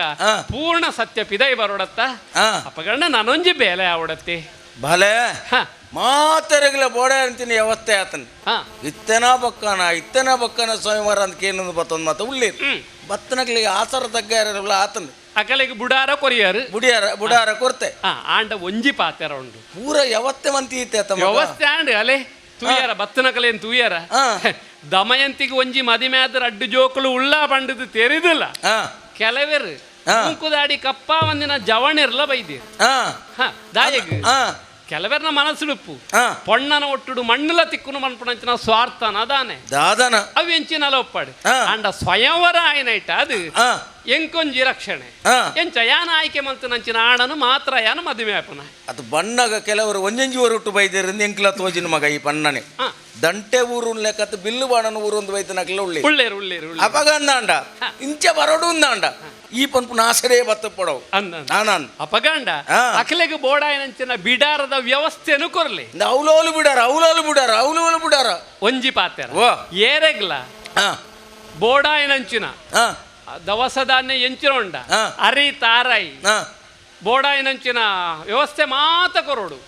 ಪೂರ್ಣ ಸತ್ಯ ಪಿದೈ ಬರೋಡತ್ತ ಅಪಗಂಡ ನಾನೊಂಜಿ ಬೇಲೆ ಆವಡತ್ತಿ ಭಲೆ ಮಾತೆರಗಿಲ ಬೋಡೆ ಅಂತೀನಿ ಯಾವತ್ತೇ ಆತನ ಇತ್ತನ ಬಕ್ಕನ ಇತ್ತನ ಬಕ್ಕನ ಸ್ವಯಂವರ ಅಂತ ಕೇನೊಂದು ಬತ್ತೊಂದು ಮಾತು ಉಳ್ಳಿ ಬತ್ತನಗ್ಲಿಗೆ ಆಸರ ತಗ್ಗ ಆತನ ಅಕಲಿಗೆ ಬುಡಾರ ಕೊರಿಯಾರು ಬುಡಿಯಾರ ಬುಡಾರ ಕೊರ್ತೆ ಆಂಡ ಒಂಜಿ ಪಾತೆರ ಉಂಡು ಪೂರ ಯಾವತ್ತೆ ಮಂತಿ ಇತ್ತೆ ಆತ ವ್ಯವಸ್ಥೆ ಆಂಡ್ ಅಲೆ ತೂಯರ ಬತ್ತನ ಕಲೆನ್ ತೂಯರ ದಮಯಂತಿಗೆ ಒಂಜಿ ಮದಿಮೆ ಆದ್ರ ಅಡ್ಡು ಜೋಕುಲು ಉಳ್ಳ ಪಂಡದು ತೆರಿದಿಲ್ಲ ಕೆಲವರು ಮೂಕುದಾಡಿ ಕಪ್ಪ ಒಂದಿನ ಜವಣಿರ್ಲ ಬೈದಿ ದಾಯಗ್ ಕೆಲವರ್ನ ಮನಸ್ಸುಡುಪ್ಪು ಪೊಣ್ಣನ ಒಟ್ಟುಡು ಮಣ್ಣುಲ ತಿಕ್ಕುನು ಮನ್ಪುನಂಚಿನ ಸ್ವಾರ್ಥನ ದಾನೆ ದಾದನ ಅವು ಎಂಚಿನಲ ಒಪ್ಪಾಡು ಅಂಡ ಸ್ವಯಂವರ ಆಯ್ನೈಟ ಅದು ಎಂಕೊಂಜಿ ರಕ್ಷಣೆ ಎಂಚ ಯಾನ ಆಯ್ಕೆ ಮಲ್ತನಂಚಿನ ಆಣನು ಮಾತ್ರ ಯಾನ ಮದುವೆ ಆಪುನ ಅದು ಬಣ್ಣಗ ಕೆಲವರು ಒಂಜೊಂಜಿ ಊರುಟ್ಟು ಬೈದೇರಿಂದ ಎಂಕ್ಲ ತೋಜಿನ ಮಗ ಈ ಪಣ್ಣನೆ ದಂಟೆ ಊರು ಲೆಕ್ಕತ್ ಬಿಲ್ಲು ಬಾಣನ ಊರು ಒಂದು ಬೈತನಕ್ಲ ಉಳ್ಳಿ ಉಳ್ಳೇರು ಉಳ್ಳೇರು ಅಪಗ ಅಂದಾಂಡ ಇಂಚ ಬರೋಡು ಅಂದಾಂಡ ಈ ಪಂಪು ನಾಸರೇ ಬತ್ತ ಪಡವು ನಾನನ್ ಅಪಗಂಡ ಅಖಲೆಗೆ ಬೋಡಾಯನಂಚಿನ ಬಿಡಾರದ ವ್ಯವಸ್ಥೆನು ಕೊರ್ಲಿ ಅವಲೋಲು ಬಿಡಾರ ಅವಲೋಲು ಬಿಡಾರ ಅವಲೋಲು ಬಿಡಾರ ಒಂಜಿ ಪಾತೆರ ಏರೆಗ್ಲ ಬೋಡಾಯನಂಚಿನ ದವಸ ಧಾನ್ಯ ಎಂಚಿನ ಉಂಡ ಅರಿ ತಾರಾಯಿ ಬೋಡಾಯನಂಚಿನ ವ್ಯವಸ್ಥೆ ಮಾತ ಕೊರೋಡು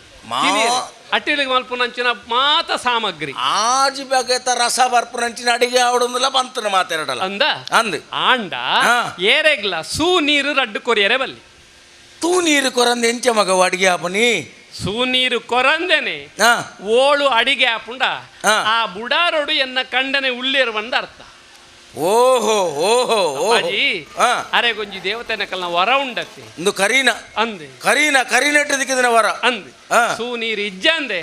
ಅಟ್ಟಿಲಿಗೆ ಮಲ್ಪುನಂಚಿನ ಮಾತ ಸಾಮಗ್ರಿ ಆಜಿ ಬಗೆತ ರಸ ಬರ್ಪುನಂಚಿನ ಅಡಿಗೆ ಆವಡೊಂದುಲ ಬಂತನ ಮಾತೆರಡಲ ಅಂದ ಅಂದ್ ಆಂಡ ಏರೆಗ್ಲ ಸೂ ನೀರು ರಡ್ಡು ಕೊರಿಯರೆ ಬಲ್ಲಿ ತೂ ನೀರು ಕೊರಂದ ಎಂಚ ಮಗ ಅಡಿಗೆ ಆಪನಿ ಸೂ ನೀರು ಕೊರಂದೇನೆ ಓಳು ಅಡಿಗೆ ಆಪುಂಡ ಆ ಬುಡಾರೋಡು ಎನ್ನ ಕಂಡನೆ ಉಳ್ಳೇರುವಂದ ಅರ್ಥ. ಓಹೋ ಓಹೋ ಅಪ್ಪಾಜಿ ಅರೆ ಗೊಂಜಿ ದೇವತೆನ ಕಲ್ನ ವರ ಉಂಡತ್ತೆ ಇಂದು ಕರೀನ ಅಂದೆ ಕರೀನ ಕರೀನೆಟ್ಟದಕ್ಕಿದನ ವರ ಅಂದೆ ಸೂ ನೀರು ಇಜ್ಜಂದೆ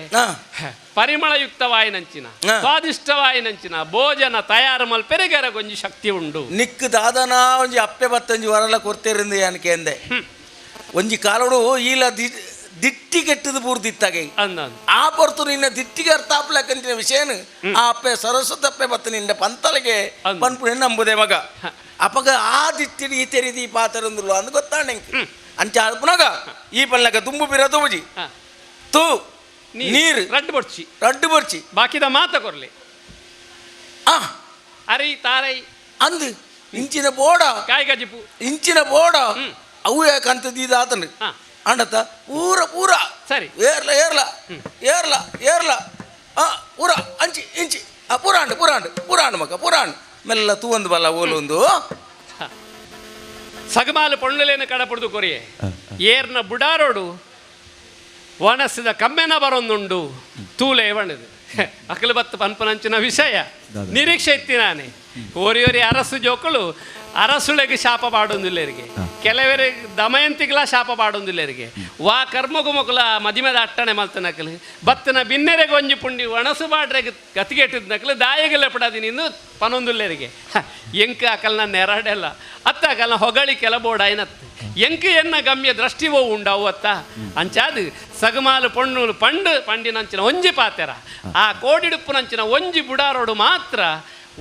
ಪರಿಮಳಯುಕ್ತವಾಯಿನಂಚಿನ ಸ್ವಾದಿಷ್ಟವಾಯಿನಂಚಿನ ಭೋಜನ ತಯಾರು ಮಲ್ಪೆರೆಗರ ಗೊಂಜಿ ಶಕ್ತಿ ಉಂಡು. ನಿಕ್ ದಾದನ ಒಂಜಿ ಅಪ್ಪೆ ಬತ್ತಂಜಿ ವರಲ ಕೊರ್ತೆರಿಂದ ಯಾನಕ್ಕೆ ಅಂದೆ ಒಂಜಿ ಕಾಲೋಡು ಈಲ ದಿಟ್ಟಿ ಕೆಟ್ಟದು ಪೂರ್ತಿತ್ತಾಗೆ ಆ ಪೊರ್ತು ನಿನ್ನ ದಿಟ್ಟಿಗೆ ಅರ್ಥ ಆಪ್ಲಕ್ಕಂತಿನ ವಿಷಯನು ಆ ಅಪ್ಪೆ ಸರಸ್ವತಿ ಅಪ್ಪೆ ಬತ್ತ ನಿನ್ನ ಪಂತಲಿಗೆ ಪನ್ಪುಣೆ ನಂಬುದೆ ಮಗ ಅಪಗ ಆ ದಿಟ್ಟಿಡಿ ಈ ತೆರಿದಿ ಈ ಪಾತರಂದುಲು ಅಂದ್ ಗೊತ್ತಾಣ ಅಂಚ ಪುನಗ ಈ ಪಲ್ಲಕ ತುಂಬು ಬಿರದು ಬುಜಿ ತೂ ನೀರು ರಡ್ಡು ಬೊಡ್ಚಿ ರಡ್ಡು ಬೊಡ್ಚಿ ಬಾಕಿದ ಮಾತ ಕೊರ್ಲಿ ಅರಿ ತಾರೈ ಅಂದು ಇಂಚಿನ ಬೋಡ ಕಾಯಿ ಗಜಿಪು ಇಂಚಿನ ಬೋಡ ಅವು ಯಾಕಂತದ್ದು ಆತನು ಅಂಡತ್ತ ಪೂರ ಪೂರ ಸರಿ ಏರ್ಲ ಏರ್ಲ ಏರ್ಲ ಏರ್ಲ ಆ ಪೂರ ಅಂಚಿ ಇಂಚಿ ಆ ಪುರಾಂಡು ಪುರಾಂಡು ಪುರಾಂಡು ಮಗ ಪುರಾಂಡು ಮೆಲ್ಲ ತೂವೊಂದು ಬಲ್ಲ ಓಲೊಂದು ಸಗಮಾಲು ಪೊಣ್ಣುಲೇನು ಕಡಪುಡ್ದು ಕೊರಿಯೆ ಏರ್ನ ಬುಡಾರೋಡು ವನಸ್ಸಿದ ಕಮ್ಮೆನ ಬರೊಂದುಂಡು ತೂಲೆ ಬಣ್ಣದು ಅಕಲು ಬತ್ತು ಪನ್ಪನಂಚಿನ ವಿಷಯ ನಿರೀಕ್ಷೆ ಇತ್ತಿ ನಾನೇ ಓರಿ ಅರಸು ಜೋಕುಳು ಅರಸುಳೆಗೆ ಶಾಪ ಪಾಡೊಂದಿಲ್ಲರಿಗೆ ಕೆಲವರಿಗೆ ದಮಯಂತಿಗ್ಲ ಶಾಪ ಪಾಡೊಂದಿಲ್ಲರಿಗೆ ವಾ ಕರ್ಮಗು ಮೊಕಲ ಮದಿಮೆದ ಅಟ್ಟಣೆ ಮಲ್ತನಕಲು ಬತ್ತನ ಬಿನ್ನೆರೆಗೆ ಒಂಜಿ ಪುಂಡಿ ಒಣಸು ಬಾಡ್ರೆಗೆ ಗತಿಗೆಟ್ಟಿದ್ನಕಲು ದಾಯಗೆಲ್ಲ ಪಡಾದಿ ನೀನು ಪನೊಂದುಲ್ಲೆರಿಗೆ ಎಂಕ ಅಕಲ್ನ ನೆರಡೆಲ್ಲ ಅತ್ತ ಅಕಲ್ನ ಹೊಗಳಿಕೆಲ್ಲ ಬೋಡಾಯ್ನತ್ತು ಎಂಕ ಎನ್ನ ಗಮ್ಯ ದೃಷ್ಟಿ ಓ ಉಂಡವು ಅತ್ತ ಅಂಚಾದು ಸಗಮಾಲು ಪೊಣ್ಣು ಪಂಡು ಪಂಡಿನಂಚಿನ ಒಂಜಿ ಪಾತೆರ ಆ ಕೋಡಿಡುಪ್ಪುನಂಚಿನ ಒಂಜಿ ಬುಡಾರೋಡು ಮಾತ್ರ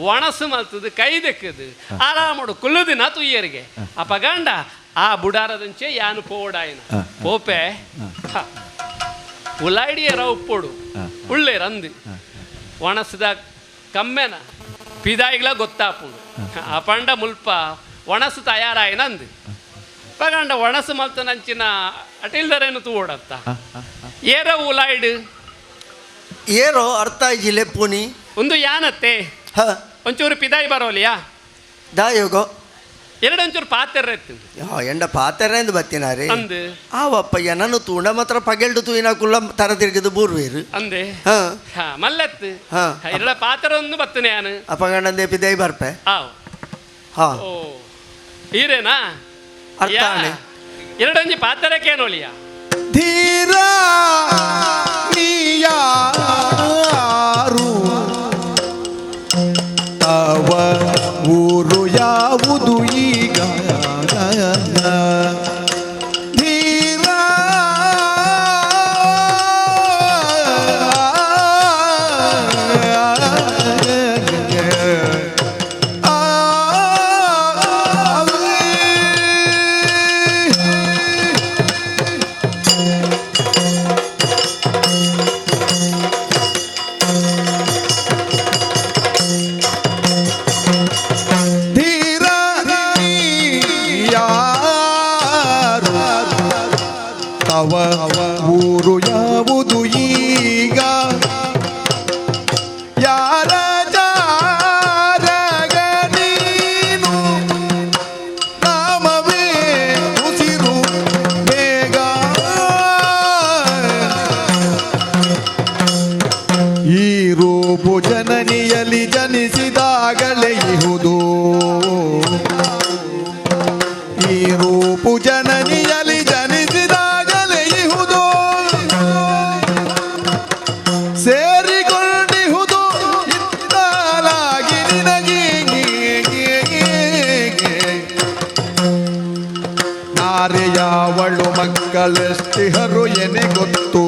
ಒಣಸು ಮಲ್ತದು ಕೈ ದೆಕ್ಕದು ಆರಾಮಡು ಕುಲ್ಲುದಿನ ತುಯ್ಯರಿಗೆ ಅಪಗಂಡ ಆ ಬುಡಾರದಂಚೆ ಯಾನು ಪೋಡಾಯನ ಪೋಪೆ ಉಲಾಡಿಯರ ಉಪ್ಪೋಡು ಉಳ್ಳೆ ರಂದು ಒಣಸದ ಕಮ್ಮೆನ ಪಿದಾಯಿಗ್ಲ ಗೊತ್ತಾಪುಂಡು ಆ ಪಂಡ ಮುಲ್ಪ ಒಣಸು ತಯಾರಾಯನ ಅಂದು ಪಗಂಡ ಒಣಸು ಮಲ್ತನಂಚಿನ ಅಟಿಲ್ದರೇನು ತೂಡತ್ತ ಏರ ಉಲಾಯ್ಡು ಏರೋ ಅರ್ಥ ಜಿಲ್ಲೆ ಪುನಿ ಒಂದು ಯಾನತ್ತೆ ಒಂಚೂರು ಪಿದಾಯಿ ಬರೋಲಿಯಾ ದಾಯೋಗೋ ಎರಡೊಂಚೂರು ಪಾತೆರ ಎಂಡ ಪಾತೆರ ಎಂದು ಬತ್ತಿನಾರೆ ಅಂದು ಆವಪ್ಪ ಏನನ್ನು ತೂಂಡ ಮಾತ್ರ ಪಗೆಲ್ಡು ತೂಯಿನ ಕುಲ್ಲ ತರ ತಿರುಗಿದು ಬೂರ್ವೇರು ಅಂದೆ ಹಾ ಮಲ್ಲತ್ತು ಎರಡ ಪಾತೆರ ಒಂದು ಬತ್ತನೆ ಯಾನು ಅಪಗಂಡಂದೆ ಪಿದಾಯಿ ಬರ್ಪೆ ಆವ್ ಹಾ ಓ ಈರೇನಾ ಅರ್ಥ ಆಣೆ. ಎರಡೊಂಜಿ ಪಾತೆರಕ್ಕೇನೋಳಿಯ ಧೀರ ನೀಯಾರು ತವ ಊರು ಯಾವುದು ಈಗ ಧೀರ ಧೀರ ಯಾರು ತವ ಊರು ಯಾವುದು ಈಗ ಯಾರ ಜಾರಗ ನೀನು ನಾಮವೇ ಉಸಿರು ಬೇಗ ಈ ರೂಪು ಜನನಿಯಲ್ಲಿ ಜನಿಸಿದಾಗಲೇ ಇಹುದು ಈ ರೂಪು ಜನನಿಯಲ್ಲಿ ಜನಿಸಿದಾಗಲೇ ಇಹುದು ಯಾರೆ ಯಾವಳು ಮಕ್ಕಳೆಷ್ಟಿಹರು ಎನೆ ಗೊತ್ತು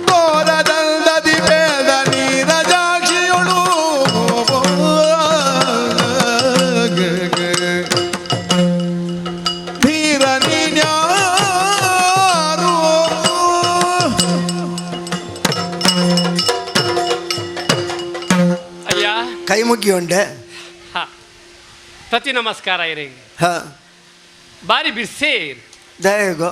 ತೋರದಲ್ಲದಿ ಬೇಡ ನೀರಜಾಕ್ಷಿಯೊಳು ಧೀರ ನೀನ್ಯಾರು. ಅಯ್ಯ, ಕೈ ಮುಗಿಯುಂಡೆ. ಹಾ, ಪ್ರತಿ ನಮಸ್ಕಾರ ಇರೇಗ. ಹಾ. ಬಾರಿ ಬಿರ್ಸೇ. ದಯಗೋ.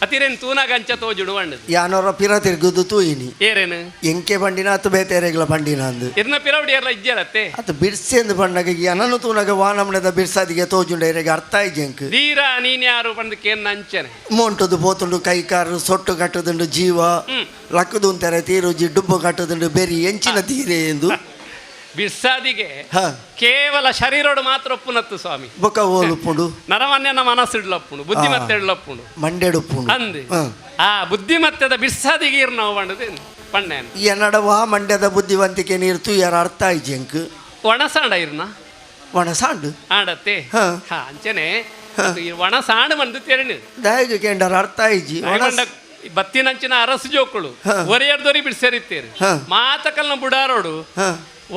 ಅತಿರೇನ್ ತೂನಾಗ ಅಂಚ ತೋಜುಡು వంಡದು. ಯಾನೋರ ಪಿರ ತಿರ್ಗುದು ತೂಯಿನಿ. ಏರೇನು? ಎಂಕೆ ಬಂಡಿನ ಅತ್ತು ಬೇತೇರೆಗ್ಲ ಬಂಡಿನ ಅಂದು. ಇರ್ನ ಪಿರವಡಿ ಏರ್ಲ ಇಜ್ಜರತ್ತೆ. ಅದು ಬಿರ್ಸಿ ಅಂದು ಬಂಡಾಗ ಏನನ್ನು ತೂನಾಗ ವಾನಮ್ನದ ಬಿರ್ಸಾದಿಗೆ ತೋಜುಂಡ ಇರೆಗೆ ಅರ್ಥ ಆಯ್ಜೆಂಕ್. ಧೀರ ನೀನ್ ಯಾರು ಬಂದಕ್ಕೆ ಅಂಚನೆ. ಮೋಂಟುದು ಪೋತುಂಡು ಕೈ ಕಾರು ಸೊಟ್ಟು ಕಟ್ಟುದುಂಡು ಜೀವ ಲಕ್ಕದು ಅಂತಾರೆ ತೀರುಜಿ ಡುಬ್ಬು ಕಟ್ಟುದುಂಡು ಬೆರಿ ಎಂಚಿನ ತೀರೆ ಎಂದು. ಬಿರ್ಸಾದಿಗೆ ಕೇವಲ ಶರೀರೋಡು ಮಾತ್ರ ಒಪ್ಪುನತ್ತು ಸ್ವಾಮಿ. ಬೊಕ ಓಲುಪುಂಡು. ನರವನ್ಯನ ಮನಸ್ಸಿಡ್ಲಪ್ಪುಂಡು, ಬುದ್ಧಿಮತ್ತೆ ಇಡ್ಲಪ್ಪುಂಡು. ಮಂಡೆಡುಪ್ಪುಂಡು. ಅಂದು ಆ ಬುದ್ಧಿಮತ್ತೆದ ಬಿರ್ಸಾದಿಗೆ ಇರ್ ನಾವು ಬಂಡದೇನು ಪಣ್ಣೇನು. ಎನ್ನಡವ ಮಂಡ್ಯದ ಬುದ್ಧಿವಂತಿಕೆ ನೀರು ತುಯ್ಯಾರ ಅರ್ಥ ಆಯ್ಜೆಂಕ್. ಒಣಸಾಂಡ ಇರ್ನ. ಒಣಸಾಂಡು. ಆಡತ್ತೆ. ಹಾ, ಅಂಚನೆ ಒಣಸಾಂಡು ಬಂದು ತೆರಣು. ದಯಗೆ ಕೇಂಡರ ಅರ್ಥ ಆಯ್ಜಿ. ಬತ್ತಿನಂಚಿನ ಅರಸು ಜೋಕುಳು ಒರೆಯರ್ದೊರಿ ಬಿಡ್ಸರಿತ್ತೇರು ಮಾತಕಲ್ನ ಬುಡಾರೋಡು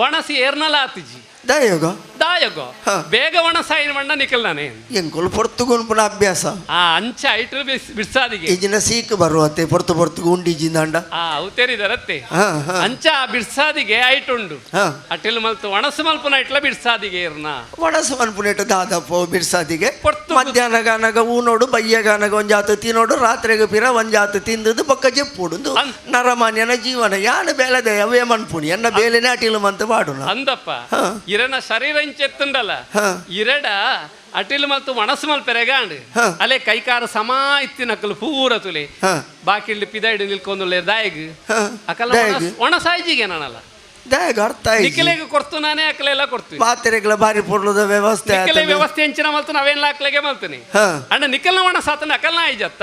ಒಣಸಿ ಏರ್ನಲ ಆತಿಜಿ. ದಯೋಗ. ದಾಯಗೋ ಬೇಗ ಒಣಸಾಯಿನ ಮಣ್ಣ ನಿಕಲ್ ನಾನೇ. ಎಂಕುಲು ಪೊರ್ತು ಗುಂಪುನ ಅಭ್ಯಾಸ. ಆ ಅಂಚ ಐಟು ಬಿಡ್ಸಾದಿಗೆ. ಈಜಿನ ಸೀಕ್ ಬರುವತ್ತೆ ಪೊರ್ತು ಪೊರ್ತು ಉಂಡಿಜಿಂದಾಂಡ. ಆ ಅವು ತೆರಿದರತ್ತೆ. ಅಂಚ ಆ ಬಿಡ್ಸಾದಿಗೆ ಐಟುಂಡು. ಅಟಿಲ್ ಮಲ್ತು ಒಣಸು ಮಲ್ಪುನ ಐಟ್ಲ ಬಿಡ್ಸಾದಿಗೆ ಇರ್ನ. ಒಣಸು ಮಲ್ಪುನೆಟ್ಟು ದಾದಪ್ಪ ಬಿಡ್ಸಾದಿಗೆ. ಮಧ್ಯಾಹ್ನ ಗಾನಗ ಊನೋಡು ಬಯ್ಯಗಾನಗ ಒಂಜಾತು ತಿನ್ನೋಡು ರಾತ್ರಿಗೆ ಪಿರ ಒಂಜಾತು ತಿಂದದ್ದು ಪಕ್ಕ ಜೆಪ್ಪುಡು ನರಮಾನ್ಯನ ಜೀವನ ಯಾನ ಬೇಲೆದೆ ಅವೇ ಮನ್ಪುಣಿ ಎನ್ನ ಬೇಲೆನೇ ಅಟಿಲು ಮಂತ ಬಾಡುನ. ಅಂದಪ್ಪ ಇರನ ಶರೀರ ಇಂಚೆತ್ತುಂಡಲ್ಲ ಇರಡ ಅಟಿಲ್ ಮಲ್ತು ಒಣಸು ಮಲ್ಪೆರೆಗಾಂಡ್ ಅಲೆ ಕೈಕಾರ ಸಮಾ ಇತ್ತಿನಕಲು ಪೂರ ತುಲೆ ಬಾಕಿ ಪಿದಾಯ್ಡು ನಿಲ್ಕೊಂದುಳ್ಳೆ ದಾಯಗ್ ಅಕಲ ಒಣಸಾಯ್ಜಿಗೆ ನಾನಲ್ಲ. ದಾಯಗ ಅರ್ಥ ಆಯ್ತು. ನಿಕ್ಕಲೆಗೆ ಕೊಡ್ತು ನಾನೇ ಅಕಲೆಲ್ಲ ಕೊಡ್ತೀನಿ. ಪಾತ್ರೆಗಳ ಬಾರಿ ಪೊರ್ಲುದ ವ್ಯವಸ್ಥೆ. ನಿಕ್ಕಲೆ ವ್ಯವಸ್ಥೆ ಎಂಚಿನ ಮಲ್ತು ನಾವೇನ್ ಅಕ್ಲೆಗೆ ಮಲ್ತೀನಿ. ಅಣ್ಣ ನಿಕ್ಕಲ್ನ ಒಣ ಸಾತನ ಅಕಲ್ನ ಆಯ್ಜತ್ತ.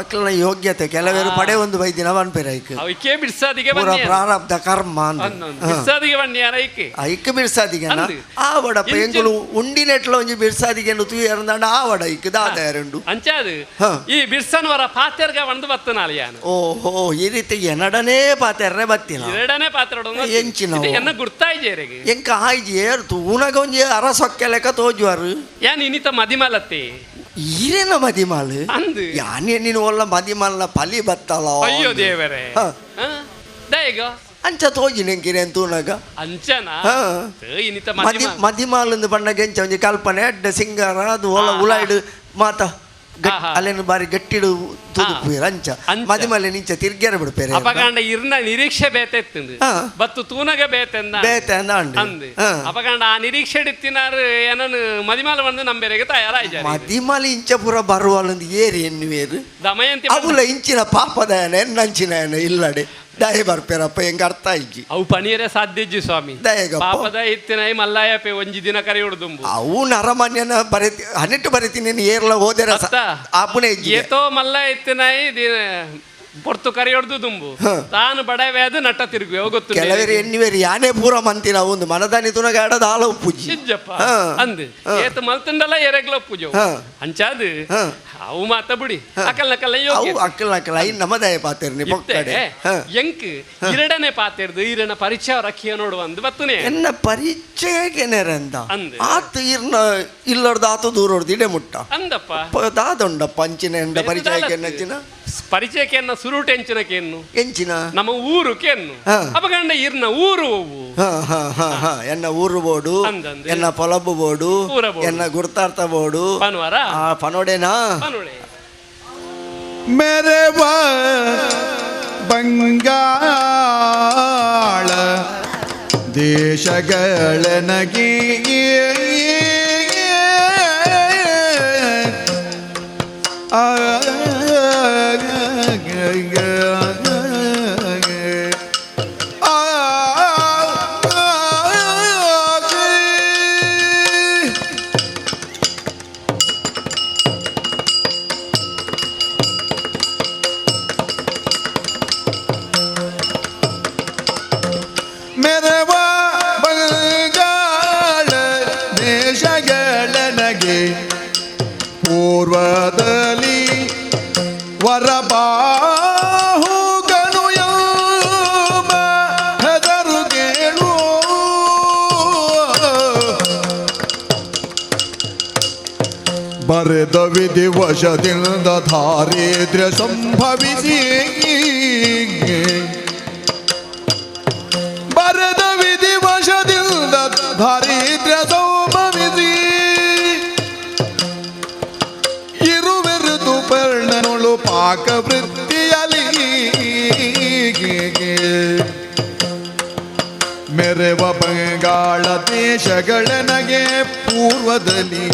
ಅಕಲ್ನ ಯೋಗ್ಯತೆ ಕೆಲವರು ಪಡೆ ಒಂದು ಬೈದಿನ ವನ್ಪೆರೈಕ್. ಅವಕ್ಕೆ ಬಿಡ್ಸಾದಿಗೆ ಬನ್ನಿ ಪ್ರಾರಬ್ಧ ಕರ್ಮ ಬಿಡ್ಸಾದಿಗೆ ಬನ್ನಿ ಯಾರ ಐಕೆ. ಐಕ್ ಬಿಡ್ಸಾದಿಗೆ ಆ ವಡಪ್ಪ ಎಂಗುಲು ಉಂಡಿನೆಟ್ಲ ಒಂಜಿ ಬಿಡ್ಸಾದಿಗೆ ತೂಯರಂದಾಂಡ ಆ ವಡ ಐಕ್ ದಾದ ಎರಡು. ಅಂಚಾದು ಈ ಬಿಡ್ಸನ್ವರ ಪಾತೆರ್ಗ ಒಂದು ಬತ್ತನಾಲ ಯಾನು. ಓಹೋ ಈ ರೀತಿ ಎನಡನೇ ಪಾತೆರ್ರೆ ಬತ್ತಿನ. ಎರಡನೇ ಪಾತ್ರ ಎಂಚಿನ ಎನ್ನ ಗುರ್ತಾಯ್ಜೇರೆಗೆ. ಎಂಕ ಆಯ್ಜಿ ಏರ್ತು ಉನಗ ಒಂಜಿ ಅರಸೊಕ್ಕೆ ಲೆಕ್ಕ ತೋಜುವಾರು. ಯಾನ್ ಇನಿತ ಮದಿಮಲತ್ತೆ. ಈರೇನ ಮದಿಮಾಲ್ ಅಂದು ಯಾನ್ ನೀನು ಒಲ್ಲ ಮದಿಮಲ್ನ ಪಲಿ ಬತ್ತಲ. ಅಯ್ಯೋ ದೇವರೇ. ದಯಗ ಅಂಚ ತೋಜಿ ನೆಂಕಿರೇನ್ ತೂನಗ. ಅಂಚನ ಇನಿತ ಮದಿಮಾಲ್ ಅಂದು ಬಣ್ಣಗೆ ಎಂಚ ಒಂಜಿ ಕಲ್ಪನೆ ಅಡ್ಡ ಸಿಂಗಾರ ಅದು ಒಲ ಉಲಾಯ್ಡು ಮಾತ ಅಲ್ಲೇನು ಬಾರಿ ಗಟ್ಟಿಡು ತುದುಪುವೇರು ಅಂಚ ಮದಿಮಲೆ ನಿಂಚ ತಿರ್ಗ್ಯಾರ ಬಿಡ್ಪೇರೆ. ಅಪಗಾಂಡ ಇರ್ನ ನಿರೀಕ್ಷೆ ಬೇತೆತ್ತುಂಡು ಬತ್ತು ತೂನಗ ಬೇತೆಂದ ಬೇತೆ ಅಂದ ಅಪಗಾಂಡ ಆ ನಿರೀಕ್ಷೆ ಇತ್ತಿನಾರು ಏನನು ಮದಿಮಾಲ ಬಂದು ನಂಬೆರೆಗೆ ತಯಾರಾಯ್ಜಾರೆ. ಮದಿಮಾಲ ಇಂಚ ಪೂರ ಬರುವಲ್ಲೊಂದು ಏರಿ ಎನ್ನುವೇರು ದಮಯಂತಿ ಅವುಲ ಇಂಚಿನ ಪಾಪದಯನ ಎನ್ನಂಚಿನ ಇಲ್ಲಡೆ ದಯ ಬರ್ಪೇರಪ್ಪ ಹೆಂಗ ಅರ್ಥ ಆಯ್ಜಿ. ಅವು ಪನೀರೆ ಸಾಧ್ಯ ಇಜ್ಜಿ ಸ್ವಾಮಿ. ಪಾಪದ ಇತ್ತಿನ ಮಲ್ಲಾಯಪ್ಪೆ ಒಂಜಿ ದಿನ ಕರೆ ಹಿಡ್ದುಂಬು. ಅವು ನರಮಾನ್ಯನ ಬರೆತಿ ಹನ್ನೆಟ್ಟು ಬರೆತೀನಿ ಏರ್ಲ ಹೋದೆರ ಆಪುನೆ ಏತೋ ಮಲ್ಲ ಇತ್ತಿನಾಯಿ ಪೊರ್ತು ಕರೆ ಹೊಡ್ದು ದುಂಬು ತಾನು ಬಡವೇದು ನಟ್ಟ ತಿರುಗುವೆ ಗೊತ್ತು. ಕೆಲವರು ಎನ್ನಿವೇರು ಯಾನೇ ಪೂರ ಮಂತಿನ ಒಂದು ಮನದಾನಿ ತುನಗ ಆಡದ ಆಲ ಉಪ್ಪುಜಿ ಇಜ್ಜಪ್ಪ ಅಂದು ಏತ ಮಲ್ತುಂಡಲ್ಲ ಎರೆಗ್ಲ ಉಪ್ಪುಜ ಅಂಚಾದು ಅವು ಮಾತ ಬಿಡಿ ಅಕಲ್ ನಕಲ್ ಅವು ಅಕ್ಕಲ್ ನಕಲ್ ಐನ್ ನಮದಾಯ ಪಾತೆರ್ನಿ ಪೊಕ್ಕಡೆ ಎಂಕ್ ಇರಡನೆ ಪಾತೆರ್ದು ಇರನ ಪರಿಚಯ ರಕ್ಕಿಯ ನೋಡುವ ಅಂದು ಬತ್ತುನೆ. ಎನ್ನ ಪರಿಚಯ ನೆರಂದ ಆತು ಇರ್ನ ಇಲ್ಲರ್ದು ಆತು ದೂರೊಡ್ದು ಇಡೆ ಮುಟ್ಟ ಅಂದಪ್ಪ ದಾದೊಂಡಪ್ಪ ಅಂಚಿನ ಎಂಡ ಪರಿಚಯ ಕೆನ್ನಂಚಿನ ಪರಿಚಯಕ್ಕೆ ಎನ್ನ ಸುರುಟು ಎಂಚಿನ ಎಂಚಿನ ನಮ್ಮ ಊರು ಕೆನ್ನು ಅಪಗಂಡ ಇರ್ನ ಊರು ಎನ್ನ ಊರು ಬೋಡು ಎನ್ನ ಪೊಲಬು ಬೋಡು ಎನ್ನ ಗುರ್ತಾರ್ಥ ಬೋಡು ಪನೋಡೆನಾ ಪನೋಡೆ ಮೇರೆ ಬಂಗಾಳ ದೇಶಗಳನಗಿ ಮೆರವ ಬಂಗಾಳ ದೇಶಗಳನಗೆ ಪೂರ್ವದಲ್ಲಿ ವರಬಾಹುಗನು ಎಂಬ ಹೆಸರು ಕೇಳು. ಬರೆದ ವಿಧಿ ವಶದಿಂದ ದಾರಿದ್ರ್ಯ ಸಂಭವಿಸಿ, ಬರೆದ ವಿಧಿ ವಶದಿಂದ ದಾರಿದ್ರ್ಯ ಸಂಭವಿಸಿ, ಇರುವೆರುದು ಪರ್ಣನುಳು ಪಾಕ ವೃತ್ತಿಯಲಿ ಮೆರೆವ ಬಂಗಾಳ ದೇಶಗಳನಗೆ ಪೂರ್ವದಲ್ಲಿ.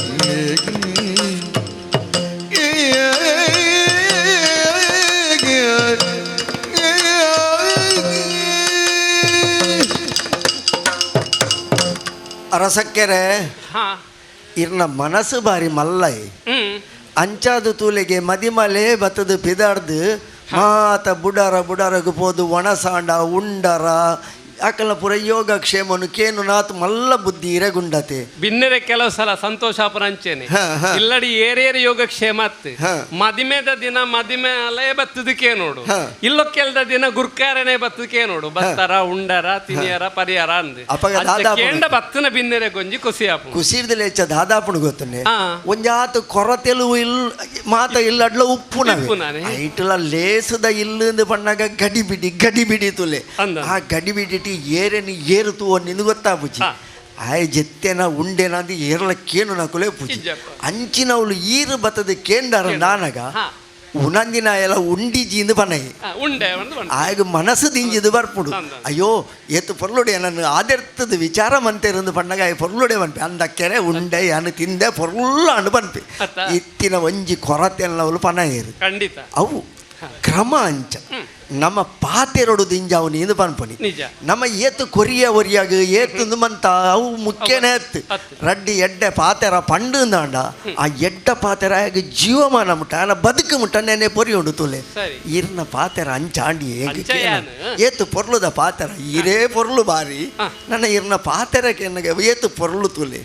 ಅರಸಕ್ಕೆರೆ, ಇರ್ನ ಮನಸ್ಸು ಬಾರಿ ಮಲ್ಲೈ. ಅಂಚಾದ ತೂಲೆಗೆ ಮದಿಮಲೆ ಬತ್ತದು ಪಿದಾಡ್ದು ಮಾತ ಬುಡಾರ ಬುಡಾರಗು ಪೋದು ಒಣಸಾಂಡ ಉಂಡರ ಅಕಲ ಪುರ ಯೋಗ ಕ್ಷೇಮನು ಕೇನು ನಾತ್ ಮಲ್ಲ ಬುದ್ಧಿ ಇರಗುಂಡತೆ. ಬಿನ್ನೆರೆ ಕೆಲವು ಸಲ ಸಂತೋಷ ಅಂಚೇನೆ. ಇಲ್ಲಡಿ ಏರೇರು ಯೋಗಕ್ಷೇಮ ಅತ್ತು. ಮದಿಮೆದ ದಿನ ಮದಿಮೆ ಅಲೆ ಬತ್ತದಕ್ಕೆ ನೋಡು, ಇಲ್ಲೊಕ್ಕೆಲ್ದ ದಿನ ಗುರ್ಕಾರನೆ ಬತ್ತದಕ್ಕೆ ನೋಡು, ಬತ್ತರ ಉಂಡರ ತಿನಿಯರ ಪರಿಹಾರ ಅಂದ್ ಕೇಂಡ ಬತ್ತನ ಬಿನ್ನೆರೆ ಗೊಂಜಿ ಖುಷಿ ಆಪು. ಕುಸಿರ್ದಲೆ ಹೆಚ್ಚ ದಾದಾಪುಣು ಗೊತ್ತನೆ. ಒಂಜಾತ ಕೊರತೆಲು ಇಲ್ ಮಾತ ಇಲ್ಲಡ್ಲ ಉಪ್ಪುನವೆ. ಉಪ್ಪುನವೆ. ಐಟಲ ಲೇಸದ ಇಲ್ಲಂದು ಪಣ್ಣಾಗ ಗಡಿ ಬಿಡಿ ಗಡಿ ಬಿಡಿ ತುಲೆ. ಅಂದ. ಆ ಗಡಿ ಬಿಡಿಟಿ ಏರೇನು ಏರುತು ನಿಂದು ಗೊತ್ತಾಪುಜಿ. ಆಯ್ ಜೆತ್ತೆನ ಉಂಡೆನ ಅಂದು ಏರ್ಲ ಕೇನು ನಕುಲೆ ಪೂಜಿ. ಇಜ್ಜಪ್ಪ. ಅಂಚಿನವಳು ಈರು ಬತ್ತದ ಕೇಂಡಾರ ನಾನಗ ಉಣಂದಿನ ಎಲ್ಲ ಉಂಡಿಜಿ ಇಂದು ಪನೈ. ಉಂಡೆ ಒಂದು ಬಂಡ. ಆಗ ಮನಸ್ಸು ದಿಂಜಿದು ಬರ್ಪುಡು. ಅಂದ. ಅಯ್ಯೋ ಏತು ಪೊರ್ಲುಡೆ ನನ್ನ ಆದೆರ್ತದ ವಿಚಾರ ಮಂತೆರಂದು ಪಣ್ಣಗ ಆಯ್ ಪೊರ್ಲುಡೆ ಪನ್ಪೆ ಅಂದ ಕೆರೆ ಉಂಡೆ ಯಾನು ತಿಂದೆ ಪೊರ್ಲ ಅನ್ನು ಪನ್ಪೆ. ಅತ್ತ. ಇತ್ತಿನ ಒಂಜಿ ಕೊರತೆಲ್ಲವಳು ಪನಯೇರು. ಖಂಡಿತ. ಅವು ಕ್ರಮ ಅಂಚ ನಮ್ಮ ಪಾತೆರೊಡು ದಿಂಜಾವು ನೀನು ಪನ್ಪುನಿ. ನಿಜ. ನಮ್ಮ ಏತು ಕೊರಿಯ ಒರಿಯಾಗ ಏತು ಮಂತ ಅವು ಮುಖ್ಯನೇ ಅತ್ತು. ಅತ್ತು. ರಡ್ಡಿ ಎಡ್ಡೆ ಪಾತೆರ ಪಂಡು ಅಂದಾಂಡ ಆ ಎಡ್ಡ ಪಾತೆರ ಆಗ ಜೀವಮಾನ ಮುಟ್ಟ ಆನ ಬದುಕು ಮುಟ್ಟ ನೆನೆ ಪೊರಿ ಉಂಡು ತುಲೆ. ಸರಿ. ಇರ್ನ ಪಾತೆರ ಅಂಚಾಂಡಿ ಏಂಗ್ ಅಂಚ ಕೇನ. ಯಾನು? ಏತು ಪೊರ್ಲುದ ಪಾತೆರ ಇರೇ ಪೊರ್ಲು ಬಾರಿ. ನನ್ನ ಇರ್ನ ಪಾತೆರ ಕೆನ್ನಗ ಏತು ಪೊರ್ಲು ತುಲೆ.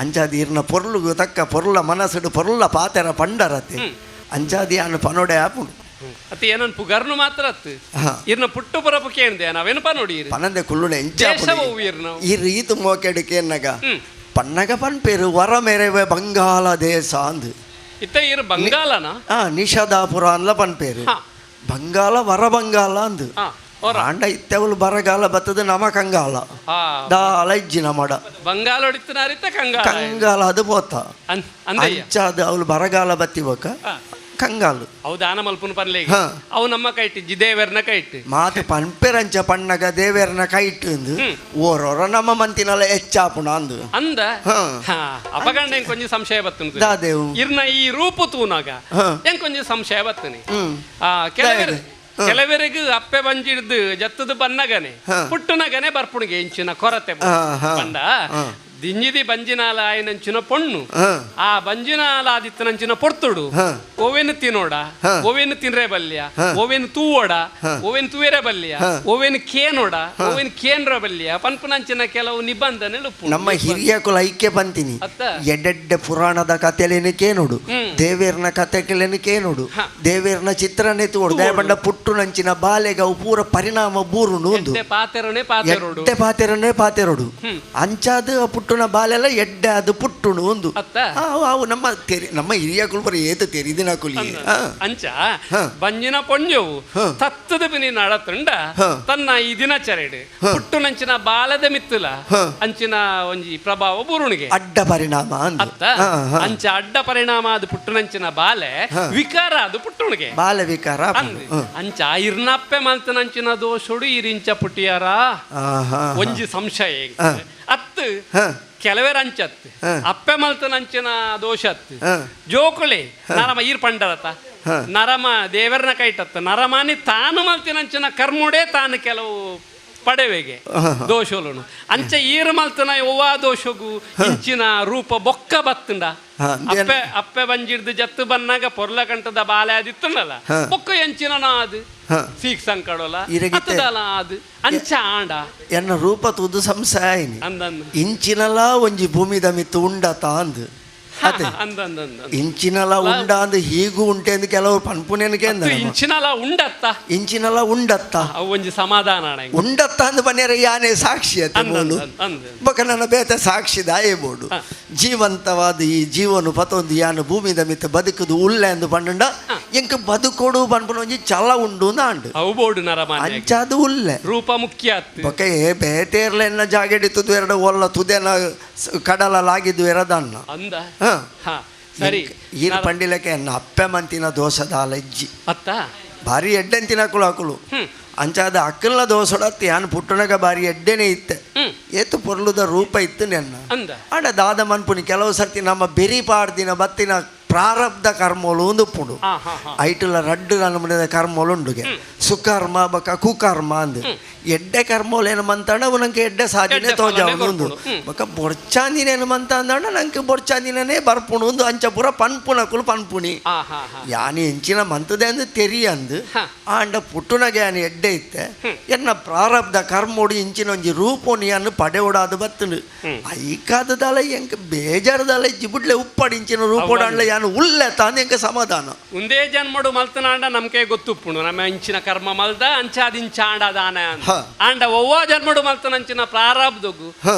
ಅಂಚಾದಿ ಇರ್ನ ಪೊರ್ಲುಗು ತಕ್ಕ ಪೊರ್ಲ ಮನಸ್ಸುಡು ಪೊರ್ಲ ಪಾತೆರ ಪಂಡರತೆ. ಅಂಚಾದಿ ಆನು ಪನೋಡೆ ಆಪುಂಡು. ಅತ್ತೆ ಏನನ್ ಪುಗರ್ನು ಮಾತ್ರ ಅತ್ತು. ಇರ್ನ ಪುಟ್ಟು ಪರಪು ಕೇಂದೆ ನಾವೇನಪ್ಪ ನೋಡಿ ಇರು. ಪನಂದೆ ಕುಳ್ಳುಡೆ ಎಂಚ ದೇಶ ಒವ್ವು ಇರ್ನ? ಈ ರೀತು ಮೋಕೆಡು ಕೇನ್ನಗ ಪನ್ನಗ ಪನ್ಪೇರು ವರ ಮೇರೆವೆ ಬಂಗಾಲ ದೇಶ ಅಂದು. ಇತ್ತ ಇರು ಬಂಗಾಲನ? ನಿಷಾದಾಪುರ ಅಂದ್ಲ ಪನ್ಪೇರು. ಬಂಗಾಲ ವರ ಬಂಗಾಲ ಅಂದು. ಹೊರ. ಆಂಡ ಇತ್ತೆವಳು ಬರಗಾಲ ಬತ್ತದ ನಮ ಕಂಗಾಲ. ದಾಲ ಇಜ್ಜಿ ನಮಡ. ಬಂಗಾಲ ಹೊಡಿತನಾರಿತ್ತ ಕಂಗಾಲ. ಕಂಗಾಲ ಅದು ಪೋತ. ಅಂದಯ್ಯ. ಅಂಚಾದ ಅವಳು ಬರಗಾಲ ಬತ್ತಿಬಕ ಕಂಗಾಲು. ಅವು ದಾನ ಮಲ್ಪುನ ಪನ್ಲೇಗೆ. ಅವು ನಮ್ಮ ಕೈಟ್ ಜಿದೇವೆರ್ನ ಕೈಟ್. ಮಾತು ಪನ್ಪೆರಂಚ ಪಣ್ಣಗ ದೇವೆರ್ನ ಕೈಟ್ ಅಂದು. ಓರೊರ ನಮ್ಮ ಮಂತಿನಲ ಹೆಚ್ಚಾಪುಣ ಅಂದು. ಅಂದ? ಅಪಗಂಡ ಎಂಕ್ ಕೊಂಚ ಸಂಶಯ ಬತ್ತುಂಡು. ದಾದೇವು? ಇರ್ನ ಈ ರೂಪು ತೂನಾಗ ಎಂಕ್ ಕೊಂಚ ಸಂಶಯ ಬತ್ತುನಿ. ದಾದೆ? ಕೆಲವರಿಗೆ ಅಪ್ಪೆ ಬಂಜಿಡ್ದು ಜತ್ತದ ಬನ್ನಗನೆ ಪುಟ್ಟುನಗನೆ ಬರ್ಪುಣಿಗೆ ಇಂಚಿನ ಕೊರತೆ ಪಂಡ ದಿಂಜಿದಿ ಬಂಜಿನಾಲ ಆಯ್ನಂಚಿನ ಪೊಣ್ಣು. ಆ ಬಂಜಿನಾಲ ಆದಿತ್ತನಂಚಿನ ಪೊರ್ತುಡು ಓವೆನು ತಿನ್ನೋಡ, ಓವೆನು ತಿನ್ರೆ ಬಲ್ಯ, ಓವೆನು ತೂವೋಡ, ಓವೆನು ತೂವೆರೆ ಬಲ್ಯ, ಓವೆನು ಕೇನೋಡ, ಓವೆನು ಕೇನ್ರ ಬಲ್ಯ ಪನ್ಪುನಂಚಿನ ಕೆಲವು ನಿಬಂಧನೆ. ನಮ್ಮ ಹಿರಿಯ ಕುಲ ಐಕ್ಯ ಪಂತಿನಿ. ಅತ್ತ. ಎಡ್ಡೆಡ್ಡೆ ಪುರಾಣದ ಕಥೆಲೇನು ಕೇನೋಡು, ದೇವೇರ್ನ ಕಥೆಗಳೇನು ಕೇನೋಡು, ದೇವೇರ್ನ ಚಿತ್ರನೇ ತೋಡು. ದಯಪಂಡ ಪುಟ್ಟುನಂಚಿನ ಬಾಲೆಗ ಅವು ಪೂರ ಪರಿಣಾಮ ಬೂರುನು ಒಂದು. ಎಡ್ಡೆ ಪಾತೆರನೆ ಪಾತೆರೋಡು. ಎಡ್ಡೆ ಪಾತೆರನೇ ಪಾತೆರೋಡು. ಅಂಚಾದ ಪುಟ್ಟುನ ಬಾಲೆಲ್ಲ ಎಡ್ಡೆ ಅದು ಪುಟ್ಟುನು ಒಂದು. ಅತ್ತ? ಅವು ನಮ್ಮ ತೆರಿ ನಮ್ಮ ಹಿರಿಯ ಕುಲ್ಪರ ಏತು ತೆರಿದಿನ ಕುಲಿ. ಅಂಚ ಬಂಜಿನ ಪೊಂಜವು ತತ್ತದ ಬಿನಿ ನಡತುಂಡ ತನ್ನ ಈ ದಿನಚರಣೆ ಪುಟ್ಟುನಂಚಿನ ಬಾಲದ ಮಿತ್ತುಲ ಅಂಚಿನ ಒಂಜಿ ಪ್ರಭಾವ ಬೂರುಣಿಗೆ ಅಡ್ಡ ಪರಿಣಾಮ ಅಂದು. ಅತ್ತ? ಅಂಚ ಅಡ್ಡ ಪರಿಣಾಮ ಅದು ಪುಟ್ಟುನಂಚಿನ ಬಾಲೆ ವಿಕಾರ ಅದು ಪುಟ್ಟುಣಿಗೆ ಬಾಲ ವಿಕಾರ ಆಪುಂಡು. ಅಂದ್. ಅಂಚ ಇರ್ನಪ್ಪೆ ಮಲ್ತನಂಚಿನ ದೋಷುಡು ಇರಿಂಚ ಪುಟ್ಟಿಯಾರ ಒಂಜಿ ಸಂಶಯ ಎಂಕ್. ಅತ್ತು ಕೆಲವೇರ ಅಂಚತ್ ಅಪ್ಪೆ ಮಲ್ತನಂಚಿನ ದೋಷ ಅತ್ತು. ಜೋಕುಳೆ ನರಮ ಈರ್ ಪಂಡರತ ನರಮ ದೇವರನ ಕೈಟತ್ತ ನರಮಾನಿ ತಾನು ಮಲ್ತಿನಂಚಿನ ಕರ್ಮುಡೆ ತಾನು ಕೆಲವು ಪಡೆವೆಗೆ ದೋಷೋಲುನು ಅಂಚ ಈರು ಮಲ್ತನ ಒವ್ವ ದೋಷಗು ಇಂಚಿನ ರೂಪ ಬೊಕ್ಕ ಬತ್ತುಂಡ. ಅಪ್ಪೆ ಅಪ್ಪೆ ಬಂಜಿಡ್ದು ಜತ್ತು ಬನ್ನಾಗ ಪೊರ್ಲ ಕಂಠದ ಬಾಲೆ ಅದಿತ್ತುಂಡಲ್ಲ ಬೊಕ್ಕ ಎಂಚಿನ ಅದು ಸೀಕ್ ಸಂಕಡೋಲ ಅತ್ತದಲ ಅದು ಅಂಚ ಆಂಡ ಎನ್ನ ರೂಪ ತೂದು ಸಂಶಯ ಅಂದನ್ ಇಂಚಿನಲ ಒಂಜಿ ಭೂಮಿದ ಮಿತ್ತು ಉಂಡತ ಅಂದು. ಇಂಚಿನಲ ಉಂಡ ಅಂದ್ ಹೀಗೂ ಉಂಟೆ ಅಂದ್ ಕೆಲವರು ಪನ್ಪುನೇನಕ್ಕೆ ಇಂಚಿನಲ ಉಂಡತ್ತ ಇಂಚಿನಲ ಉಂಡತ್ತ ಅವು ಒಂಜಿ ಸಮಾಧಾನ ಉಂಡತ್ತ ಅಂದ್ ಬನ್ನೇರ ಯಾನೆ ಸಾಕ್ಷಿ ಅತ್ತೆ ಬೋಲು ಬೊಕ ನನ್ನ ಬೇತ ಸಾಕ್ಷಿ ದಾಯೆ ಬೋಡು ಜೀವಂತವಾದ ಈ ಜೀವನು ಪತೊಂದು ಯಾನು ಭೂಮಿದ ಮಿತ್ತ ಬದುಕುದು ಉಲ್ಲ ಎಂದು ಪಂಡುಂಡ ಎಂಕ್ ಬದುಕೋಡು ಪನ್ಪುನ ಒಂಜಿ ಚಲ ಉಂಡು ಅಂದ್ ಅವು ಬೋಡು ನರಮಾನ್ಯ ಅಂಚಾದು ಉಲ್ಲೆ ರೂಪ ಮುಖ್ಯ ಅತ್ತು ಬೊಕ ಏ ಬೇತೇರ್ಲ ಎನ್ನ ಜಾಗೆಡಿತ್ತದು ಎರಡು ಒಲ್ಲ ತುದೆನ ಕಡಲಾಗಿದ್ದು ಎರದನ್ನ ಅಂದ ಹಾ ಸರಿ ಈರ್ ಪಂಡಿಲಕ್ಕೆ ಎನ್ನ ಅಪ್ಪೆ ಮಂತಿನ ದೋಸದ ಅಜ್ಜಿ ಅತ್ತ ಭಾರಿ ಎಡ್ಡೆಂತಿನ ಅಕುಲು ಅಕುಲು ಅಂಚಾದ ಅಕ್ಕಲ್ನ ದೋಸೊಡತ್ತಿ ಯಾನ್ ಪುಟ್ಟಣಗ ಭಾರಿ ಎಡ್ಡೆನೆ ಇತ್ತೆ ಏತು ಪೊರ್ಲುದ ರೂಪ ಇತ್ತು ನೆನ್ನ ಆಡ ದಾದ ಮನ್ಪುನಿ ಕೆಲವು ಸರ್ತಿ ನಮ್ಮ ಬೆರಿ ಪಾಡ್ದಿನ ಬತ್ತಿನ ಪ್ರಾರಬ್ಧ ಕರ್ಮೋಲು ಒಂದು ಉಪ್ಪುಂಡು ಐಟುಲ ರಡ್ಡು ನನ್ನ ಕರ್ಮೋಲು ಉಂಡುಗೆ ಸುಕರ್ಮ ಬಕ ಕುಕರ್ಮ ಅಂದು ಎಡ್ಡೆ ಕರ್ಮೋಲು ಏನು ಮಂತಾಂಡ ಅವು ನಂಗೆ ಎಡ್ಡೆ ಸಾಧನೆ ತೋಜಾವನು ಒಂದು ಬಕ ಬೊರ್ಚಾಂದಿನ ಏನು ಮಂತ ಅಂದಾಂಡ ನಂಗೆ ಬೊರ್ಚಾಂದಿನೇ ಬರ್ಪುಣು ಒಂದು ಅಂಚ ಪೂರ ಪನ್ಪುನಕುಲು ಪನ್ಪುಣಿ ಯಾನಿ ಎಂಚಿನ ಮಂತದೆ ಅಂದು ತೆರಿಯಂದು ಆಂಡ ಪುಟ್ಟುನಗೆ ಯಾನಿ ಎಡ್ಡೆ ಇತ್ತೆ ಎನ್ನ ಪ್ರಾರಬ್ಧ ಕರ್ಮೋಡು ಇಂಚಿನ ಒಂಜಿ ರೂಪೋನಿ ಅನ್ನು ಪಡೆಯೋಡಾದು ಬತ್ತುಂಡು ಐಕಾದದಲ ಎಂಕ್ ಬೇಜಾರದಲ ಜಿಬುಡ್ಲೆ ಉಪ್ಪಾಡು ಇಂಚಿನ ರೂಪೋಡಾಂಡ್ಲ ಯಾನು ಉಲ್ಲೆ ತಾನು ಎಂಕ ಸಮಾಧಾನ ಒಂದೇ ಜನ್ಮಡು ಮಲ್ತನಾಂಡ ನಮ್ಕೆ ಗೊತ್ತುಪ್ಪುಂಡು ನಮ್ಮ ಇಂಚಿನ ಕರ್ಮ ಮಲ್ದ ಅಂಚಾದಿಂಚಾಂಡ ದಾನ ಆಂಡ ಒವ್ವ ಜನ್ಮಡು ಮಲ್ತನಂಚಿನ ಪ್ರಾರಬ್ಧಗು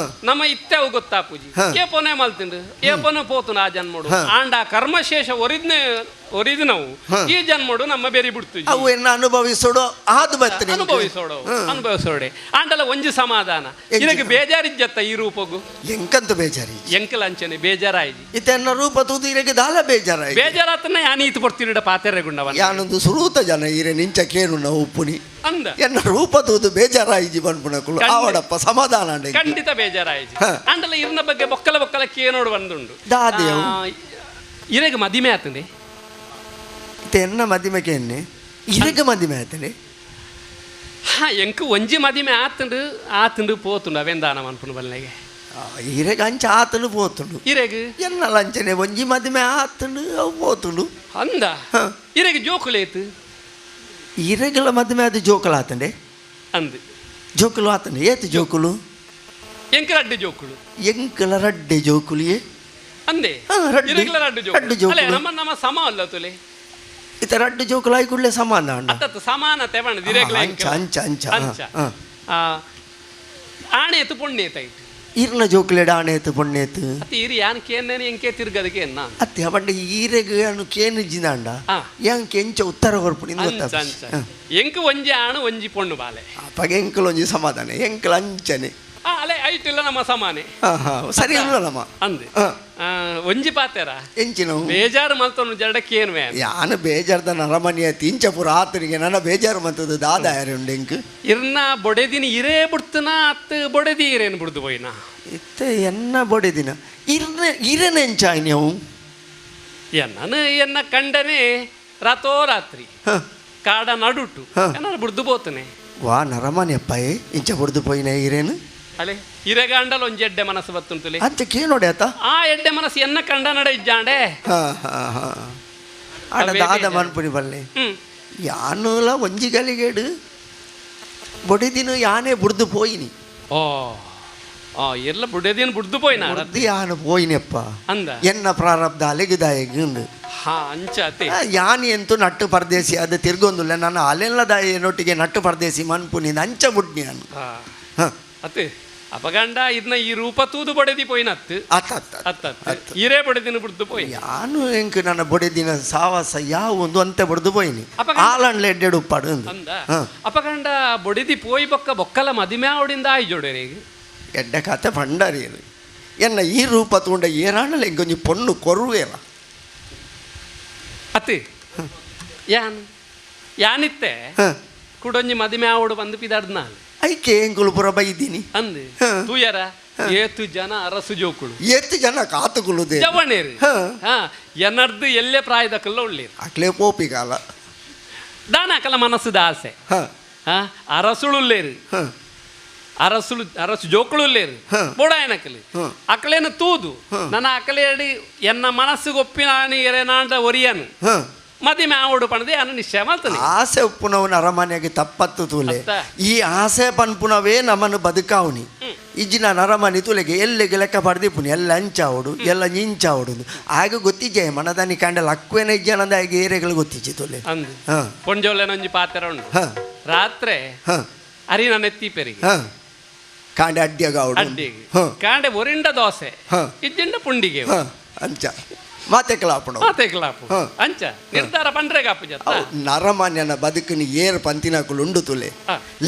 ನಮ್ಮ ಇತ್ತೆ ಅವು ಗೊತ್ತಾಪುಜಿ ಏಪೋನೆ ಮಲ್ತಿಂಡು ಏಪೋನೆ ಪೋತುಂಡು ಆ ಜನ್ಮಡು ಆಂಡ ಕರ್ಮಶೇಷ ಒರಿದ್ನೆ ಒರಿದಿನವು ಈ ಜನ್ಮಡು ನಮ್ಮ ಬೇರಿ ಬಿಡ್ತು ಅವು ಎನ್ನ ಅನುಭವಿಸೋಡು ಆದು ಬರ್ತದೆ ಅನುಭವಿಸೋಡು ಅನುಭವಿಸೋಡೆ ಆಂಡಲ ಒಂಜಿ ಸಮಾಧಾನ ಇದಕ್ಕೆ ಬೇಜಾರಿಜ್ಜತ್ತ ಈ ರೂಪಗು ಎಂಕಂತ ಬೇಜಾರಿ ಎಂಕಲ ಅಂಚನೆ ಬೇಜಾರಾಯ್ಜಿ ಇತ್ತೆನ್ನ ರೂಪ ತೂದು ಇರಕ್ಕೆ ದಾಲ ಬೇಜಾರಾಯ್ ಬೇಜಾರಾತನ ಯಾನ್ ಈತು ಕೊಡ್ತೀರಿಡ ಪಾತೆರೆ ಗುಂಡವ ಯಾನೊಂದು ಸುರೂತ ಜನ ಈರೆ ನಿಂಚ ಕೇನು ನಾವು ಉಪ್ಪುನಿ ಅಂದ ಎನ್ನ ರೂಪ ತೂದು ಬೇಜಾರಾಯಿಜಿ ಪನ್ಪುನಕುಲು ಆವಡಪ್ಪ ಸಮಾಧಾನ ಖಂಡಿತ ಬೇಜಾರಾಯಿಜಿ ಆಂಡಲ ಇರ್ನ ಬಗ್ಗೆ ಬೊಕ್ಕಲ ಬೊಕ್ಕಲ ಕೇನೋಡು ಬಂದುಂಡು ದಾದೆಯವು ಇರೆಗೆ ಮದಿಮೆ ಆತಂದೆ ಎನ್ನ ಮದಿಮೆಗೆ ಎನ್ನೆ ಇರಗ ಮದಿಮೆ ಆತಂಡೆ ಹಾ ಎಂಕ್ ಒಂಜಿ ಮದಿಮೆ ಆತಂಡು ಆತಂಡು ಪೋತುಂಡು ಅವೆಂದಾನ ಮನ್ಪುನು ಬಲ್ಲೆಗೆ ಇರೆಗ ಅಂಚ ಆತಂಡು ಪೋತುಂಡು ಇರೆಗ್ ಎನ್ನ ಲಂಚನೆ ಒಂಜಿ ಮದಿಮೆ ಆತಂಡು ಅವು ಪೋತುಂಡು ಅಂದ ಇರೆಗ್ ಜೋಕುಲೇತು ಇರೆಗಳ ಮದಿಮೆ ಅದು ಜೋಕುಲು ಆತಂಡೆ ಅಂದು ಜೋಕುಲು ಆತಂಡೆ ಏತು ಜೋಕುಲು ಎಂಕ್ ರಡ್ಡೆ ಜೋಕುಲು ಎಂಕಲ ರಡ್ಡೆ ಜೋಕುಲು ಏ ಅಂದೆ ಇರೆಗ್ಲ ರಡ್ಡೆ ಜೋಕುಲು ಅಲ್ಲ ನಮ್ಮ ನಮ್ಮ ಸಮ ಅಲ್ಲ ತುಲೆ ಇತ ರಡ್ಡು ಜೋಕುಲು ಆಯಿ ಕೂಡಲೇ ಸಮಾನ ಅಣ್ಣ ಸಮಾನ ತೆವಣ ದಿರೇಗ್ಲ ಅಂಚ ಅಂಚ ಅಂಚ ಅಂಚ ಆಣೆತು ಪೊಣ್ಣೇತಾಯ್ತು ಇರ್ನ ಜೋಕುಲೆಡ ಆಣೆತು ಪೊಣ್ಣೇತು ಅತ್ತೆ ಇರಿ ಯಾನ್ ಕೇನೇನು ಎಂಕೆ ತಿರ್ಗದಕ್ಕೆ ಎನ್ನ ಅತ್ತೆ ಪಂಡ ಈರೆಗ್ ಯಾನು ಕೇನು ಜಿನಾಂಡ ಯಾಂಕ್ ಎಂಚ ಉತ್ತರ ಕೊರ್ಪುನಿ ಅಂಚ ಅಂಚ ಎಂಕ್ ಒಂಜಿ ಆಣು ಒಂಜಿ ಪೊಣ್ಣು ಬಾಲೆ ಅಪ್ಪಗೆ ಎಂಕಲ್ ಒಂಜಿ ಸಮಾಧಾನ ಎಂಕಲ್ ಅಂಚನೆ ಅಲೆ ಐಟಿಲ್ಲ ನಮ್ಮ ಸಮಾನೆ ಸರಿ ಇಲ್ಲ ನಮ್ಮ ಅಂದೆ ಒಂಜಿ ಪಾತೆರ ಎಂಚಿನ ಬೇಜಾರು ಮಲ್ತೊನು ಜಡಕ್ಕೆ ಏನು ಯಾನು ಬೇಜಾರ್ದ ನರಮನಿಯ ತಿಂಚಪುರ ಆತನಿಗೆ ನನ್ನ ಬೇಜಾರು ಮಂತದ್ದು ದಾದ ಯಾರುಂಡು ಎಂಕ್ ಇರ್ನ ಬೊಡೆದಿನ ಇರೇ ಬಿಡ್ತನ ಅತ್ತು ಬೊಡೆದಿ ಇರೇನು ಬಿಡ್ದು ಪೋಯಿನ ಇತ್ತೆ ಎನ್ನ ಬೊಡೆದಿನ ಇರ್ನ ಇರನೆಂಚಾಯ್ ನೀವು ಎನ್ನನು ಎನ್ನ ಕಂಡನೆ ರಾತೋರಾತ್ರಿ ಕಾಡ ನಡುಟು ಎನ್ನ ಬಿಡ್ದು ಪೋತನೆ ವಾ ನರಮನಿಯಪ್ಪ ಇಂಚ ಬುಡ್ದು ಪೋಯಿನ ಇರೇನು ಅಲೆ ಇರೆಗಾಂಡಲ ಒಂಜಿ ಎಡ್ಡೆ ಮನಸ್ಸು ಬತ್ತುಂಟುಲೆ ಅಂಚ ಕೇನೋಡೆ ಆತ ಆ ಎಡ್ಡೆ ಮನಸ್ಸು ಎನ್ನ ಕಂಡ ನಡ ಇಜ್ಜಾಂಡೆ ಹಾ ಹಾ ಹಾ ಆಡ ದಾದ ಮನ್ಪುನಿ ಬಲ್ಲೆ ಯಾನುಲ ಒಂಜಿ ಗಲಿಗೇಡು ಬೊಡೆದಿನ ಯಾನೇ ಬುಡ್ದು ಪೋಯಿನಿ ಓ ಆ ಎಲ್ಲ ಬುಡೆದಿನ ಬುಡ್ದು ಪೋಯಿನ ಬುಡ್ದು ಯಾನು ಪೋಯಿನಪ್ಪ ಅಂದ ಎನ್ನ ಪ್ರಾರಬ್ಧ ಅಲೆಗಿದಾಯಂದು ಹಾ ಅಂಚ ಅತೆ ಯಾನಿ ಎಂತು ನಟ್ಟು ಪರದೇಸಿ ಅದು ತಿರ್ಗೊಂದುಲ್ಲ ನಾನು ಅಲೆಲ್ಲ ದಾಯನೊಟ್ಟಿಗೆ ನಟ್ಟು ಪರದೇಸಿ ಮನ್ಪುನಿ ಅಂಚ ಬುಡ್ನಿ ನಾನು ಅತ್ತೆ ಅಪಗಂಡ ಇದನ್ನ ಈ ರೂಪ ತೂದು ಬಡೆದಿ ಪೋಯಿನತ್ತು ಅತ್ತ ಇರೇ ಬಡೆದಿನ ಬುಡ್ದು ಪೋಯಿ ಯಾನು ಎಂಕ್ ನನ್ನ ಬೊಡೆದಿನ ಸಾವಾಸ ಯಾವ ಒಂದು ಅಂತೆ ಬಡ್ದು ಪೋಯಿನಿ ಆಲಂಡ್ಲ ಎಡ್ಡೆಡು ಉಪ್ಪಾಡು ಅಂದ ಅಪಗಂಡ ಬೊಡೆದಿ ಪೋಯಿ ಬೊಕ್ಕ ಬೊಕ್ಕಲ ಮದಿಮೆ ಅವಡಿಂದ ಆಯಿ ಜೋಡೇರಿ ಎಡ್ಡೆ ಕತೆ ಪಂಡರಿ ಎನ್ನ ಈ ರೂಪ ತೂಂಡ ಏರಾಣಲ ಎಂಕೊಂಜಿ ಪೊಣ್ಣು ಕೊರುವೇರ ಅತ್ತೆ ಯಾನ್ ಯಾನಿತ್ತೆ ಕುಡೊಂಜಿ ಮದಿಮೆ ಆವಡು ಬಂದು ಪಿದಾಡ್ದ ಐಕೆ ಎಂಕುಲು ಪುರ ಬೈದೀನಿ ಅಂದು ತೂಯರ ಏತು ಜನ ಅರಸು ಜೋಕುಳು ಏತು ಜನ ಕಾತುಕುಳುದೆ ಜವಣೇರು ಹಾ ಎನ್ನರ್ದು ಎಲ್ಲೇ ಪ್ರಾಯದಕ್ಕೆಲ್ಲ ಒಳ್ಳೇರು ಅಕ್ಲೇ ಪೋಪಿಗಾಲ ದಾನ ಅಕಲ ಮನಸ್ಸುದ ಆಸೆ ಅರಸುಳುಲ್ಲೇರು ಅರಸುಳು ಅರಸು ಜೋಕುಳುಲ್ಲೇರು ಬೋಡಾಯನಕಲಿ ಅಕಲೇನು ತೂದು ನನ್ನ ಅಕಲೇಡಿ ಎನ್ನ ಮನಸ್ಸಿಗೆ ಒಪ್ಪಿನ ಎರೆನಾಂಡ ಒರಿಯನು ಮದಿಮೆ ಆವಡು ಪಣದೆ ಅನು ನಿಶ್ಚಯ ಮಾಡ್ತಾನೆ. ಆಸೆ ಉಪ್ಪುನವನ ಅರಮನೆಗೆ ತಪ್ಪತ್ತು ತೂಲೆ. ಅತ್ತ. ಈ ಆಸೆ ಪನ್ಪುನವೇ ನಮ್ಮನ್ನು ಬದುಕಾವನಿ. ಇಜ್ಜಿನ ನರಮನಿ ತುಲೆಗೆ ಎಲ್ಲೆಗೆ ಲೆಕ್ಕ ಪಡೆದಿಪ್ಪುನಿ, ಎಲ್ಲ ಅಂಚಾವಡು ಎಲ್ಲ ನಿಂಚಾವಡು ಆಗ ಗೊತ್ತಿಜ್ಜೆ ಮನದಾನಿ ಕಂಡಲ್ ಅಕ್ವೇನ ಇಜ್ಜನಂದ ಆಗ ಏರೆಗಳು ಗೊತ್ತಿಜ್ಜಿ ತುಲೆ. ಅಂದು ಪೊಂಜೋಲೆನೊಂಜಿ ಪಾತ್ರ ಉಂಡು. ರಾತ್ರೆ ಅರಿನ ನೆತ್ತಿ ಪೆರಿಗೆ ಕಾಂಡೆ ಅಡ್ಡಿಯಾಗ ಅವಡು. ಅಡ್ಡಿಗೆ ಕಾಂಡೆ ಒರಿಂಡ ದೋಸೆ ಇಜ್ಜಿಂಡ ಪುಂಡಿಗೆ ಅಂಚ ಮಾತೆ ಕಲಾಪಣ ಮಾತೆ ಕಲಾಪು ಅಂಚ ನಿರ್ಧಾರ ಪಂಡ್ರೆ ಕಾಪು ಜತ್ತ. ನರಮಾನ್ಯನ ಬದುಕಿನ ಏರ್ ಪಂತಿನಕುಲು ಉಂಡು ತುಲೆ.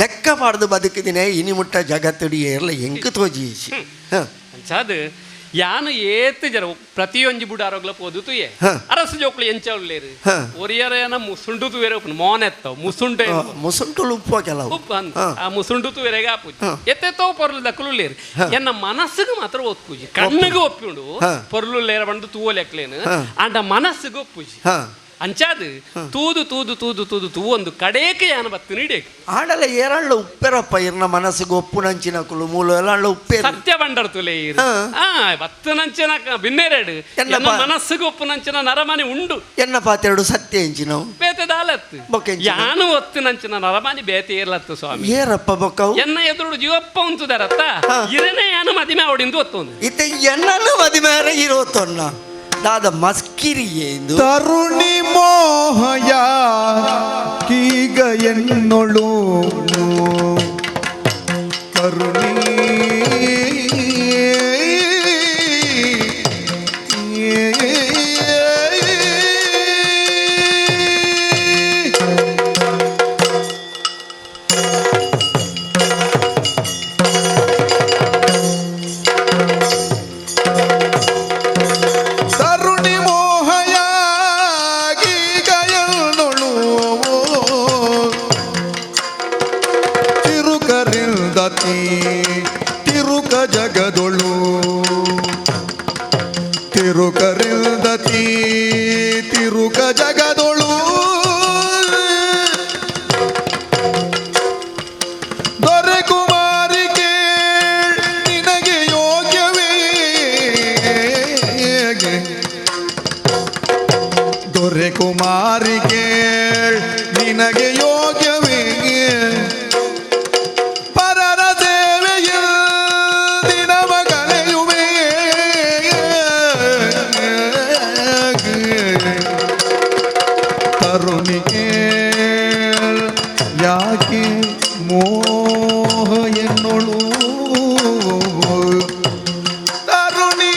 ಲೆಕ್ಕ ಪಾಡ್ದು ಬದುಕಿದಿನೇ ಇನಿ ಮುಟ್ಟ ಜಗತ್ತಡಿ ಏರ್ಲ ಎಂಕ್ ತೋಜಿ. ಅಂಚಾದು ಯಾನು ಏತ್ ಜನ ಪ್ರತಿಯೊಂಜಿ ಬುಡಾರೋಗ್ಲ ಪೋದು ತುಯೆ ಅರಸು ಜೋಕ್ಲು ಎಂಚ ಉಲ್ಲೇರು ಒರಿಯರೇನ ಮುಸುಂಡು ತುವೇರೆ ಉಪ್ಪು ಮೋನೆತ್ತವು ಮುಸುಂಡೆ ಮುಸುಂಟುಲು ಉಪ್ಪು ಕೆಲವು ಉಪ್ಪು ಅಂದ್ ಆ ಮುಸುಂಡು ತುವೇರೆಗೆ ಆಪುಜಿ ಎತ್ತೆತ್ತೋ ಪೊರ್ಲು ದಕ್ಕುಲೇರು ಎನ್ನ ಮನಸ್ಸಿಗೆ ಮಾತ್ರ ಒಪ್ಪುಜಿ, ಕಣ್ಣಿಗೆ ಒಪ್ಪುಂಡು ಪೊರ್ಲು ಲೇರ ಬಂದು ತೂವಲೆಕ್ಲೇನು ಆಂಡ ಮನಸ್ಸಿಗೆ ಒಪ್ಪುಜಿ. ಅಂಚಾದು ತೂದು ತೂದು ತೂದು ತೂದು ತೂವೊಂದು ಕಡೇಕೆ ಯಾನ ಬತ್ತು ನೀಡೇಕು ಆಡಲ ಏರಳ್ಳ ಉಪ್ಪೆರಪ್ಪ ಇರ್ನ ಮನಸ್ಸಿಗೆ ಒಪ್ಪುನಂಚಿನಕುಲು ಮೂಲ ಎಲ್ಲ ಉಪ್ಪೆ ಸತ್ಯ ಬಂಡರ್ ತುಲೆ ಬತ್ತನಂಚಿನ ಬಿನ್ನೆರಡು ಎನ್ನ ಮನಸ್ಸಿಗೆ ಒಪ್ಪುನಂಚಿನ ನರಮನೆ ಉಂಡು. ಎನ್ನ ಪಾತೆರಡು ಸತ್ಯ ಎಂಚಿನವು ಬೇತೆ ದಾಲತ್ತು ಯಾನು ಒತ್ತಿನಂಚಿನ ನರಮನಿ ಬೇತೆ ಏರ್ಲತ್ತು ಸ್ವಾಮಿ. ಏರಪ್ಪ ಬೊಕ್ಕವು ಎನ್ನ ಎದುರು ಜೀವಪ್ಪ ಉಂತುದರತ್ತ ಇರನೇ ಯಾನು ಮದಿಮೆ ಅವಡಿಂದು ಒತ್ತೊಂದು ಇತ್ತೆ ಎನ್ನನ್ನು ಮದಿಮೆ ಇರೋತ್ತೊನ್ನ ದಾದ ಮಸ್ಕಿರಿ ಎಂದು ತರುಣಿ ಮೋಹಯ ಕೀಗ ಎನ್ನೊಳು ತರುಣಿ ತರುಣಿ ಮೋಹಯ ಗೀಗಯನ್ನೊಳು ತಿರುಕರಿಲ್ದತಿ ತಿರುಕ ಜಗದೊಳು ತಿರುಕರಿಲ್ದತಿ ತಿರುಕ ಜಗದೊಳು ದೊರೆ ಕುಮಾರಿಗೆ ನಿನಗೆ ಯೋಗ್ಯವೇ ದೊರೆ ಕುಮಾರಿಗೆ ನಿನಗೆ ಯೋಗ್ಯವೇ ಪರರ ಸೇವೆಯ ದಿನವ ಕಳೆಯುವೆ ತರುಣಿಗೆ ಯಾಕೆ ಮೋಹ ಎನ್ನೊಳು ತರುಣಿ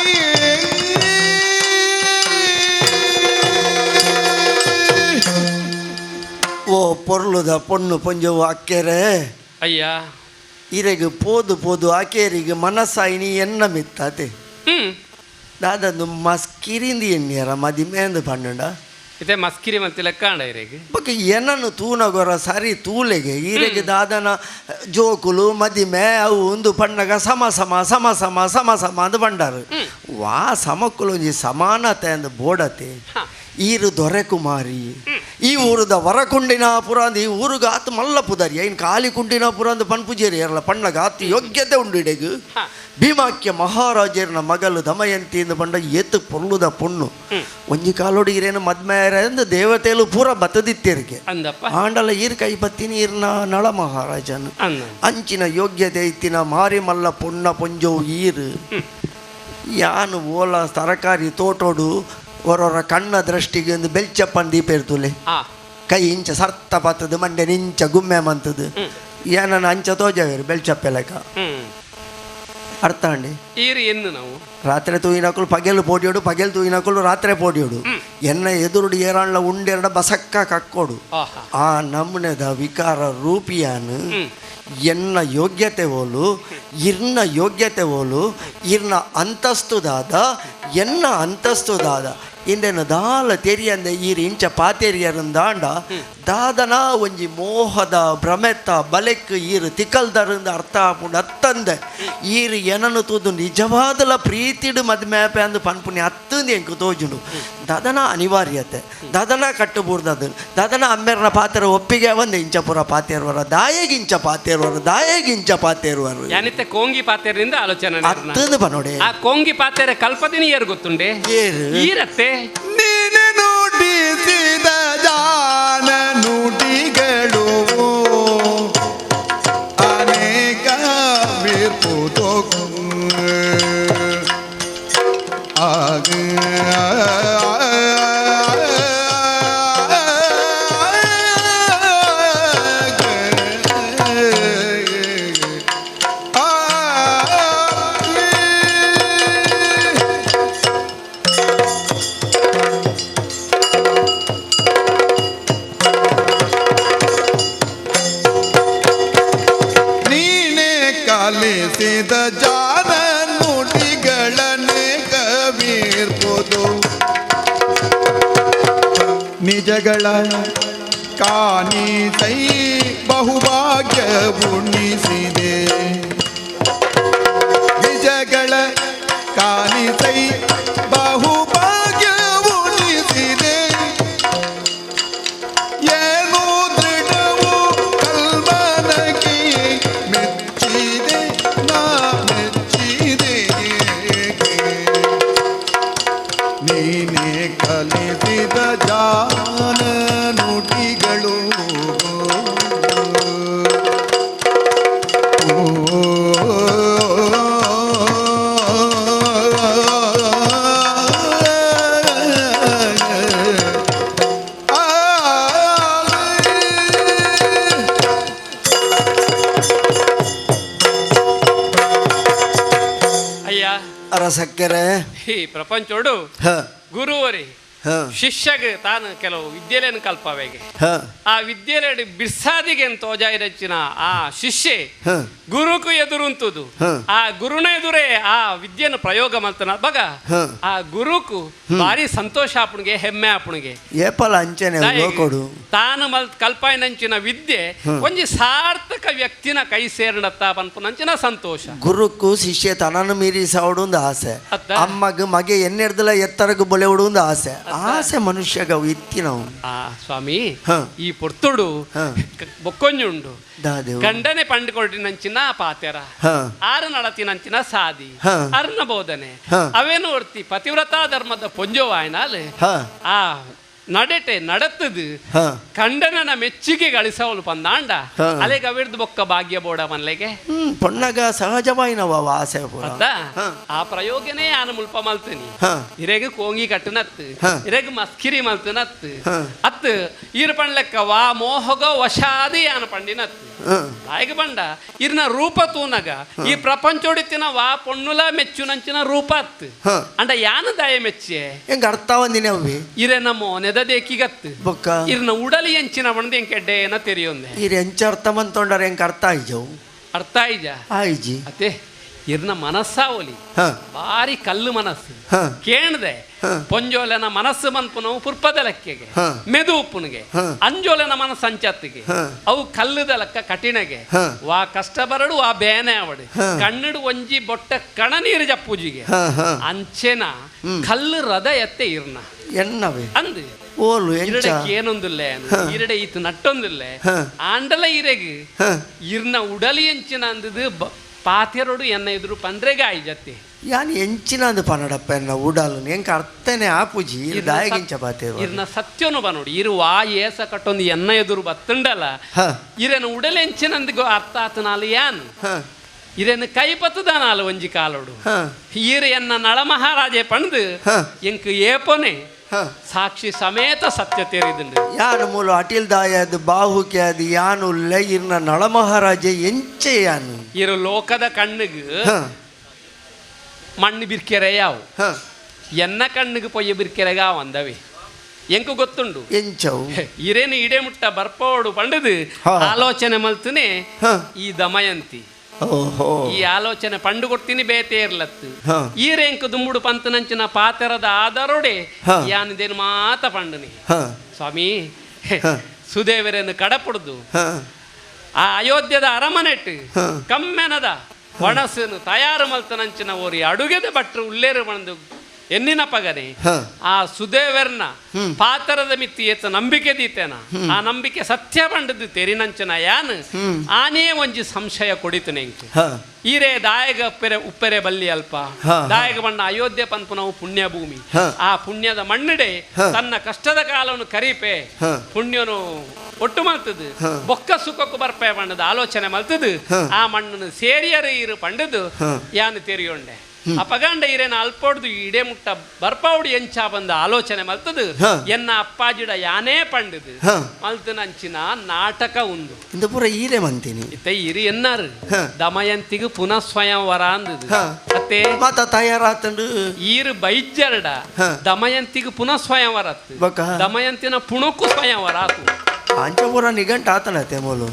ಓ ಪೊರ್ಲುದ ಪೊಣ್ಣು ಪೊಂಜವು ಅಕ್ಕೆರೆ ಅಯ್ಯ ಇರೆಗ್ ಪೋದು ಪೋದು ಆಕೇರಿಗೆ ಮನಸ್ಸಾಯಿನಿ ಎನ್ನ ಮಿತ್ತಾತೆ ದಾದಂದು ಮಸ್ಕಿರಿಂದಿ ಎಣ್ಣಿಯರ ಮದಿಮೇಂದು ಪಣ್ಣುಂಡ ಇತ್ತೆ ಮಸ್ಕಿರಿ ಮತ್ತೆ ಲೆಕ್ಕಾಂಡ ಇರೆಗ್ ಬೊಕ ಎನ್ನನು ತೂನಗೊರ ಸರಿ ತೂಲೆಗೆ ಈರೆಗೆ ದಾದನ ಜೋಕುಲು ಮದಿಮೆ ಅವು ಒಂದು ಪಣ್ಣಗ ಸಮ ಸಮ ಸಮ ಸಮ ಸಮ ಸಮ ಅಂದ್ ಪಂಡಾರು. ವಾ ಸಮಕ್ಕುಲು ಒಂಜಿ ಸಮಾನತೆ ಅಂದ್ ಬೋಡತೆ. ಈರು ದೊರೆಕುಮಾರಿ ಈ ಊರುದ ವರಕುಂಡಿನ ಪುರ ಅಂದ್ ಈ ಊರುಗ ಆತ್ ಮಲ್ಲ ಪುದರಿ ಐನ್ ಕಾಲಿ ಕುಂಡಿನ ಪುರ ಅಂದ್ ಪನ್ಪುಜೇರಿ ಏರ್ಲ ಪಣ್ಣಗ ಆತ್ ಯೋಗ್ಯತೆ ಉಂಡು ಇಡೆಗ್. ಭೀಮಾಕ್ಯ ಮಹಾರಾಜರ್ನ ಮಗಲು ದಮಯಂತಿ ಇಂದು ಪಂಡ ಏತ್ ಪೊರ್ಲುದ ಪೊಣ್ಣು. ಒಂಜಿ ಕಾಲೋಡು ಈರೇನು ಮದ್ಮೇರ ಅಂದ್ ದೇವತೆಲು ಪೂರ ಬತ್ತದಿತ್ತೇರಿಗೆ ಆಂಡಲ ಈರ್ ಕೈ ಬತ್ತಿನಿ ಈರ್ನ ನಳ ಮಹಾರಾಜನು ಅಂಚಿನ ಯೋಗ್ಯತೆ ಇತ್ತಿನ ಮಾರಿ ಮಲ್ಲ ಪೊಣ್ಣ ಪೊಂಜೋವು ಈರು. ಯಾನು ಓಲ ತರಕಾರಿ ತೋಟೋಡು ಹೊರೊರ ಕಣ್ಣ ದೃಷ್ಟಿಗೆ ಒಂದು ಬೆಲ್ಚಪ್ಪನ್ ದೀಪ ಇರ್ತುಲೆ ಕೈ ಇಂಚ ಸರ್ತ ಪತ್ತದು ಮಂಡೆ ನಿಂಚ ಗುಮ್ಮೆ ಮಂತದು ಏನನ್ನ ಅಂಚ ತೋಜವೇರು ಬೆಲ್ಚಪ್ಪೆ ಲೆಕ್ಕ. ಅರ್ಥ ಅಂಡಿ ಈರು ಎನ್ನು ನಾವು ರಾತ್ರಿ ತೂಯಿನಕುಲು ಪಗೆಲು ಪೋಡಿಯೋಡು ಪಗೆಲು ತೂಯಿನಕುಲು ರಾತ್ರಿ ಪೋಡಿಯೋಡು ಎನ್ನ ಎದುರುಡು ಏರಾಣ್ಲ ಉಂಡೆರಡ ಬಸಕ್ಕ ಕಕ್ಕೋಡು. ಆ ನಮೂನೆದ ವಿಕಾರ ರೂಪಿಯಾನು ಎನ್ನ ಯೋಗ್ಯತೆ ಓಲು ಇರ್ನ ಯೋಗ್ಯತೆ ಓಲು ಇರ್ನ ಅಂತಸ್ತುದಾದ ಎನ್ನ ಅಂತಸ್ತುದಾದ ಇಂದೆನ ದಾಲ ತೆರಿಯಂದೆ ಈರು ಇಂಚ ಪಾತೆರಿಯರಂದಾಂಡ ದಾದನ ಒಂಜಿ ಮೋಹದ ಭ್ರಮೆತ್ತ ಬಲೆಕ್ ಈರು ತಿಕ್ಕಲ್ದರಿಂದ ಅರ್ಥ ಆಪುಂಡು ಅತ್ತಂದೆ ಈರು ಏನನ್ನು ತೂದು ನಿಜವಾದಲ ಪ್ರೀತಿಡು ಮದ್ಮೇಪೆ ಅಂದು ಪನ್ಪುನಿ ಅತ್ತಂದು ಎಂಕು ತೋಜುಂಡು. ದಾದನ ಅನಿವಾರ್ಯತೆ ದಾದನ ಕಟ್ಟುಬೂರ್ದದು ದಾದನ ಅಮ್ಮೆರ್ನ ಪಾತೆರ ಒಪ್ಪಿಗೆ ಒಂದು ಇಂಚಪುರ ಪಾತೇರ್ವರ ದಾಯಗಿಂಚ ಪಾತೇರ್ವರು ದಾಯಗಿಂಚ ಪಾತೇರ್ವರು ಯಾನಿತ್ತೆ ಕೋಂಗಿ ಪಾತೆರಿಂದ ಆಲೋಚನೆ ಅತ್ತಂದು ಪನೋಡೆ ಆ ಕೋಂಗಿ ಪಾತೆರೆ ಕಲ್ಪದಿನಿ ಏರು ಗೊತ್ತುಂಡೆ ಏರು ಈರತ್ತೆ ನೀನೆ ನುಡಿಸಿದ ಆಗ ನೀನೇ ಕಲಿಸಿದ ಜಾನ ನುಡಿಗಳನ್ನೇ ಕವಿರ್ಪುದು ನಿಜಗಳ ಕಾಣಿಸೈ ಬಹುಭಾಗ್ಯ ಉಣಿಸಿದೆ ನಿಜಗಳ ಕಾಣಿಸೈ ಬಹುಭಾಗ್ಯ ಉಣಿಸಿದೆ ಏನು ದೃಢವು ಕಲ್ಮನಕ್ಕೆ ಮೆಚ್ಚಿದೆ ನಾ ಮೆಚ್ಚಿದೆ ನೀನೇ ಕಲಿಸಿದ ಜಾನ ನುಡಿಗಳು ಅಯ್ಯ ಅರಸಕ್ಕೆರೆ ಈ ಪ್ರಪಂಚೋಡು ಗುರುವರಿ ಶಿಷ್ಯಗೆ ತಾನು ಕೆಲವು ವಿದ್ಯೆಲೇನು ಕಲ್ಪವೆಗೆ ಆ ವಿದ್ಯೆಲೆಡು ಬಿರ್ಸಾದಿಗೆ ತೋಜಾಯಿರಚಿನ ಆ ಶಿಷ್ಯೆ ಗುರುಕು ಎದುರುಂತುದು ಆ ಗುರುನ ಎದುರೇ ಆ ವಿದ್ಯೆಯನ್ನು ಪ್ರಯೋಗ ಮಲ್ತನ ಬಗ ಆ ಗುರುಕು ಭಾರಿ ಸಂತೋಷ ಆಪುಣಿಗೆ ಹೆಮ್ಮೆ ಆಪುಣಿಗೆ ಏಪಲ ಅಂಚನೆ ಲೋಕೊಡು ತಾನು ಮಲ್ ಕಲ್ಪಾಯಿನಂಚಿನ ವಿದ್ಯೆ ಒಂಜಿ ಸಾರ್ಥಕ ವ್ಯಕ್ತಿನ ಕೈ ಸೇರಿನತ್ತ ಪನ್ಪುನಂಚಿನ ಸಂತೋಷ. ಗುರುಕು ಶಿಷ್ಯ ತನನು ಮೀರಿ ಸಾವಡು ಆಸೆ, ಅಮ್ಮಗ ಮಗೆ ಎನ್ನೆರ್ದಲ ಎತ್ತರಗು ಬೊಲೆವಡು ಆಸೆ, ಆಸೆ ಮನುಷ್ಯಗ ಇತ್ತಿನವು. ಆ ಸ್ವಾಮಿ ಈ ಪೊರ್ತುಡು ಬೊಕ್ಕೊಂಜುಂಡು ಗಂಡನೆ ಪಂಡುಕೊಟ್ಟಿನಂಚಿನ ಪಾತೆರ ಆರು ನಡತಿನಂಚಿನ ಸಾದಿ ಅರ್ಣ ಬೋಧನೆ ಅವೇನು ಒರ್ತಿ ಪತಿವ್ರತಾ ಧರ್ಮದ ಪೊಂಜೋವಾಯ್ನಾಲ್ ಆ ನಡೆಟೆ ನಡತದು ಕಂಡನ ಮೆಚ್ಚುಗೆ ಗಳಿಸವಲು ಪಂದಾಂಡ ಅಲೆಗೆ ಅವಿರ್ದು ಬೊಕ್ಕ ಭಾಗ್ಯ ಬೋಡ ಮನ್ಲೆಗೆ ಪೊಣ್ಣಗ ಸಹಜವಾಯಿನವ ಆಸೆ ಆ ಪ್ರಯೋಗನೇ ಆನ ಮುಲ್ಪ ಮಲ್ತೀನಿ ಇರೆಗ್ ಕೋಂಗಿ ಕಟ್ಟನತ್ತು ಇರೆಗ್ ಮಸ್ಕಿರಿ ಮಲ್ತನತ್ತು ಅತ್ತು ಈರ್ ಪಂಡ್ಲೆಕ್ಕ ವಾ ಮೋಹಗ ವಶಾದಿ ಆನ ಪಂಡಿನತ್ತು ದಾಯಗ ಬಂಡ ಇರ್ನ ರೂಪ ತೂನಗ ಈ ಪ್ರಪಂಚೋಡಿತಿನ ವಾ ಪೊಣ್ಣುಲ ಮೆಚ್ಚುನಂಚಿನ ರೂಪ ಅತ್ತು ಅಂಡ ಯಾನ ದಯ ಮೆಚ್ಚೆ ಹೆಂಗ ಅರ್ಥವಂದಿನ ಇರೆನ ಮೋನೆದ ದೇಕಿಗತ್ತು ಬೊಕ್ಕ ಇರ್ನ ಉಡಲಿ ಎಂಚಿನ ಬಣ್ಣ ಎಂಕೆಡ್ಡೆ ಏನ ತೆರಿಯೊಂದೆ ಇರ್ ಎಂಚ ಅರ್ಥ ಮಂತೊಂಡಾರ ಎಂಕ ಅರ್ಥ ಆಯ್ಜವು ಅರ್ಥ ಆಯ್ಜ ಆಯ್ಜಿ ಅತ್ತೆ ಇರ್ನ ಮನಸ್ಸಾವಲಿ ಬಾರಿ ಕಲ್ಲು ಮನಸ್ಸು ಕೇಳ್ದೆ ಪೊಂಜೋಲೆನ ಮನಸ್ಸು ಮನ್ಪುನವು ಪುರ್ಪದ ಲೆಕ್ಕೆಗೆ ಮೆದು ಉಪ್ಪುನಿಗೆ ಅಂಜೋಲೆನ ಮನಸ್ಸು ಅಂಚತ್ತಿಗೆ ಅವು ಕಲ್ಲುದ ಲೆಕ್ಕ ಕಠಿಣಗೆ ವಾ ಕಷ್ಟ ಬರಡು ವಾ ಬೇನೆ ಅವಡು ಕಣ್ಣಡು ಒಂಜಿ ಬೊಟ್ಟ ಕಣ ನೀರು ಜಪ್ಪುಜಿಗೆ ಅಂಚೆನ ಕಲ್ಲು ರಥ ಎತ್ತೆ ಇರ್ನ ಎನ್ನವೆ ಅಂದು ಓಲು ಇರಡೆ ಏನೊಂದಿಲ್ಲ ಇರಡೆ ಈತ ನಟ್ಟೊಂದಿಲ್ಲ ಆಂಡಲ ಇರೆಗ್ ಇರ್ನ ಉಡಲಿ ಎಂಚಿನ ಅಂದದು ಪಾತೆರೊಡು ಎನ್ನ ಎದುರು ಪಂದ್ರೆಗೆ ಆಯ್ಜತ್ತೆ ಯಾನ್ ಎಂಚಿನ ಅಂದು ಪನ್ನಡಪ್ಪ ಎನ್ನ ಉಡಾಲು ಎಂಕ ಅರ್ಥನೆ ಆಪುಜಿ ದಾಯಗಿಂಚ ಪಾತೆ ಇರ್ನ ಸತ್ಯನು ಬನೋಡು ಇರು ವಾ ಏಸ ಕಟ್ಟೊಂದು ಎನ್ನ ಎದುರು ಬತ್ತುಂಡಲ ಇರೆನ ಉಡಲು ಎಂಚಿನಂದು ಅರ್ಥ ಆತನಾಲು ಯಾನ್ ಇರೆನ ಕೈ ಪತ್ತದಾನಾಲು ಒಂಜಿ ಕಾಲೋಡು ಈರ ಎನ್ನ ನಳ ಮಹಾರಾಜೆ ಪಂದು ಎಂಕ್ ಏಪೋನೆ ಸಾಕ್ಷಿ ಸಮೇತ ಸತ್ಯ ತೇರಿದುಂಡು ಯಾನು ಮೂಲ ಅಟಿಲ್ ದಾಯದು ಬಾಹುಕೆ ಅದು ಯಾನು ಉಲ್ಲೆ ಇರ್ನ ನಳಮಹಾರಾಜೆ ಎಂಚೆ ಯಾನು ಇರು ಲೋಕದ ಕಣ್ಣಿಗೆ ಮಣ್ಣು ಬಿರ್ಕೆರೆ ಯಾವು ಎನ್ನ ಕಣ್ಣಿಗೆ ಪೊಯ್ಯ ಬಿರ್ಕೆರೆಗ ಅಂದವೆ ಎಂಕು ಗೊತ್ತುಂಡು ಎಂಚವು ಇರೇನು ಇಡೆ ಮುಟ್ಟ ಬರ್ಪೋಡು ಪಂಡದು ಆಲೋಚನೆ ಮಲ್ತನೆ ಈ ದಮಯಂತಿ ಈ ಆಲೋಚನೆ ಪಂಡು ಕೊಡ್ತೀನಿ ಬೇತೆ ಇರ್ಲತ್ತು ಈರೆಂಕು ದುಂಬುಡು ಪಂತನಂಚಿನ ಪಾತೆರದ ಆಧಾರೋಡೆ ಯಾನಿದೇನು ಮಾತ ಪಂಡನಿ ಸ್ವಾಮಿ ಸುದೇವರನ್ನು ಕಡಪುಡ್ದು ಆ ಅಯೋಧ್ಯದ ಅರಮನೆಟ್ಟು ಕಮ್ಮೆನದ ಒಣಸನ್ನು ತಯಾರು ಮಲ್ತನಂಚಿನ ಓರಿ ಅಡುಗೆದ ಭಟ್ರು ಉಲ್ಲೇರು ಬಂದು ಎನ್ನಿನ ಪಗನೆ ಆ ಸುದೇವರ್ನ ಪಾತರದ ಮಿತ್ತಿ ಏತ ನಂಬಿಕೆ ದೀತೇನ ಆ ನಂಬಿಕೆ ಸತ್ಯ ಬಂಡದ್ದು ತೆರಿನಂಚಿನ ಯಾನ್ ಆನೇ ಒಂಜಿ ಸಂಶಯ ಕೊಡಿತನೆ ಎಂಕ್ ಈರೇ ದಾಯಗ ಉಪ್ಪೆರೆ ಉಪ್ಪೆರೆ ಬಲ್ಲಿ ಅಲ್ಪ ದಾಯಗ ಬಣ್ಣ ಅಯೋಧ್ಯೆ ಪನ್ಪುನವು ಪುಣ್ಯ ಭೂಮಿ ಆ ಪುಣ್ಯದ ಮಣ್ಣಿಡೆ ತನ್ನ ಕಷ್ಟದ ಕಾಲವನ್ನು ಕರೀಪೆ ಪುಣ್ಯನು ಒಟ್ಟು ಮಲ್ತದು ಬೊಕ್ಕ ಸುಖಕ್ಕೂ ಬರ್ಪೆ ಬಣ್ಣದ ಆಲೋಚನೆ ಮಲ್ತದು ಆ ಮಣ್ಣನ್ನು ಸೇರಿಯರು ಇರು ಪಂಡದು ಯಾನು ತೆರಿಯೊಂಡೆ. ಅಪಗಂಡ ಇರೇನ ಅಲ್ಪೊಡ್ದು ಇಡೆ ಮುಟ್ಟ ಬರ್ಪಾವುಡು ಎಂಚ ಬಂದ ಆಲೋಚನೆ ಮಲ್ತದು ಎನ್ನ ಅಪ್ಪಾಜಿಡ ಯಾನೇ ಪಂಡದು ಮಲ್ತನಂಚಿನ ನಾಟಕ ಉಂದು ಇಂದು ಪೂರ ಈರೆ ಮಂತೀನಿ ಇತ್ತೆ ಇರಿ ಎನ್ನಾರು ದಮಯಂತಿಗೆ ಪುನಃ ಸ್ವಯಂವರ ಅಂದದು ಅತ್ತೆ ಮಾತ ತಯಾರಾತಂಡು ಈರು ಬೈಜ್ಜರಡ ದಮಯಂತಿಗೆ ಪುನಃ ಸ್ವಯಂವರ ದಮಯಂತಿನ ಪುಣಕ್ಕೂ ಸ್ವಯಂವರ ಆತು ಅಂಚ ಪೂರ ನಿಘಂಟು ಆತನತೆ ಮೂಲು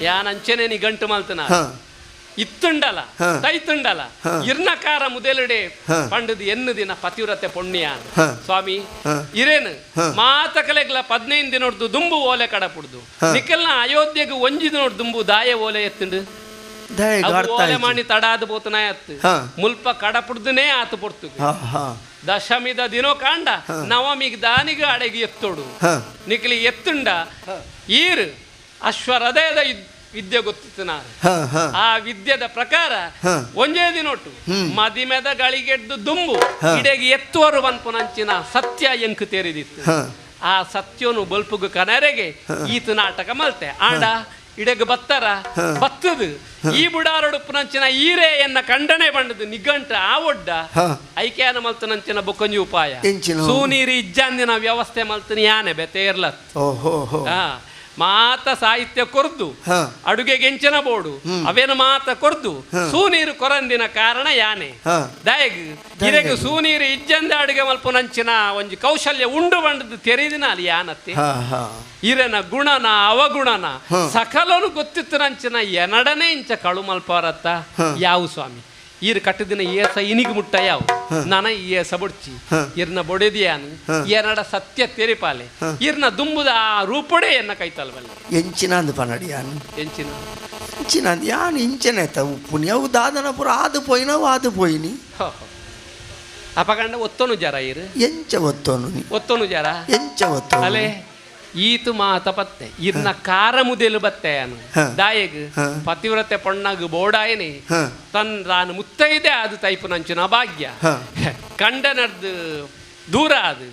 ಯಾನ್ ಅಂಚನೆ ನಿಘಂಟು ಮಲ್ತನ ಇತ್ತುಂಡಲ ತೈತುಂಡಲ ಇರ್ನಕಾರ ಮುದೆಲುಡೆ ಪಂಡದು ಎನ್ನು ದಿನ ಪತಿವ್ರತೆ ಪೊಣ್ಣಿಯ ಸ್ವಾಮಿ ಇರೇನು ಮಾತಕಲೆಗ್ಲ 15 ದಿನೊಡ್ದು ದುಂಬು ಓಲೆ ಕಡಪುಡ್ದು ನಿಖಲ್ನ ಅಯೋಧ್ಯೆಗೆ ಒಂಜಿ ದಿನೊಡ್ದು ದುಂಬು ದಾಯ ಓಲೆ ಎತ್ತುಂಡು ಓಲೆ ಮಾಡಿ ತಡಾದ ಪೋತನಾಯತ್ತು ಮುಲ್ಪ ಕಡಪುಡ್ದನೇ ಆತು ಪೊರ್ತು ದಶಮಿದ ದಿನೋ ಕಾಂಡ ನವಮಿಗ್ ದಾನಿಗ ಅಡಗಿ ಎತ್ತೋಡು ನಿಖಲಿ ಎತ್ತುಂಡ ಈರು ಅಶ್ವರದಯದ ವಿದ್ಯೆ ಗೊತ್ತಿತ್ತು ನಾನು ಆ ವಿದ್ಯೆದ ಪ್ರಕಾರ ಒಂಜೇ ದಿನೊಟ್ಟು ಮದಿಮೆದ ಗಳಿಗೆಡ್ದು ದುಂಬು ಇಡೆಗೆ ಎತ್ತುವರು ಪನ್ಪುನಂಚಿನ ಸತ್ಯ ಎಂಕು ತೇರಿದಿತ್ತು. ಆ ಸತ್ಯನು ಬಲ್ಪುಗು ಕನರೆಗೆ ಈತ ನಾಟಕ ಮಲ್ತೆ ಆಂಡ ಇಡೆಗೆ ಬತ್ತರ ಬತ್ತದು ಈ ಬುಡಾರೊಡುಪ್ಪುನಂಚಿನ ಈರೆ ಎನ್ನ ಖಂಡನೆ ಬಂಡದು ನಿಘಂಟ ಆ ಒಡ್ಡ ಐಕ್ಯಾನ ಮಲ್ತನಂಚಿನ ಬೊಕೊಂಜಿ ಉಪಾಯ ಸೂನೀರಿ ಇಜ್ಜಂದಿನ ವ್ಯವಸ್ಥೆ ಮಲ್ತನ ಯಾನೆ ಬೆತೆ ಇರ್ಲತ್ ಮಾತ ಸಾಹಿತ್ಯ ಕೊರ್ದು ಅಡುಗೆಗೆ ಎಂಚಿನ ಬೋಡು ಅವೇನು ಮಾತ ಕೊರ್ದು ಸೂನೀರು ಕೊರಂದಿನ ಕಾರಣ ಯಾನೆ ದಾಯಗ್ ಇರೆಗ್ ಸೂನೀರು ಇಜ್ಜಂದ ಅಡುಗೆ ಮಲ್ಪುನಂಚಿನ ಒಂಜಿ ಕೌಶಲ್ಯ ಉಂಡು ಬಂಡದು ತೆರೆದಿನ ಅಲ್ಲಿ ಯಾನತ್ತೆ ಇರನ ಗುಣನ ಅವಗುಣನ ಸಕಲನು ಗೊತ್ತಿತ್ತು ನಂಚಿನ ಎನಡನೆ ಇಂಚ ಕಳು ಮಲ್ಪವರತ್ತ ಯಾವು ಸ್ವಾಮಿ ಈರು ಕಟ್ಟದಿನ ಏಸ ಇನಿಗೆ ಮುಟ್ಟ ಯಾವು ನನ ಏಸ ಬೊಡ್ಚಿ ಇರ್ನ ಬೊಡೆದಿಯಾನು ಎನಡ ಸತ್ಯ ತೆರಿಪಾಲೆ ಇರ್ನ ದುಂಬುದ ಆ ರೂಪಡೆ ಎನ್ನ ಕೈತಲ್ವಲ್ಲ ಎಂಚಿನ ಅಂದು ಪನಡಿ ಯಾನು ಎಂಚಿನ ಎಂಚಿನ ಅಂದ್ ಯಾನು ಇಂಚನೆ ಉಪ್ಪುನಿ ಅವು ದಾದನ ಪೂರ ಆದು ಪೋಯಿನವು ಆದು ಪೋಯಿನಿ ಅಪಗಂಡ ಒತ್ತೋನು ಜರ ಇರು ಎಂಚ ಒತ್ತೋನು ಒತ್ತೋನು ಜರ ಎಂಚ ಒತ್ತೋನು ಅಲೆ ಈತು ಮಾತ ಪತ್ತೆ ಇರ್ನ ಕಾರ ಮುದೆಲು ಬತ್ತೆ ಅನು ದಾಯಗ್ ಪತಿವ್ರತೆ ಪೊಣ್ಣಗ್ ಬೋಡಾಯನಿ ತನ್ ತಾನು ಮುತ್ತೈದೆ ಅದು ತೈಪುನಂಚಿನ ಭಾಗ್ಯ ಕಂಡನರ್ದು ದೂರ ಅದು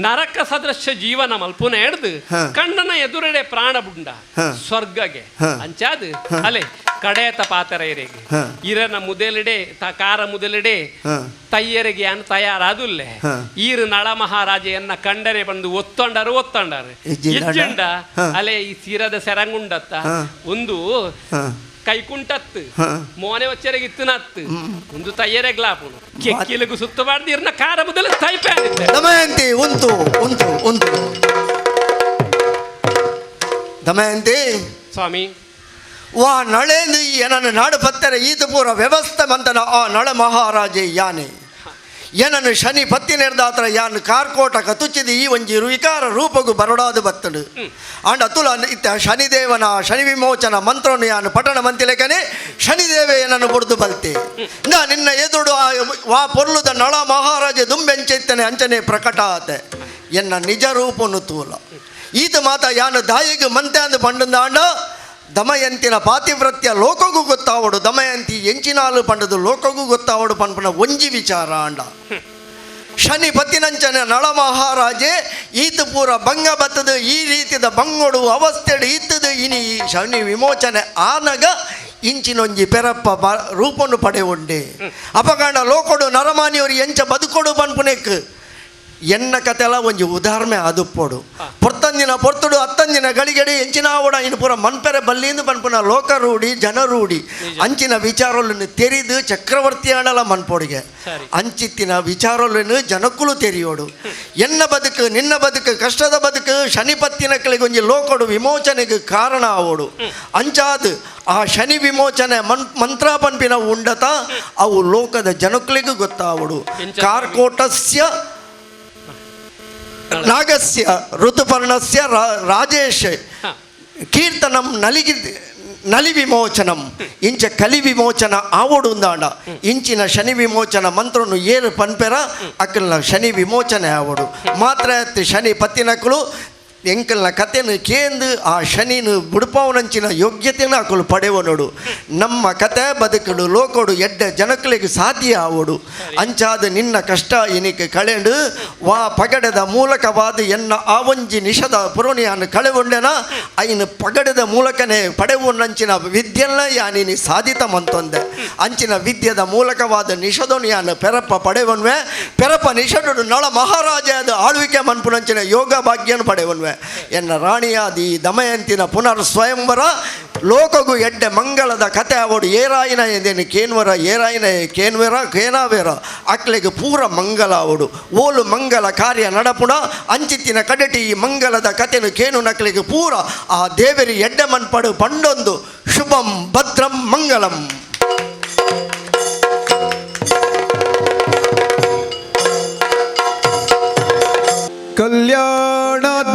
ನರಕ ಸದೃಶ ಜೀವನ ಮಲ್ಪುನ ಹಿಡ್ದು ಕಣ್ಣನ ಎದುರಡೆ ಪ್ರಾಣ ಬುಂಡ ಸ್ವರ್ಗಗೆ ಅಂಚಾದು ಅಲೆ ಕಡೇತ ಪಾತರ ಇರೆಗೆ ಇರನ ಮುದೆಲಿಡೆ ಕಾರ ಮುದೆಲಿಡೆ ತಯ್ಯರಿಗೆ ಅನ್ ತಯಾರಾದುಲ್ಲೆ ಈರು ನಳ ಮಹಾರಾಜೆಯನ್ನ ಕಂಡನೆ ಬಂದು ಒತ್ತೊಂಡರು ಒತ್ತೊಂಡರು ಇಜ್ಜಿಂಡ ಅಲೆ ಈ ಸೀರದ ಸೆರಂಗುಂಡತ್ತ ಒಂದು ಕೈಕುಂಟತ್ತು ಮೋನೆ ವಚ್ಚರಿಗೆ ಇತ್ತನತ್ತು ಒಂದು ತಯ್ಯರೆಗ್ಲಾಪುನು ಕೆಕ್ಕಿಲಿಗೂ ಸುತ್ತಬಾರ್ದು ಇರ್ನ ಕಾರ ಮೊದಲು ತೈಪೆ ಆಗುತ್ತೆ. ದಮಯಂತಿ ಉಂತು ಉಂತು ಉಂತು ದಮಯಂತಿ ಸ್ವಾಮಿ ವಾ ನಳೇಂದು ಈ ನನ್ನ ನಾಡು ಪತ್ತರ ಈತ ಪೂರ ವ್ಯವಸ್ಥೆ ಮಂತನ ಆ ನಳ ಮಹಾರಾಜೆ ಯಾನೆ ಏನನ್ನು ಶನಿ ಪತ್ತಿ ನಿರ್ದಾತ್ರ ಯಾನ್ ಕಾರ್ಕೋಟಕ ತುಚ್ಚಿದ ಈ ಒಂಜಿ ವಿಕಾರ ರೂಪಗು ಬರಡಾದು ಬತ್ತಡು ಅಂಡ ಅತುಲ ಇತ್ತ ಶನಿದೇವನ ಶನಿ ವಿಮೋಚನ ಮಂತ್ರವನ್ನು ಯಾನು ಪಠಣ ಮಂತಿಲೇಕನೆ ಶನಿದೇವ ಏನನ್ನು ಬುಡ್ದು ಬಲ್ತೆ ನಾ ನಿನ್ನ ಎದುರು ವಾ ಪೊರ್ಲುದ ನಳ ಮಹಾರಾಜ ದುಂಬೆಂಚೈತನೆ ಅಂಚನೆ ಪ್ರಕಟ ಆತೆ ಎನ್ನ ನಿಜ ರೂಪನು ತೂಲ ಈತ ಮಾತ ಯಾನು ದಾಯಿಗೆ ಮಂತೆ ಅಂದು ಪಂಡಂದಾಂಡ ದಮಯಂತಿನ ಪಾತಿವ್ರತ್ಯ ಲೋಕಗೂ ಗೊತ್ತಾವಡು ದಮಯಂತಿ ಎಂಚಿನಾಲು ಪಂಡದು ಲೋಕಗೂ ಗೊತ್ತಾವಡು ಪನ್ಪನ ಒಂಜಿ ವಿಚಾರ ಅಂಡ ಶನಿ ಪತ್ತಿನಂಚನ ನಳ ಮಹಾರಾಜೆ ಈತ ಪೂರ ಭಂಗ ಬತ್ತದು ಈ ರೀತಿದ ಬಂಗೊಡು ಅವಸ್ಥೆಡು ಇತ್ತದು ಇನಿ ಈ ಶನಿ ವಿಮೋಚನೆ ಆನಗ ಇಂಚಿನೊಂಜಿ ಪೆರಪ್ಪ ರೂಪನ್ನು ಪಡೆಯುಂಡೆ ಅಪಕಾಂಡ ಲೋಕೊಡು ನರಮಾನಿಯವರು ಎಂಚ ಬದುಕೊಡು ಪನ್ಪುನೆಕ್ ಎನ್ನ ಕತೆಲ ಒಂಜಿ ಉದಾಹರಣೆ ಅದುಪ್ಪೋಡು ಪೊರ್ತಂದಿನ ಪೊರ್ತುಡು ಅತ್ತಂದಿನ ಗಳಿಗಡಿ ಎಂಚಿನ ಇನ್ನು ಪೂರ ಮನ್ಪೆರೆ ಬಲ್ಲಿಂದು ಪನ್ಪುನ ಲೋಕ ರೂಢಿ ಜನ ರೂಢಿ ಅಂಚಿನ ವಿಚಾರೊಲನ್ನು ತೆರಿದು ಚಕ್ರವರ್ತಿ ಆಡಲ ಮನ್ಪೋಡಿಗೆ ಅಂಚಿತ್ತಿನ ವಿಚಾರೊಲನ್ನು ಜನಕ್ಕೂ ತೆರಿಯೋಡು ಎನ್ನ ಬದುಕು ನಿನ್ನ ಬದುಕು ಕಷ್ಟದ ಬದುಕು ಶನಿಪತ್ತಿನ ಒಂಜಿ ಲೋಕೊಡು ವಿಮೋಚನೆಗೆ ಕಾರಣ ಆವೋಡು ಅಂಚಾದು ಆ ಶನಿ ವಿಮೋಚನೆ ಮಂತ್ರ ಪನ್ಪಿನ ಉಂಡತ ಅವು ಲೋಕದ ಜನಕ್ಕಳಿಗೂ ಗೊತ್ತಾವಡು. ಕಾರ್ಕೋಟಸ್ಯ ನಾಗಸ್ಯ ಋತುಪರ್ಣಸ್ಯ ರಾಜೇಶ್ ಕೀರ್ತನಂ ನಲಿಗಿ ನಲಿ ವಿಮೋಚನಂ ಇಂಚ ಕಲಿ ವಿಮೋಚನ ಆವೋಡು ಉಂದಾಂಡ ಇಂಚಿನ ಶನಿ ವಿಮೋಚನ ಮಂತ್ರನು ಏರು ಪನ್ಪೆರ ಅಕ್ಕಲ್ನ ಶನಿ ವಿಮೋಚನೆ ಆವೋಡು ಮಾತ್ರ ಶನಿ ಪತ್ತಿನಕ್ಕಳು. ಎಂಕಲ್ನ ಕತೆನು ಕೇಂದು ಆ ಶನಿನ ಬುಡ್ಪಾವನಂಚಿನ ಯೋಗ್ಯತೆನ ಅಕುಲು ಪಡೆವನೋಡು. ನಮ್ಮ ಕತೆ ಬದುಕಡು ಲೋಕೋಡು ಎಡ್ಡೆ ಜನಕುಲೆಗ್ ಸಾಧ್ಯ ಆವೋಡು. ಅಂಚಾದ ನಿನ್ನ ಕಷ್ಟ ಇನಿಕ್ ಕಳೆಂಡು ವಾ ಪಗಡೆದ ಮೂಲಕವಾದ ಎನ್ನ ಆವಂಜಿ ನಿಷದ ಪುರೋಣಿಯನ್ನು ಕಳೆಗೊಂಡೆನ ಐನು ಪಗಡೆದ ಮೂಲಕನೇ ಪಡೆವೊಂಡಂಚಿನ ವಿದ್ಯೆಲ್ಲ ಯಾನಿನಿ ಸಾಧಿತ ಮಂತೊಂದೆ. ಅಂಚಿನ ವಿದ್ಯೆದ ಮೂಲಕವಾದ ನಿಷದೋನು ಯಾನು ಪೆರಪ್ಪ ಪಡೆವನ್ವೆ ಪೆರಪ್ಪ ನಿಷದುಡು ನಳ ಮಹಾರಾಜ ಆಳ್ವಿಕೆ ಮನ್ಪುನಂಚಿನ ಯೋಗ ಭಾಗ್ಯನು ಪಡೆವನ್ವೆ. ಎನ್ನ ರಾಣಿಯಾದಿ ದಮಯಂತಿನ ಪುನರ್ ಸ್ವಯಂವರ ಲೋಕಗು ಎಡ್ಡೆ ಮಂಗಳದ ಕತೆ ಅವಡು ಏರಾಯಿನ ಎಂದೇನು ಕೇನ್ವರ ಏರಾಯಿನ ಕೇನ್ವೆರ ಕೇನಾವೇರ ಅಕ್ಲೆಗ್ ಪೂರ ಮಂಗಲ ಅವಡು. ಓಲು ಮಂಗಲ ಕಾರ್ಯ ನಡಪುಣ ಅಂಚಿತ್ತಿನ ಕಡೆಟಿ ಈ ಮಂಗಲದ ಕತೆನು ಕೇನು ನಕ್ಲೆಗ್ ಪೂರ ಆ ದೇವರಿ ಎಡ್ಡೆ ಮನ್ಪಡು ಪಂಡೊಂದು ಶುಭಂ ಭದ್ರಂ ಮಂಗಲಂ. ಕಲ್ಯಾಣಾದ್ರಿವಾಸ.